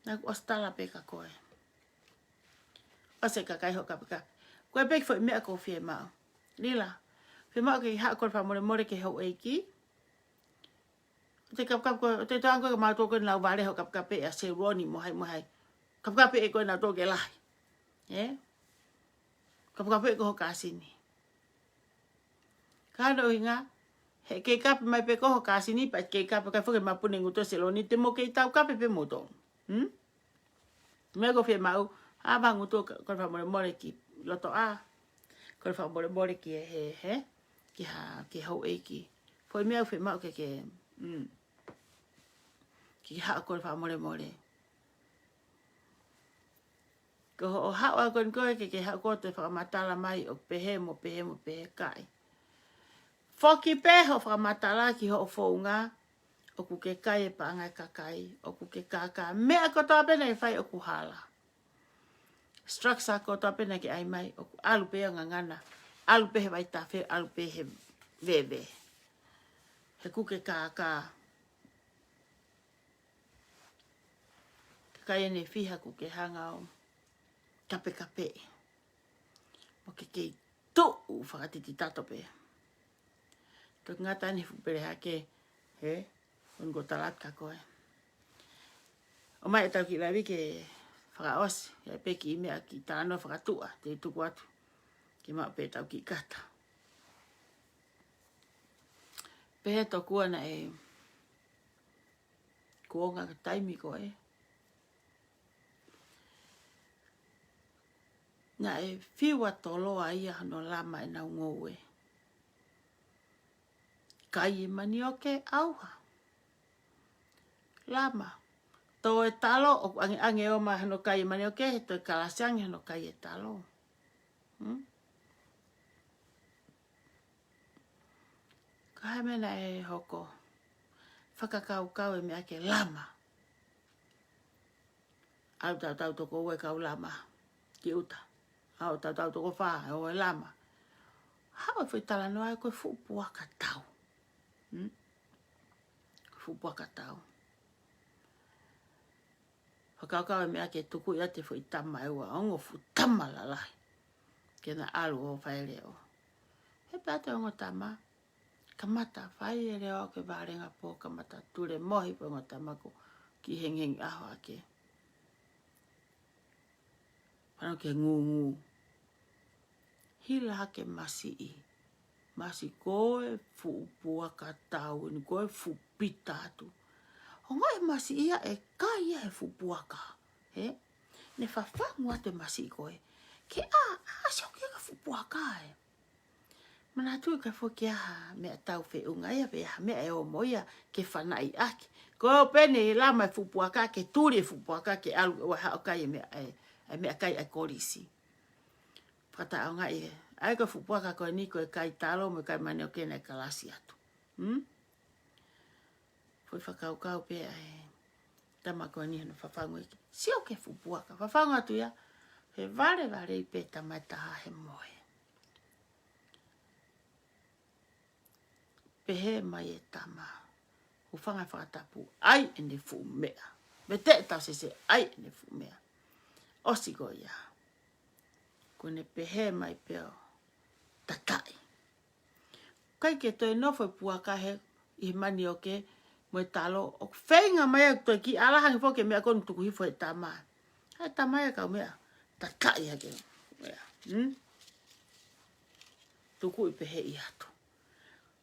Naʻa ku ʻosi tala pē kia koe. ʻOsi e kakai hoʻo kapekape. Ko e peki foʻi meʻa ʻoku ou fiemaʻu. Lila. Fiemaʻu ke haʻu kole fakamolemole ki he houʻeiki. ʻOku te kapekape ko, ʻoku te toʻo ange ko e mautolu ko ē naʻa nau vale hoʻo kapekape ʻa Seloni mo hai mo hai. Kapekape ʻe koe nautolu ke lahi. Ē? Kapekape ʻe koe ho kāsini. Ka ko hono ʻuhinga, he kei kape mai pē koe ho kāsini, pea kei kape kai foki e mapuna ʻi ngutu ʻo Seloni, te mou kei taukape pē moutolu. Hmm? Meʻa ʻoku ou fiemaʻu, ʻa e vaha ngutu ka, kole fakamolemole ki loto ʻa. Kole fakamolemole ki he, he, he, ki ha, ki he houʻeiki. Foʻi meʻa ʻoku fiemaʻu ke, ke, mm. Ke haʻu kole fakamolemole. Ko hoʻo haʻu ʻa koe ni ko ē ke, ke haʻu koe ʻo toe fakamatala mai ʻoku pehē mo pehē mo pehē kae. Foki pē hoʻo fakamatala ki hoʻo founga, ʻoku ke kai e paʻanga e kakai, ʻoku ke kākā. Meʻa kotoa pē naʻe fai ʻoku hala. Structure kotoa pē naʻa ke ʻai mai, ʻoku ʻalu pē ʻa ngangana, ʻalu pē he vaitafe, ʻalu pē he veve. He ʻoku ke kākā. Kakai ʻe fiha ʻoku ke hanga ʻo kapekapeʻi. Mo ke kei tuʻu fakatititato pē. Toki ngata ʻeni he fuʻu pele hake, he, ʻoku ou tala atu kia koe. ʻOmai ʻetau kiʻi laivi ke fakaʻosi, ʻe pē kiʻi meʻa kiʻi talanoa fakatuʻa, te u tuku atu. Ke maʻu pē ʻetau kiʻi kata. Pehē tokua naʻe kuonga ka taimi ko ē. Naʻe fiu ʻa Toloa ia hono lama ʻenau ngoue. Kai e manioke ʻauha. Lama. Tō e talo, ʻoku ʻangeʻange ʻo mai hono kai e manioke, he toe kalasi ange hono kai e talo. Hmm? Ka ko e meʻa naʻe hoko. Fakakaukau e meʻa ke lama. ʻAlu tautau toko ua e kau lama ki ʻuta. ʻAlu tautau toko fā ʻo e lama. Haʻu e foʻi talanoa ʻa e ko e fuʻu puaka tau. Hmm? Fuʻu puaka tau. Fakakaukau e meʻa ke tuku ia ki he foʻi tama ʻe ua, ongo fuʻu tama lalahi. Ke na ʻalu ʻo fai leʻo. He pea te ongo tama, kamata fai e leʻo ke valenga pō, kamata tulemohi pē ongo tama ko ki hengihengi ʻaho ake. Pano ke ngūngū. Hila hake masiʻi. Masiʻi ko e fuʻu puaka tau eni, ko e fuʻu pita atu. Ongoʻi e masiʻi ia ʻe kai ia he fuʻu puaka. He? Ne fafangu atu e masiʻi ko ē. Ke ʻā, ʻā, sio ki he fuʻu puaka ē. Manatuʻi ka foki ʻa ha meʻa tau feʻunga ia, pe ʻa ha meʻa ʻe ō mo ia, ke fanaʻi ʻaki. Ko ē pē ne lama e fuʻu puaka, ke tuli e fuʻu puaka, ke ʻalu ʻo haʻu ʻo kai e meʻa, e, e meʻakai ʻa e kolisi. Fakataʻeʻaongaʻi ē. ʻA e ko e fuʻu puaka ko eni ko e kai talo mo e kai manioke naʻe kalasi atu. Hmm? Foʻi fakakaukau pē ʻa e tama ko eni hono fafangu ē. Sio ki he fuʻu puaka. Fafangu atu ia. He valevalei pē tama ʻe taha he mohe. Pehē mai e tama. Hūfanga he fakatapu. ʻAi ʻene fuʻu meʻa. Mete e tau sese. ʻAi ʻene fuʻu meʻa. ʻOsi ko ia. Ko ʻene pehē mai pē ʻo tataʻi. ʻIkai ke toe nofo e puaka he, ʻi he manioke, mo e talo, ʻoku feinga mai ʻa e toe kiʻi ʻalahangi foki e meʻa ko eni tuku hifo he tama. ʻA e tama ia kau meʻa, tataʻi hake. Meʻa, hmm? Tuku ʻi pehē ʻi atu.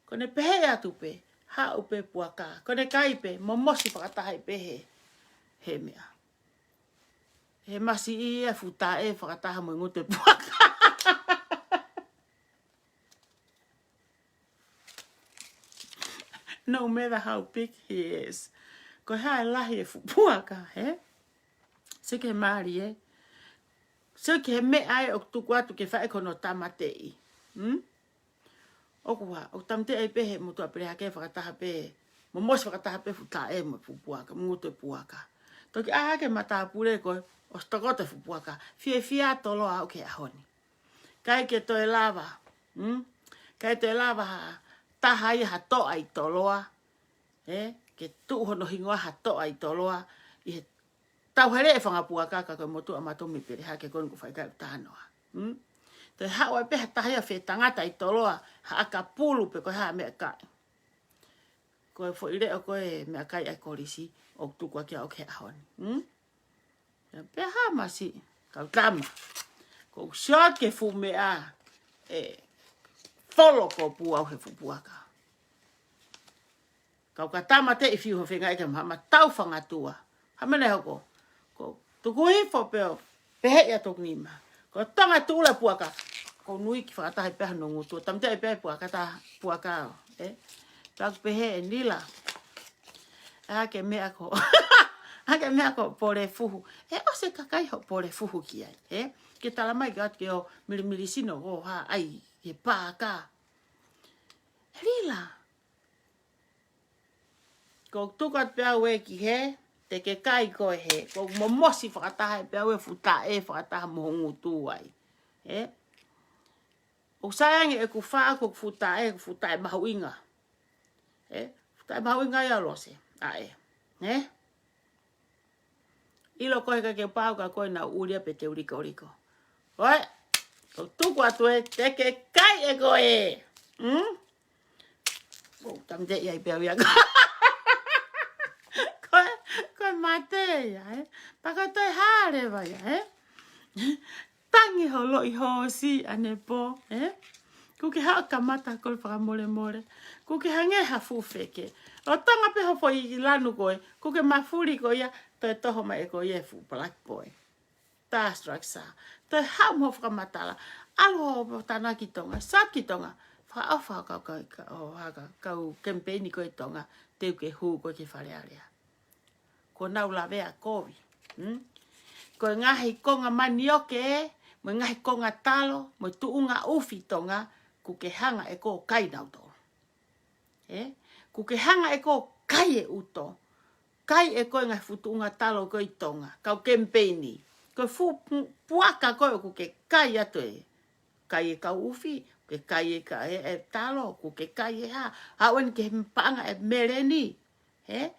Ko ʻene pehē ʻi atu pē, haʻu pē puaka. Ko ʻene kai pē, momosi fakataha ʻi pehē, he meʻa. He masiʻi ia futa e fakataha mo e ngutu e puaka. No matter how big he is. Ko e hā e lahi e fuʻu puaka, he? Sio ki he mali, ē. Sio ki he meʻa ē ʻoku tuku atu ke fai ko hono tāmateʻi. Hmm? ʻOku hā, ʻoku tāmateʻi ai pē he motuʻa Pelehake fakataha pē, momosi fakataha pē fuʻu taʻe mo e fuʻu puaka, mo ngutu e puaka. Toki ʻā hake matāpule ko ē, ʻosi tokoto e fuʻu puaka. Fiefia Toloa au ki he ʻaho ni. ʻIkai ke toe lava, mm? ʻIkai toe lava ha taha ia ha toʻa ʻi Toloa, ē? Ke tuʻu hono hingoa ha toʻa ʻi Toloa, ʻi he tauhele e fanga puaka ka ko e motuʻa mātou mei Pelehake ko eni ʻoku fai ki ai e ʻuta noa. Mm? Toe haʻu ai pē ha taha ia fetangata ʻi Toloa, ha ʻakapulu pe ko e hā e meʻakai. Ko e foʻi leʻo ko e meʻakai ʻa e kolisi, ʻoku tuku ʻaki au ki he ʻaho ni. Mm? Pea hā masi, kau tama. Ko u short ki he fuʻu meʻa, ē, folo ko pū au he fuʻu puaka. Kau ka tāmateʻi fiu ho fenga ʻi he maha matau fangatua. Hā mene hoko. Ko tuku hifo pē ʻo pehē ia toku nima. Ko Tonga tuʻula puaka. Ko nui ki fakataha pē hono ngutu. Tāmateʻi pē puaka ta puaka ʻo. Ē? Taku pehē ʻe Nila. ʻA ke meʻa ko. ʻA ke meʻa ko pole fuhu. ʻE ʻosi e kakai ho pole fuhu ki ai. Ē? Ke tala mai ka atu ke ʻo milimili sino ko ha ai ke pāka. Lila. Ko u tuku atu pē au ē ki hē, te ke kai koe hē, ko u momosi fakataha pē au e fuʻu taʻe fakataha mo ho ngutu ai. Ē? ʻOku sai ange ʻeku fā ko e fuʻu taʻe, ko e fuʻu taʻe mahuʻinga. Ē? Fuʻu taʻe mahuʻinga ia Lose. ʻA ē. Ē? ʻIlo koe ka ke pau ka koe na ulia pe te uriko uriko. Koe, ko u tuku atu ē, te ke kai ʻe koe. Mm? Ko u tāmateʻi ai pē au ia. Koe, koe mate ia, ē? Pea ko e toe hale vai ia, ē? Tangi ho loʻi hoosi ʻanepō, ē? Kuo ke haʻu kamata ko e fakamolemole. Kuo ke hangē ha fuʻu feke. ʻO tonga pē ho foʻi lanu koe. Kuo ke mafuli koe ia, toe toho mai ʻe koe ia e fuʻu black boy. Tā structure. Toe haʻu mo fakamatala. ʻAlu ho tānaki Tonga. Sat ki Tonga. Fakaʻofa kau, kau, kau, kau, kau kemipeini ko ē Tonga. Te u ke hū koe ki Fale Alea. Ko nau lavea kovi. Hmm? Ko e ngaahi konga manioke, mo e ngaahi konga talo, mo e tuʻunga ʻufi Tonga, kuo ke hanga ʻe koe ʻo kai nautolu. Ē? Kuo ke hanga ʻe koe ʻo kai e ʻuto. Kai ʻe koe ngaahi fuʻu tuʻunga talo ko ē ʻi Tonga. Kau kemipeini. Ko e fuʻu pu-, puaka ko ē ʻoku ke kai atu ē. Kai e kau ʻufi, ke kai e ka-, e, e talo, kuo ke kai e hā. Haʻu eni ki he paʻanga e meleni. Ē?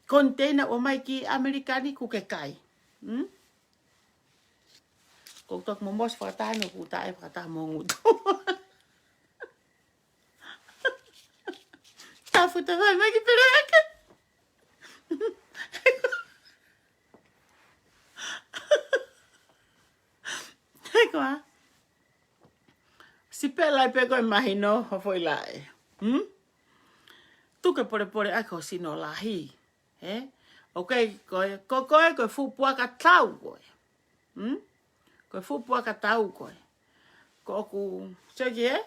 Koniteina ʻomai ki ʻAmelika ni kuo ke kai. Hmm? Ko u toki momosi fakataha ni ʻoku taʻe fakataha mo ho ngutu. Tafuta vai mai ki Pelehake. He koā. Sipela ai pē koe mahino ho foʻi laʻe. Hmm? Tuku e polepole ʻaki ho sino lahi. Ē? ʻOku ʻikai ko e, ko koe, ko e fuʻu puaka tau koe. Hmm? Ko e fuʻu puaka tau koe. Ko ʻoku, seki ē?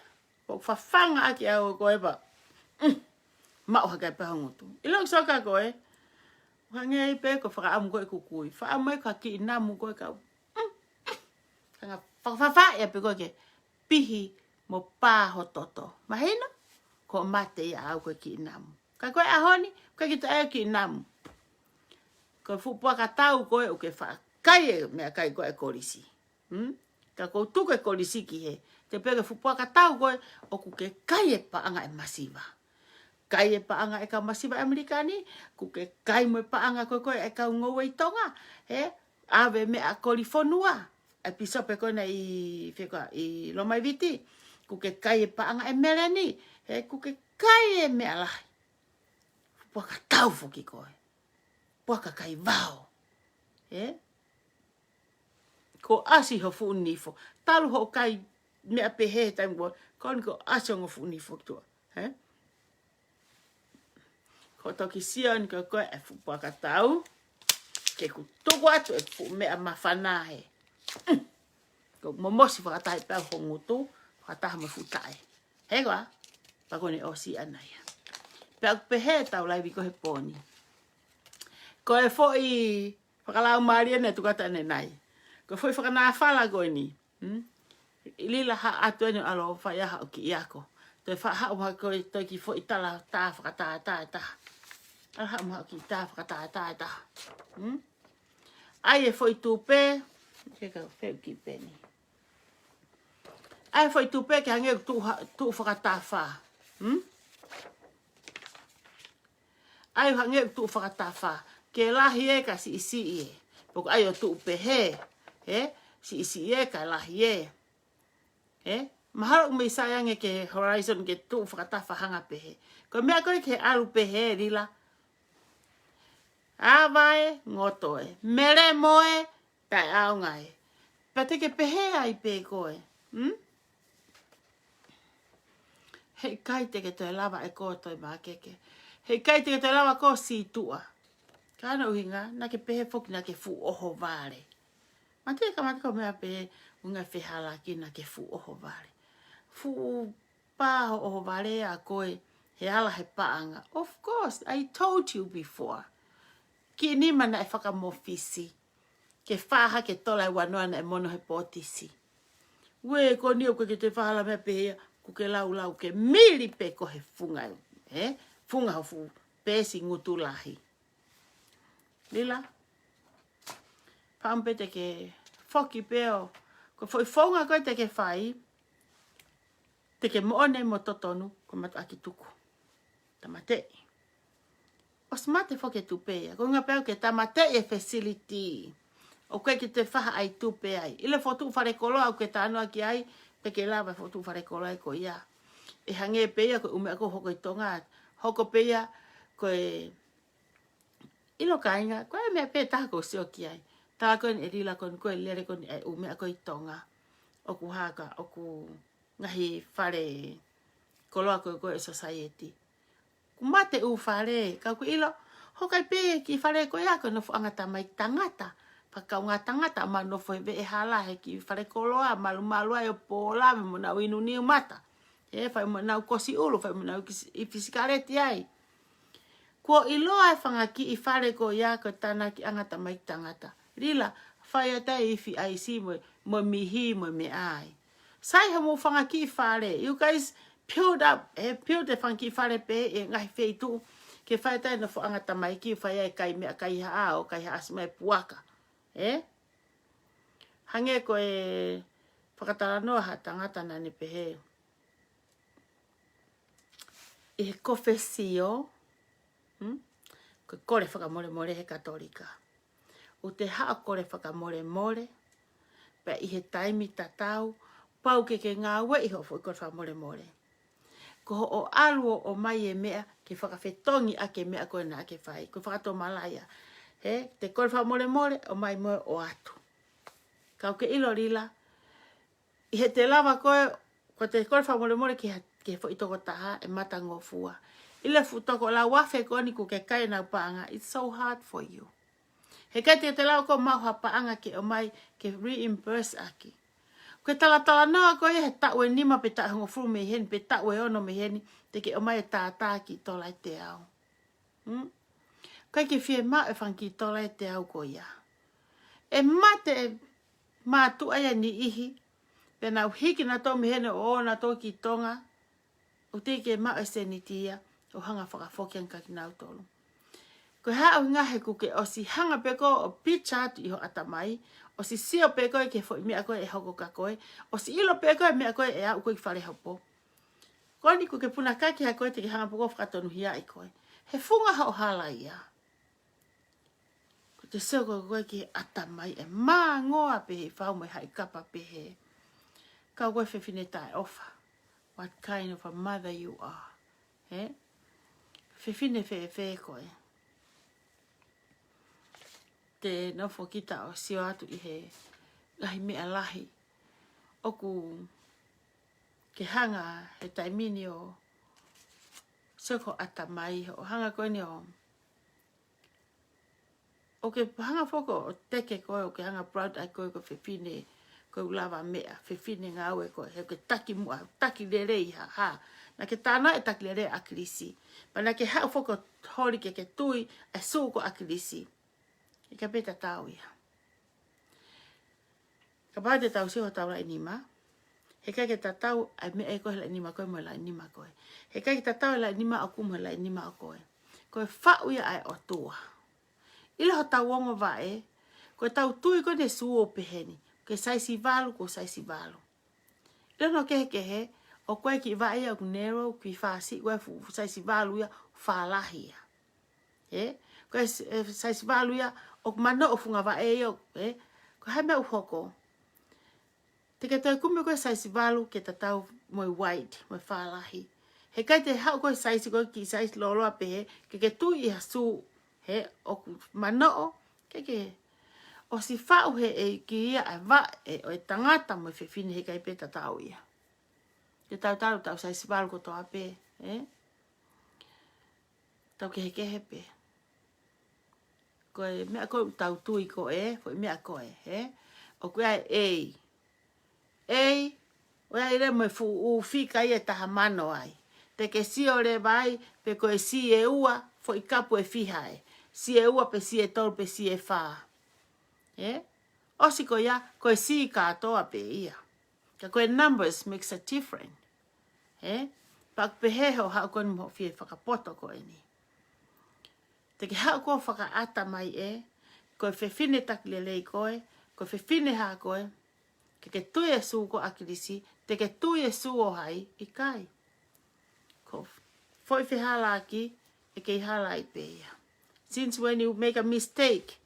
Ko ʻoku fafanga ʻaki au koe pea. Mm. Maʻu hake pē ho ngutu. ʻIlo ʻoku soka koe. Hangē pē ko e fakaʻamu ko ē ʻeku kui. Fakaʻamu ai ko ha kiʻi namu ko ē kau. Mm. Hanga fakafafa ia pē koe ke pihi mo pā ho toto. Mahino? Ko e mate ia au ko e kiʻi namu. Ka ko e ʻaho ni, ko e kiʻi taʻe kiʻi namu. Ko e fuʻu puaka tau ko ē ʻoku ke faʻa kai e meʻakai ko ē kolisi. Hmm? Ka ko u tuku e kolisi ki hē. Te pē ko e fuʻu puaka tau ko ē ʻoku ke kai e paʻanga e masiva. Kai e paʻanga e kau masiva ʻAmelika ni, kuo ke kai mo e paʻanga ko ē ko ē e kau ngoue ʻi Tonga. Ē? ʻAve meʻa kolifonua. E pīsope ko ena ʻi fē koā ʻi Lomaiviti. Kuo ke kai e paʻanga e meleni. Ē? Kuo ke kai e meʻa lahi. Puaka tau foki koe. Puaka kai vao. Ē? Kuo ʻasi ho fuʻu nifo. Talu hoʻo kai meʻa pehē he taimi ko ē, ko eni kuo ʻasi hoʻo fuʻu nifo ki tuʻa. Ē? Ko u toki sio eni ko koe e fuʻu puaka tau. Ke u tuku atu e fuʻu meʻa māfana hē. Mm. Ko u momosi fakataha pē au ho ngutu, fakataha mo e fuʻu taʻe. He koā, pea ko eni ʻosi ʻana ia. Pea ʻoku pehē ʻetau laivi ko ē he pō ni. Ko e foʻi fakalaumālie naʻe tuku atu ʻanenai. Ko e foʻi fakanāfala ko eni. Hmm? Lila haʻu atu eni ʻo ʻalu ʻo fai ʻa haʻo kiʻi ako. Toe faʻa haʻu mai ko e toe kiʻi foʻi tala tā fakatātā ʻe taha. ʻAlu haʻu mai kiʻi tā fakatātā ʻe taha. Hmm? ʻAi e foʻi tupe. Ke ka feu ki peni. ʻAi e foʻi tupe ke hangē ʻoku tuʻu ha-, tuʻu fakatafa. Hmm? ʻAi hangē ʻoku tuʻu fakatafa. Ke lahi ē ka siʻisiʻi ē. Poko ʻai ʻo tuʻu pehē. Ē? Siʻisiʻi ē ka lahi ē. Ē? Mahalo ʻoku mei sai ange ki he horizon ke tuʻu fakatafa hangē pehē. Ko e meʻa ko ē ke ʻalu pehē Lila. Ava ē, ngoto ē. Melemo ē, taʻeʻaonga ē. Pea te ke pehē ai pē koe. Hmm? Heʻikai te ke toe lava ʻe koe ʻo toe mākeke. Heʻikai te ke toe lava ʻe koe ʻo sītuʻa. Ka ko hono ʻuhinga, naʻa ke pehē foki naʻa ke fuʻu ʻohovale. Mate ka mate ko e meʻa pē, ʻuhinga fehalaki naʻa ke fuʻu ʻohovale. Fuʻu pā hoʻo ʻohovale ʻa koe he ala he paʻanga. Of course, I told you before. Kiʻi nima naʻe fakamofisi. Ke fā hake tola e uanoa naʻe mono he pōtisi. Uē, ko eni ʻoku ke te fā hala meʻa pehē ia, ʻoku ke laulau ke mili pē ko e funga, ē? Funga ho fuʻu peesi ngutu lahi. Lila, paʻamu pē te ke foki pē ʻo, ko e foʻi founga ko ē te ke fai, te ke moʻoni mo totonu, ko e matuʻaki tuku. Tāmateʻi. ʻOsi mate foki e tupe ia. Ko e ʻuhinga pē ʻoku ke tāmateʻi e facility. ʻOku ʻikai ke te fā ha ʻai tupe ai. ʻIlo e fokotuʻu fale koloa ʻoku ke talanoa ki ai, te ke lava e fokotuʻu fale koloa ko ia. ʻE hangē pē ia ko e ʻū meʻa ko ē ʻoku hoko ʻi Tonga. Hoko pē ia ko e ʻilo kāinga, ko e meʻa pē taha ʻoku ou sio ki ai. Tala ko eni ʻe Lila ko eni ko e lele ko eni ʻa e ʻū meʻa ko ē ʻi Tonga. ʻOku hā ka, ʻoku ngaahi fale koloa ko ē ko e society. Kuo mate ʻū fale, ka ʻoku ʻilo, hoko ai pē kiʻi fale ko ia ko e nofoʻanga tamaiki tangata. Fakakaungā tangata, ʻomai ʻo nofo he veʻehala, he kiʻi fale koloa, malumalu ai ʻo pōlave mo ʻenau inu niu mata. Ē, fai mo ʻenau kosi ʻulu, fai mo ʻenau kiʻi s-, ʻi fisikaleti ai. Kuo ʻiloa e fanga kiʻi fale ko ia ko e tānakiʻanga tamaiki tangata. Lila, fai atu e ifi ʻaisi mo, mo e mihi mo e meʻa ai. Sai hoʻomou fanga kiʻi fale. You guys build up, ē, build e fanga kiʻi fale pē ʻi he ngaahi feituʻu. Ke fai atu e nofoʻanga tamaiki, fai ai e kai meʻakai haʻa ʻo kai haʻasi mai e puaka. Ē? Hangē ko e fakatalanoa ha tangata naʻa ne pehē. ʻI he kofesio, hmm? Ko e kole fakamolemole he Katolika. ʻOku te haʻu ʻo kole fakamolemole, pea ʻi he taimi tatau, pau ke ke ngāueʻi hoʻo foʻi kole fakamolemole. Ko hoʻo ʻalu ʻo ʻomai e meʻa, ke fakafetongi ʻaki e meʻa ko ē naʻa ke fai, ko e fakatomala ia. He, te kole fakamolemole, ʻomai mo e ʻoatu. Ka ʻoku ke ʻilo Lila, ʻi he te lava ko ē, ko e te kole fakamolemole ki ha, ki he foʻi tokotaha ʻe matangofua. ʻIlo e fuʻu toko lau afe ko eni ʻoku ke kai ʻenau paʻanga, it's so hard for you. Heʻikai te te lava ʻe koe ʻo maʻu ha paʻanga ke ʻomai ke reimburse ʻaki. Ko e talatalanoa ko ia he taʻu ʻe nima pe taʻu ʻe hongofulu mei heni, pe taʻu ʻe ono mei heni, te ke ʻomai e tātā kiʻi tola ʻe teau. Hmm? ʻIkai ke fiemaʻu e fanga kiʻi tola ʻe teau ko ia. ʻE mate e mātuʻa ia ʻe niʻihi, pea nau hiki nautolu mei heni ʻo ō nautolu ki Tonga, ʻoku teʻeki ke maʻu e seniti ia, ʻo hanga ʻo fakafoki ange kia kinautolu. Ko e hā e ʻuhinga? He ʻoku ke ʻosi hanga pē koe ʻo picture atu ʻi ho ʻatamai, ʻosi sio pē koe ki he foʻi meʻa ko ē ʻe hoko kia koe, ʻosi ʻilo pē koe e meʻa ko ē ʻe aʻu ko ē ki Falehopo. Ko eni ʻoku ke puna kaki ha koe te ke hanga pē koe ʻo fakatonuhiaʻi koe. He funga hoʻo hala ia. ʻOku te sio ko ē koe ki he ʻatamai ʻe māngoa pē he fau mo e haʻi kapa pehē. Ka ko e fefine taʻeʻofa. What kind of a mother you are? He? Fefine fēfē koe? Te nofo kita ʻo sio atu ʻi he ngaahi meʻa lahi. ʻOku ke hanga he taimi ni ʻo sio ki ho ʻatamai, ʻo hanga ko eni ʻo, ʻo ke hanga foki ʻo teke koe, ʻo ke hanga proud ai koe ko e fefine, ko e ʻū lavameʻa, fefine ngāue koe, he ʻoku ke taki muʻa, taki lelei ha, ha. Naʻa ke tānaki e taki lelei ʻa ʻAkilisi. Pea naʻa ke haʻu foki ʻo holi ke ke tui, ʻa e sū ko ʻAkilisi. ʻIkai pē tatau ia. Kapau te tau sio ki he taulaʻeiki nima, He ʻikai ke tatau ʻa e meʻa ʻe ko e laʻi nima ko ē mo e laʻi nima ko ē. He ʻikai ke tatau e laʻi nima ʻoku mo e laʻi nima ʻo ko ē. Ko e faʻu ia ʻa e ʻOtua. ʻIlo hotau ongo vaʻe, ko ʻetau tui ko eni e sū ʻoku pehē ni, ko e size valu, ko e size valu. ʻIlo hono kehekehe, ʻoku ʻi ai e kiʻi vaʻe ia ʻoku narrow, kiʻi fāsiʻi, ko e fuʻu size valu ia, fālahi ia. Ē? Ko e s-, e size valu ia, ʻoku manoʻo funga vaʻe ia, ē? Ko e hā e meʻa ʻoku hoko? Te ke toe kumi ko e size valu ke tatau mo e wide, mo e fālahi. He ʻikai te haʻu ko e size ko e kiʻi size lōloa pehē, ke ke tui ʻi ha sū, he ʻoku manoʻo, ke ke ʻosi faʻu he ʻEiki ia ʻa e vaʻe ʻo e tangata mo e fefine he ʻikai pē tatau ia. Ke tautau tau size valu kotoa pē, ē? Tau kehekehe pē. Ko e meʻa ko ē ʻoku tau tui ko ē, foʻi meʻa ko ē, ē? ʻOku ʻi ai e A. A, ʻoku ʻi ai leva mo e fuʻu ʻū fika ia ʻe taha mano ai. Te ke sio leva ai, pe ko e C ʻe ua, foʻi kapu ʻe fiha ē. C ʻe ua pe C ʻe tolu pe C ʻe fā. Ē? ʻOsi ko ia, ko e C kātoa pē ia. Ka ko e numbers makes a difference. Ē? Pea ʻoku pehē hoʻo haʻu ko eni mo hoʻo fie fakapoto ko eni. Te ke haʻu ko ē ʻo fakaʻata mai ē, ko e fefine taki lelei koe, ko e fefine hā koe, ke ke tui e sū ko ē ʻa Kilisi, te ke tui e sū ʻo hai, ʻikai. Ko e foʻi fehālaaki, ʻe kei hala ai pē ia. Since when you make a mistake,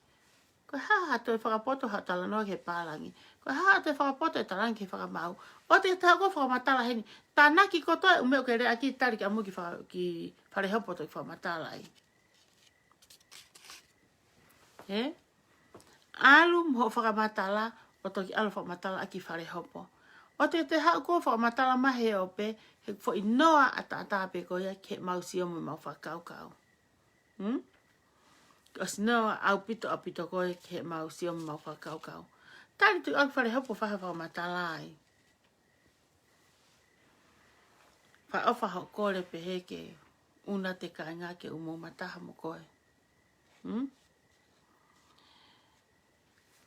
ko e hā haʻo toe fakapoto haʻo talanoa ki he pālangi. Ko e hā haʻo toe fakapoto e talaange ki he fakamaau. ʻOua te ke toe haʻu ko ē ʻo fakamatala heni. Tānaki kotoa e ʻū meʻa ʻoku ke lea ʻaki, tali ki ʻamu ki fa-, ki Falehopo ʻo toe fakamatala ai. Ē? ʻAlu mo hoʻo fakamatala, ʻo toki ʻalu ʻo fakamatala ʻaki Falehopo. ʻOua te ke toe haʻu ko ē ʻo fakamatala mai he ope, he foʻi noa ʻataʻatā pē ko ia ki heʻemau sio mo ʻemau fakakaukau. Hmm? ʻOsi noa ʻaupito, ʻaupito ko ē ki heʻemau sio mo ʻemau fakakaukau. Tali tuʻu ʻaki Falehopo ʻo fai ha fakamatala ai. Fakaʻofa hoʻo kole pehē ke ʻunu atu e kāinga ke ʻunu mataha mo koe. Hmm?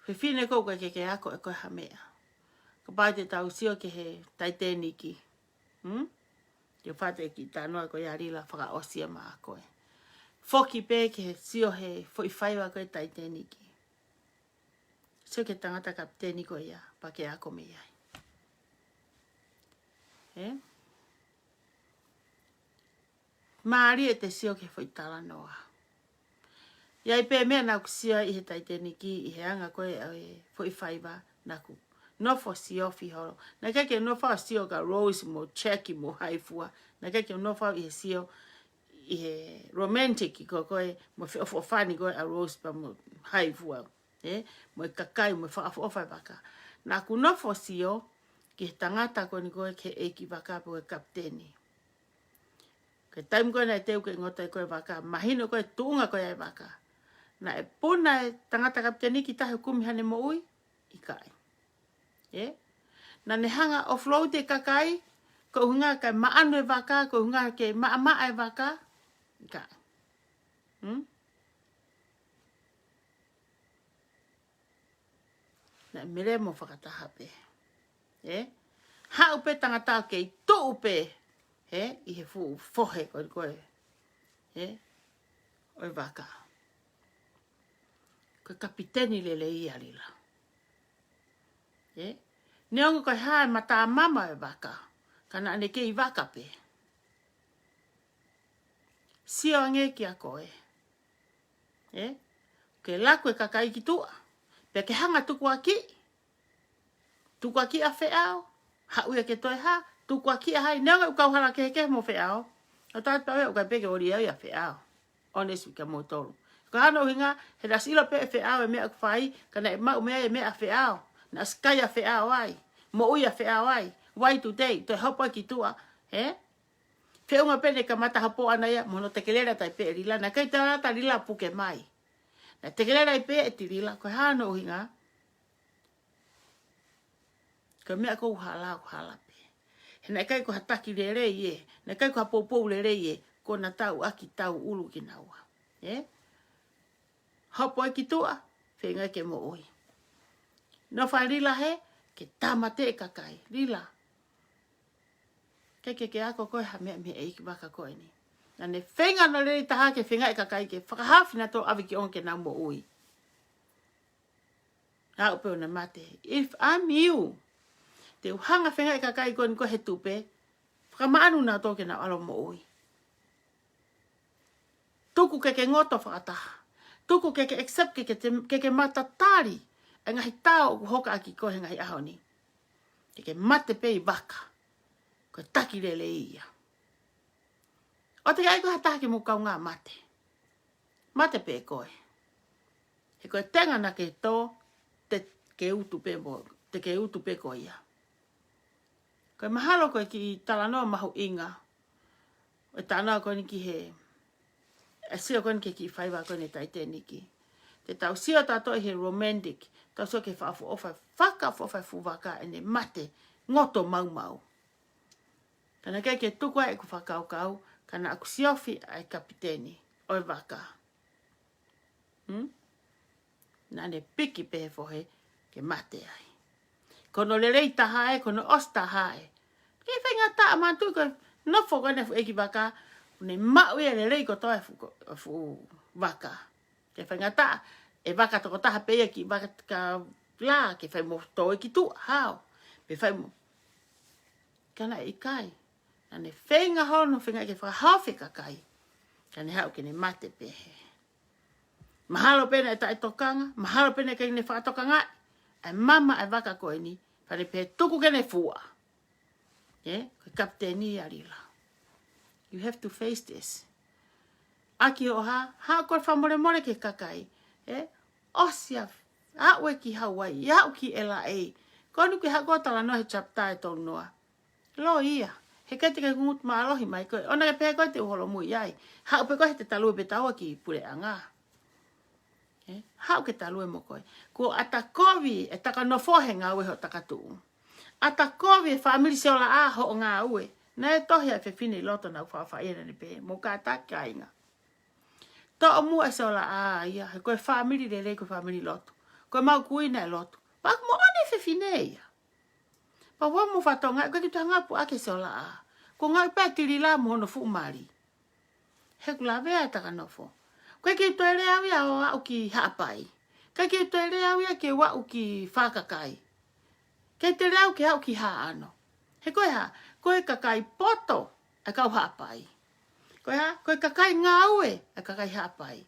Fefine ko ē ʻoku ʻikai ke ke ako ʻe koe ha meʻa. Kapau te tau sio ki he Titanic. Hmm? Ke fate ki tanoa ko ia Lila fakaʻosi ia maʻa koe. Foki pē ki he sio he foʻi faiva ko e Titanic. Sio ki he tangata kapiteni ko ia, pea ke ako mei ai. Ē? Mālie ʻete sio ki he foʻi talanoa. ʻI ai pē meʻa naʻá ku sio ai ʻi he Titanic, ʻi he anga ko ē ʻo e foʻi faiva naʻá ku nofo siofi holo. Naʻe ʻikai ke u nofo ʻo sio kia Rose mo Jack mo hai fua. Naʻe ʻikai ke u nofo ʻi he sio, ʻi he romantic ko ē ko ē mo e feʻofoʻofani ko ē ʻa Rose pea mo hai fua. Ē, mo e kakai, mo e fakaʻofoʻofa e vaka. Naʻá ku nofo ʻo sio ki he tangata ko eni ko ē ki he ʻeikivaka pe ko e kapiteni. Ko e taimi ko ē naʻe teu ke ngoto ai ko ē e vaka, mahino ko ē e tuʻunga ko ē ʻa e vaka. Naʻe puna e tangata kapiteni ki tahi ʻo kumi haʻane moʻui, ʻikai. Ē? Naʻá ne hanga ʻo float e kakai, koeʻuhinga ke maʻanu e vaka, koeʻuhinga ke maʻamaʻa e vaka, ʻikai. Hmm? Naʻe melemo fakataha pē. Ē? Haʻu pē tangata ʻo kei tuʻu pē. Ē? ʻI he fuʻu fohe ko ē ko ē. Ē? ʻO e vaka. Ko e kapiteni lelei ia Lila. Ē? Neongo ko e hā e matamama e vaka. Ka naʻá ne kei vaka pē. Sio ange kia koe. Ē? Ke laku e kakai ki tuʻa. Pea ke hanga ʻo tukuakiʻi. Tukuakiʻi ʻa Feʻao. Haʻu ia ke toe hā. Tukuakiʻi ʻa hai. Neongo ʻoku kau hala kehekehe mo Feʻao. ʻO tātā pē ʻoku ʻikai pē ke ʻoli au ʻia Feʻao. Honest kia moutolu. Ko hono ʻuhinga, he naʻe ʻosi ʻilo pē ʻe Feʻao e meʻa ʻoku fai, ka naʻe maʻu mei ai e meʻa ʻa Feʻao. Naʻe ʻosi kai ʻa Feʻao ai. Moʻui ʻa Feʻao ai. Why today? Toe hopo ai ki tuʻa. Ē? Feʻunga pē naʻe kamata hopo ʻana ia, mo hono tekelele atu ai pē ʻe Lila, naʻe ʻikai te lata Lila puke mai. Naʻe tekelele ai pē ʻe Lila, ko hono ʻuhinga. Ko e meʻa ʻoku hala, ʻoku hala pē. He naʻe ʻikai ko ha taki lelei ē, naʻe ʻikai ko ha poupou lelei ē, ko ʻena tauʻaki tauʻulu kinaua. Ē? Hopo ai ki tuʻa, feinga ke moʻui. Nofo ai Lila hē, ke tāmateʻi e kakai. Lila, Ke ke ke ako koe ha meʻa mei he ʻeikivaka ko eni. Naʻa ne feinga hono lelei taha ke feinga e kakai ke fakahaofi nautolu ʻave ki ʻolunga ke nau moʻui. Aʻu pē ʻo ne mate. If I'm you, te u hanga feinga e kakai ko eni ko e he tupe, fakamaʻanu nautolu ke nau ʻalu ʻo moʻui. Tuku ke ke ngoto fakataha. Tuku ke ke accept ke ke, te, ke ke matatali e ngaahi tao ʻoku hokaʻaki koe he ngaahi ʻaho ni. Ke ke mate pē ʻi vaka. Ko e taki lelei ia. ʻOua te ke ʻai koe ha taha ke mo kaungā mate. Mate pē koe. He ko e tenga naʻa ke tō, te ke utu pē mo, te ke utu pē koe ia. Ko e mahalo ko e kiʻi talanoa mahuʻinga ʻo e talanoa ko eni ki he, e sio ko eni ki he kiʻi faiva ko eni Titanic. Te tau sio tautolu he romantic, tau sio ki he fakaʻofoʻofa, fakaʻofoʻofa e fuʻu vaka ʻene mate ngoto maumau. Ka naʻe ʻikai ke tuku ai ʻeku fakakaukau, ka naʻa ku siofi ʻa e kapiteni ʻo e vaka. Hmm? Naʻa ne piki pē he fohe ke mate ai. Ko hono lelei taha ē, ko hono ʻosi taha ē. Ke faingataʻa mātuʻa ko e nofo ko eni fuʻu ʻeikivaka, ne maʻu ia lelei kotoa e fuʻu, fuʻu vaka. Ke faingataʻa, e vaka tokotaha pē ia ki vaka ka la, ke fai mo tō e ki tuʻa, hao. Pe fai mo. Ka naʻe ʻikai. Naʻa ne feinga hono, feinga ke fakahaofi e kakai. Ka ne haʻu ke ne mate pē he. Mahalo pē naʻe taʻetokanga, mahalo pē naʻe ʻikai ke ne fakatokangaʻi ʻa e mama ʻa e vaka ko eni, pea ne pehē tuku ke ne fua. Ē, ko e kapiteni ia Lila. You have to face this. ʻAki hoʻo hā, haʻu koe fakamolemole ki he kakai. Ē, ʻosi ia, aʻu ē ki Hawaii, aʻu ki L A. Ko eni ke haʻu koe ʻo talanoa he chapter ʻe tolu noa. Loi ia, he ʻikai te ke ngutu mālohi mai koe. ʻOua naʻa ke pehē koe te u holomui ai. Haʻu pē koe he te talue pē taua ki puleʻanga. Ē, haʻu ke talue mo koe. Kuo ʻata kovi e taka nofo he ngāue hoʻo takatuʻu. ʻAta kovi e fāmili Siolaʻa hoʻo ngāue. Naʻe tohi ʻa e fefine ʻi loto naʻa ku faʻa faʻa ia naʻa ne pehē, mou kātaki kāinga. Toʻo muʻa e Siolaʻa ia, he ko e fāmili lelei, ko e fāmili lotu. Ko e maʻu kui naʻe lotu. Pea ʻoku moʻoni e fefine ia. Pea ʻoua mou fakatokangaʻi, ʻikai ke toe hanga ʻo puʻaki e Siolaʻa. Ko e ngāue pē ʻa Tilila mo hono fuʻu mali. He ʻoku lavea e taka nofo. ʻIkai ke toe lea au ia ʻo aʻu ki Haʻapai. ʻIkai ke toe lea au ia ke u aʻu ki Fakakai. ʻIkai te u lea au ke aʻu ki Haʻano. He ko e hā, ko e kakai poto ʻa e kau Haʻapai. Ko e hā, ko e kakai ngāue ʻa e kakai Haʻapai.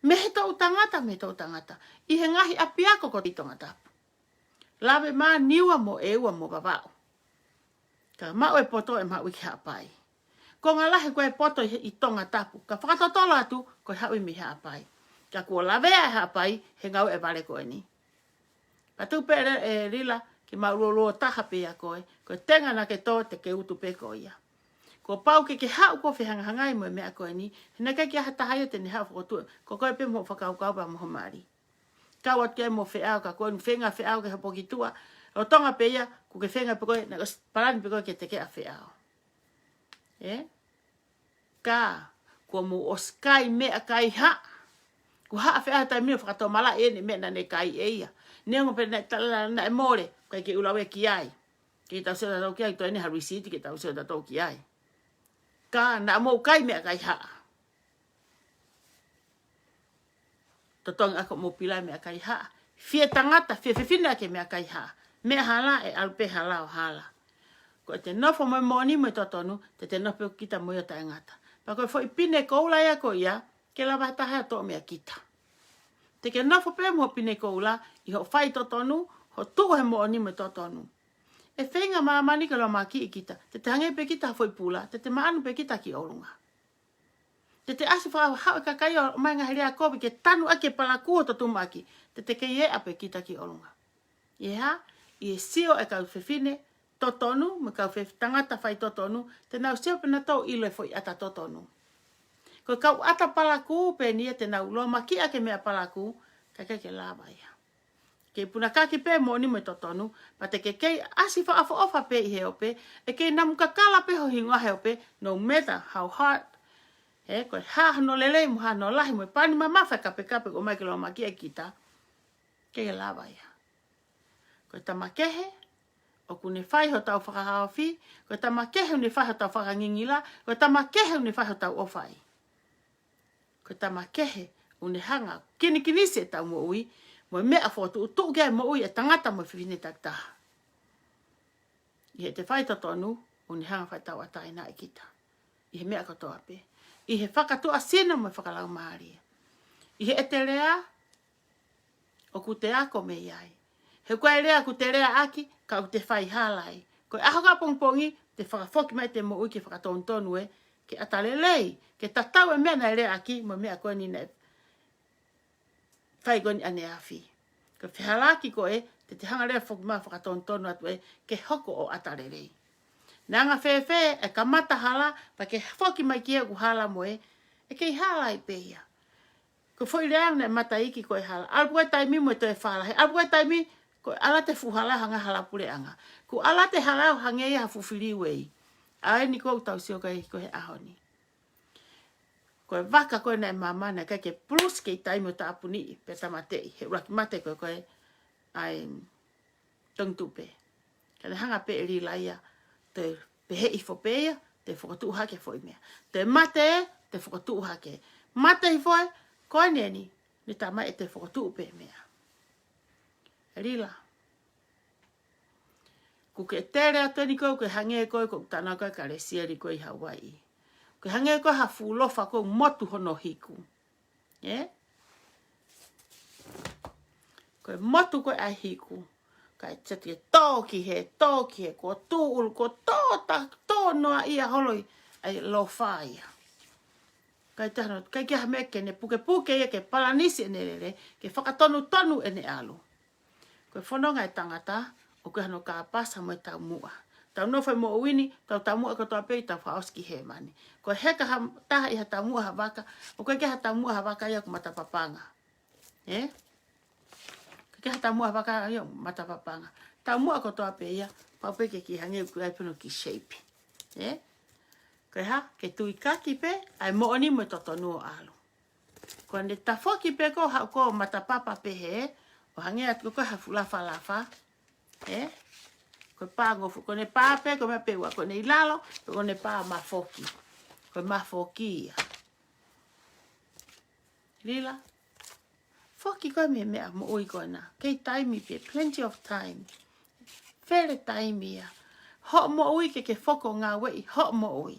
Mei he toʻutangata, mei he toʻutangata. ʻI he ngaahi ʻapiako ko ē ʻi Tongatapu. Lave mā Niua mo ʻEua mo Vavaʻu. Ka maʻu e poto ʻe maʻu ʻi Haʻapai. Ko e ngaahi lahi ko ē poto ʻi, ʻi Tongatapu. Ka fakatotolo atu, ko e haʻu ia mei Haʻapai. Ka kuo lavea e Haʻapai, he ngāue e vale ko eni. Pea tuku pē ē, ē Lila, ke mālōlō taha pē ia koe. Ko e tenga naʻa ke tō te ke utu pē koe ia. Kuo pau ke ke haʻu ʻo fehangahangai mo e meʻa ko eni. He naʻe ʻikai ke ʻi ai ha taha ia te ne haʻu ʻo fokotuʻu. Ko koe pē mo e fakakaukau pea mo e mali. Kau atu ki ai mo e feʻao, ka ko eni feinga feʻao ki he hopo ki tuʻa. Lolotonga pē ia, ʻoku ke feinga pē koe, naʻe ʻosi palani pē koe ke tekeʻa feʻao. Ē? Ka, kuo mou ʻosi kai meʻakai haʻa. Kuo haʻa feʻao he taimi ʻo fakatomala ʻene meʻa naʻa ne kai ʻe ia. Neongo pē naʻe tala naʻe mole, ʻikai ke u lave ki ai. Ke tau sio tautolu ki ai, toe ʻi ai ha lisiti ke tau sio tautolu ki ai. Ka, naʻa mou kai meʻakai haʻa. Totongi ʻaki hoʻomou pila e meʻakai haʻa. Fie tangata, fie fefine ʻaki e meʻakai haʻa. Meʻa hala ʻe ʻalu pē hala ʻo hala. Ko ʻete nofo mo e moʻoni mo e totonu, te te nofo pē kita mo ia ʻo taʻengata. Pea ko e foʻi pine koula ia ko ia, ke lava ha taha ʻo toʻo meiate kita. Te ke nofo pē mo e pine koula, ʻi hoʻo fai totonu, hoʻo tuʻu he moʻoni mo e totonu. ʻE feinga māmani ke lōmakiʻi kita, te te hangē pē kita ha foʻi pula, te te maʻanu pē kita ki ʻolunga. Te te ʻasi fakahaʻu e kakai ʻo ʻomai ngaahi lea kovi ke tanu ʻaki e palakū ʻo totumaki. Te te kei eʻa pē kita ki ʻolunga. ʻI he hā, ʻi he sio e kau fefine totonu, mo e kau fef-, tangata fai totonu, te nau sio pē nautolu ʻilo e foʻi ʻata totonu. Ko e kau ʻata palakū pē eni ia te nau lōmakiʻi ʻaki e meʻa palakū, ka ʻikai ke lava ia. Kei punakaki pē moʻoni mo e totonu, pea te ke kei ʻasi fakaʻofoʻofa pē ʻi he ope, ʻe kei namu kakala pē ho hingoa he ope, no matter how hard. He, ko e hā hono lelei mo hā hono lahi mo e pani mamafa e kapekape ʻoku ʻomai ke lōmakiʻi ʻaki kita. ʻIkai ke lava ia. Ko e tama kehe, ʻoku ne fai hotau fakahaofi, ko e tama kehe ʻoku ne fai hotau fakangingila, ko e tama kehe ʻoku ne fai hotau ʻofa. Ko e tama kehe ʻoku ne hanga kinikinisi ʻetau moʻui, mo e meʻa fokotuʻutuʻu ki ai e moʻui ʻa e tangata mo e fefine takitaha. ʻI heʻete fai totonu, ʻoku ne hanga fai tauʻatāinaʻi kita ʻi he meʻa kotoa pē, ʻi he fakatuʻasino mo e fakalaumālie. ʻI heʻete lea, ʻoku te ako mei ai. He ko e lea ʻoku te leaʻaki, ka ʻoku te fai hala ai. Ko e ʻaho ʻapongipongi, te fakafoki mai ʻete moʻui ke fakatonutonu ē, ke ʻata lelei, ke tatau e meʻa naʻe leaʻaki mo e meʻa ko eni naʻe fai ko eni ʻaneafi. Ko e fehālaaki ko ē, te te hanga leva ʻo foki mai ʻo fakatonutonu atu ē, ke hoko ʻo ʻata lelei. Naʻe anga fēfē e kamata hala, pea ke foki mai ki ai ʻoku hala mo ē, ʻe kei hala ai pē ia. Ko e foʻi lea naʻe mataʻi ki ai ko e hala. ʻAlu pē ko e taimi mo e toe fala. He ʻalu pē ko e taimi, ko e ʻalu atu e fuʻu hala ʻo hangē ha hala puleʻanga. Ko e ʻalu atu e hala ʻo hangē ia ha fuʻu filiuei. ʻA eni ʻoku tau sio ki ai ko e ʻaho ni. Ko e vaka ko ē naʻe māmani, ʻikai ke plus kei taimi ʻo tāpuniʻi, pe tāmateʻi. He ʻuluaki mate ko ē ko ē, ʻa e, Tongituʻu pē. Ka ne hanga pē ʻe Lila ia, te pehē hifo pē ia, te fokotuʻu hake foʻi meʻa. Te mate, te fokotuʻu hake. Mate hifo ē, ko eni eni, ne tamai ʻete fokotuʻu pē meʻa. Lila. ʻOku ke tele atu eni ko ē, ʻoku ke hangē ko ē, ko e tana ko ē Kalesieli ko ē ʻi Hauaiʻi. ʻOku ke hangē ko ē ha fuʻu lofa ʻoku motu hono hiku. Ē? Ko e motu ko ē ʻa e hiku. Kae tete ke tō ki hē, tō ki hē, ko tūʻulu, ko tō ta, tō noa ia holo ʻi, ʻa e lofa ia. Kae taha no, ʻikai ke ha meʻa ke ne pukepuke ia ke palanisi ʻene lele, ke fakatonutonu ʻene ʻalu. Ko e fononga ʻa e tangata, ʻoku ʻi ai hano kāpasa mo e taumuʻa. Tau nofo he moʻui ni, tau taumuʻa kotoa pē ʻi heʻetau fakaʻosi ki hēvani. Ko e heka ha taha ʻi ha taumuʻa ha vaka, ʻoku ʻikai ke ha taumuʻa ha vaka ia ʻoku matapapanga. Ē? ʻIkai ke ha taumuʻa ha vaka ia ʻoku matapapanga. Taumuʻa kotoa pē ia, pau pē ke kei hangē ʻoku ʻi ai pē hono kiʻi shape. Ē? Ko e hā, ke tuikaki pē ʻa e moʻoni mo e totonu ʻo ʻalu. Ko ʻene tafoki pē ko ē ʻo haʻu ko ē ʻo matapapa pehē, ʻo hangē atu ko ē ha fuʻu lafalafa. Ē? Ko e pā ngofu, ko ʻene pā pē, ko e meʻa pē ua, ko ʻene ʻi lalo, ko ʻene pā mafoki. Ko e mafoki ia. Lila. Foki ko ē mei he meʻa moʻui ko ena. Kei taimi pē, plenty of time. Fele taimi ia. Hoʻo moʻui ke ke foki ʻo ngāueʻi hoʻo moʻui.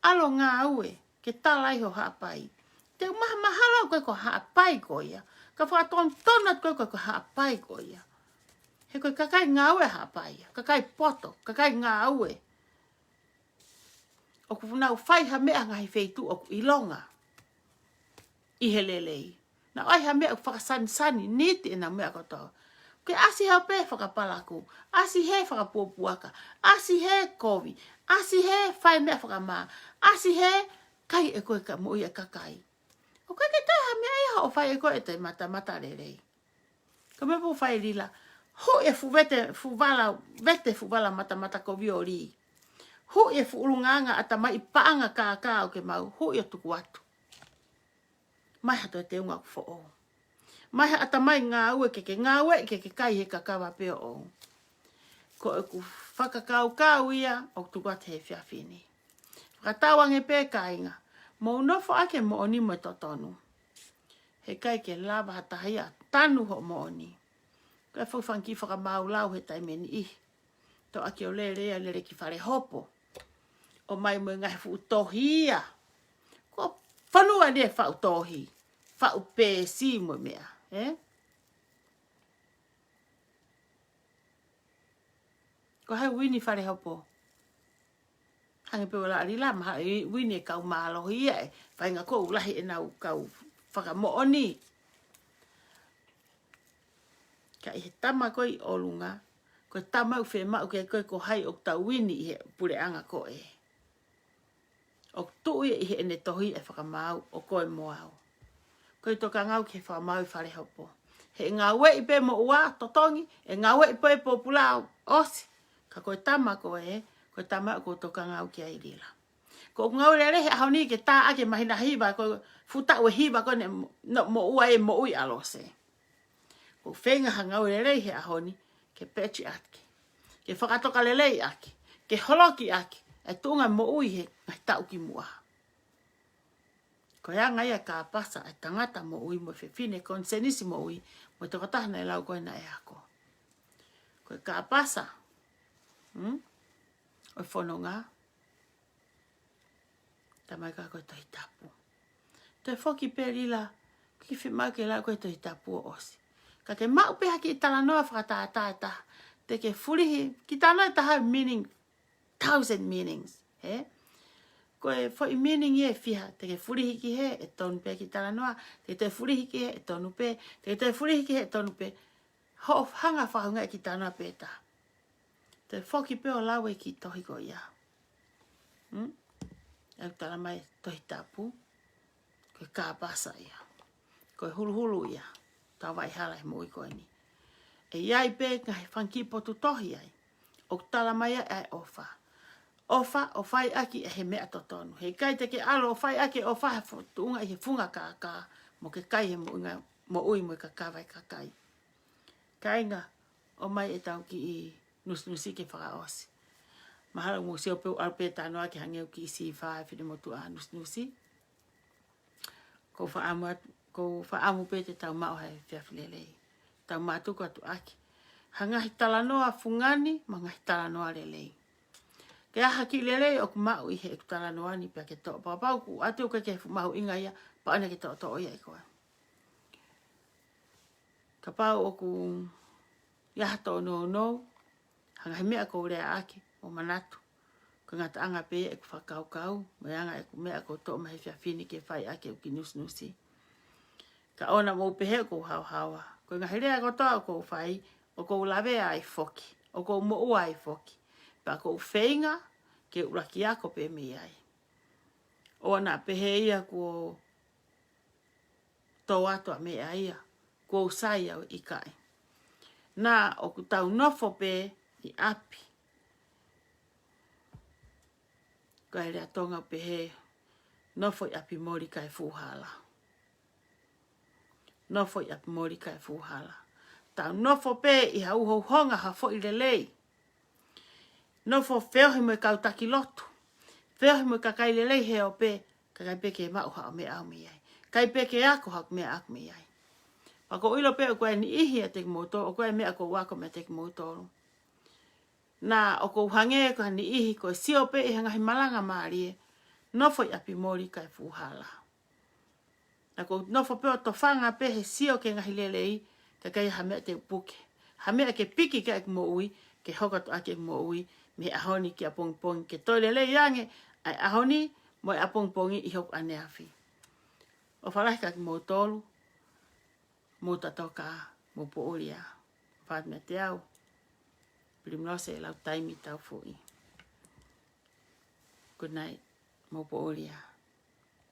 ʻAlu ʻo ngāue, ke tala ai hoʻo haʻapai. Te u mahamahalo ko ē ko e haʻapai ko ia. Ka fakatonutonu atu ko ē ko e haʻapai ko ia. He ko e kakai ngāue haʻapai ia. Kakai poto, kakai ngāue. ʻOku nau fai ha meʻa ngaahi feituʻu ʻoku ʻilonga ʻi he lelei. Naʻa ʻi ai ha meʻa ʻoku fakasanisani niti ʻenau meʻa kotoa. Ke ʻasi hē pē fakapalaku, ʻasi hē fakapuapuaka, ʻasi hē kovi, ʻasi hē fai meʻa fakamā, ʻasi hē kai ʻe ko ē ka moʻui ʻa e kakai. ʻOku ʻikai ke toe ha meʻa ia hoʻo fai ʻe ko ē ʻe toe matamata lelei. Ko e meʻa ʻoku fai ʻe Lila. Huʻi e fuʻu vete, fuʻu vala, vete fuʻu vala matamata kovi ʻo lī. Huʻi e fuʻu ʻulungaanga ʻatamai paʻanga kākā ʻoku ke maʻu. Huʻi ʻo tuku atu. Mai ha toe teunga ʻoku foʻou. Mai ha ʻatamai ngāue ke ke ngāue ke ke kai he kakava pē ʻoʻou. Ko ʻeku fakakaukau ia ʻoku tuku atu he efiafi ni. Fakatauange pē kāinga. Mou nofo ʻaki e moʻoni mo e totonu. Heʻikai ke lava ha taha ia ʻo tanu hoʻo moʻoni. Ko e fuʻu fanga kiʻi fakamaau lau he taimi ʻe niʻihi. Toʻaki ʻo lele ia lele ki fale hopo. ʻOmai mo e ngaahi fuʻu tohi ia. Ko e fonua ni e faʻu tohi. Faʻu peesi mo e meʻa. Ē? Ko hai uini fale hopo. Hangē pē ʻoku laʻa Lila, mahalo ʻe uini e kau mālohi ia ʻe faʻahinga ʻoku lahi ʻenau kau fakamoʻoni. Ka ʻi he tama ko ē ʻi ʻolunga, ko e tama ʻoku fiemaʻu ke ko ē ko hai ʻoku tau uini ʻi he puleʻanga ko ē. ʻOku tuʻu ia ʻi heʻene tohi e fakamaau ʻo koe mo au. Ko e tokanga au ki he fakamaau ʻi fale hopo. He ngāueʻi pē mo ua totongi, ʻe ngāueʻi pē pōpula ʻosi. Ka ko e tama ko ē, ko e tama ʻoku tokanga au ki ai Lila. Ko ʻeku ngāue lelei he ʻaho ni ke tā ʻaki e māhina hiva ko e fuʻu taʻu ʻe hiva ko ē ne mo, no, mo ua e moʻui ʻa Lose. Ko e feinga ha ngāue lelei he ʻaho ni ke peti atu ki. ke fakatokalelei ʻaki, ke holoki ʻaki e tuʻunga moʻui he ngaahi taʻu ki muʻa. Ko e anga ia e kāpasa e tangata moʻui mo e fefine, konisēnisi moʻui, mo e tokotaha naʻe lau ko ē naʻe ako. Ko e kāpasa, hmm? ʻO e fononga, talamai ka ko e Tohi Tapu. Toe foki pē Lila, ʻoku ke fiemaʻu ke lau ko e Tohi Tapu ʻo ʻosi. Ka ke maʻu pē ha kiʻi talanoa fakatātā ʻe taha, te ke fulihi, kiʻi talanoa ʻe taha meaning, thousand meanings, hē? Ko e foʻi meaning ia ʻe fiha, te ke fulihi ki hē, ʻe tonu pē kiʻi talanoa, te ke toe fulihi ki hē, ʻe tonu pē, te ke toe fulihi ki hē, ʻe tonu pē. Hoʻo hanga fakaʻuhingaʻi e kiʻi talanoa pē ʻe taha. Toe foki pē ʻo lau e kiʻi tohi ko ia. Hmm? ʻOku talamai Tohi Tapu, ko e kāpasa ia. Ko e huluhulu ia, tau vaʻi hala he moʻui ko eni. ʻE ʻi ai pē ngaahi fanga kiʻi potu tohi ai ʻoku talamai ai ʻa e ʻofa. ʻOfa, ʻo fai ʻaki ʻa e meʻa totonu. Heʻikai te ke ʻalu ʻo fai ʻaki e ʻofa he fu-, tuʻunga ʻi he funga kākā, mo ke kai he moʻui, moʻui mo e kakava ʻa e kakai. Kāinga, ʻomai ʻetau kiʻi nusinusi ke fakaʻosi. Mahalo mou sio pē ʻoku ʻalu pē talanoa ke hangē ʻoku kiʻi sīfā e finemotuʻa nusinusi. ʻOku ou fakaʻamu atu, ʻoku ou fakaʻamu pē te tau maʻu ha efiafi lelei. Tau mātuku atu ʻaki ha ngaahi talanoa fungani, mo e ngaahi talanoa lelei. Ke ʻi ai ha kiʻi lelei ʻoku maʻu ʻi heʻeku talanoa ni pea ke toʻo. Kapau ʻoku ʻoatu ʻoku ʻikai ke fuʻu mahuʻinga ia, pea ʻoua naʻa ke toʻotoʻo ia ʻe koe. Kapau ʻoku ʻi ai ha tōnounou, ha ngaahi meʻa ʻoku ou lea ʻaki, ʻo manatu, ko e ngataʻanga pē ia ʻeku fakakaukau, mo e anga ʻeku meʻa ʻoku ou toʻo mai he efiafi ni ke fai ʻaki ʻeku kiʻi nusinusi. Ka ʻoua naʻa mou pehē ʻoku ou haohaoa. Ko e ngaahi lea kotoa ʻoku ou fai, ʻoku ou lavea ai foki, ʻoku ou moʻua ai foki. Pea ʻoku ou feinga ke ʻuluaki ako pē mei ai. ʻOua naʻa pehē ia kuo tō atu ʻa e meʻa ia, kuo u sai au, ʻikai. Naʻa ʻoku tau nofo pē ʻi ʻapi. Ko e lea Tonga ʻoku pehē, nofo ʻi ʻapi moli kae fuʻu hala. Nofo ʻi ʻapi moli kae fuʻu hala. Tau nofo pē ʻi ha uhouhonga ha foʻi lelei. Nofo feohi mo e kau taki lotu. Feohi mo e kakai lelei he ʻoku pehē, ʻikai pē ke maʻu haʻo meʻa ʻaʻaku mei ai. ʻIkai pē ke ako haʻaku meʻa ʻaʻaku mei ai. Pea ʻoku ou ʻilo pē ʻoku ʻi ai e niʻihi ʻiate kimoutolu, ʻoku ʻi ai e meʻa ʻoku ou ako meiate kimoutolu. Naʻa ʻoku ou hangē ko ha niʻihi ko e sio pē ʻi he ngaahi malanga mālie, nofo ʻi ʻapi moli kae fuʻu hala. Naʻa ʻoku ou nofo pē ʻo tofanga pē he sio ki he ngaahi lelei, ka ʻikai ha meʻa te u puke. Ha meʻa ke piki ki ai ʻeku moʻui, ke hoko atu ʻaki ʻeku moʻui, mei he ʻaho ni ki ʻapongipongi, ke toe lelei ange ʻa e ʻaho ni mo e ʻapongipongi ʻi hoku ʻaneafi. ʻOfa lahi kia kimoutolu, mou tatoka, mou poʻuli ā. ʻOfa atu meiate au, Pilimilose Lautaimi Taufuʻi. Good night, mou poʻuli ā.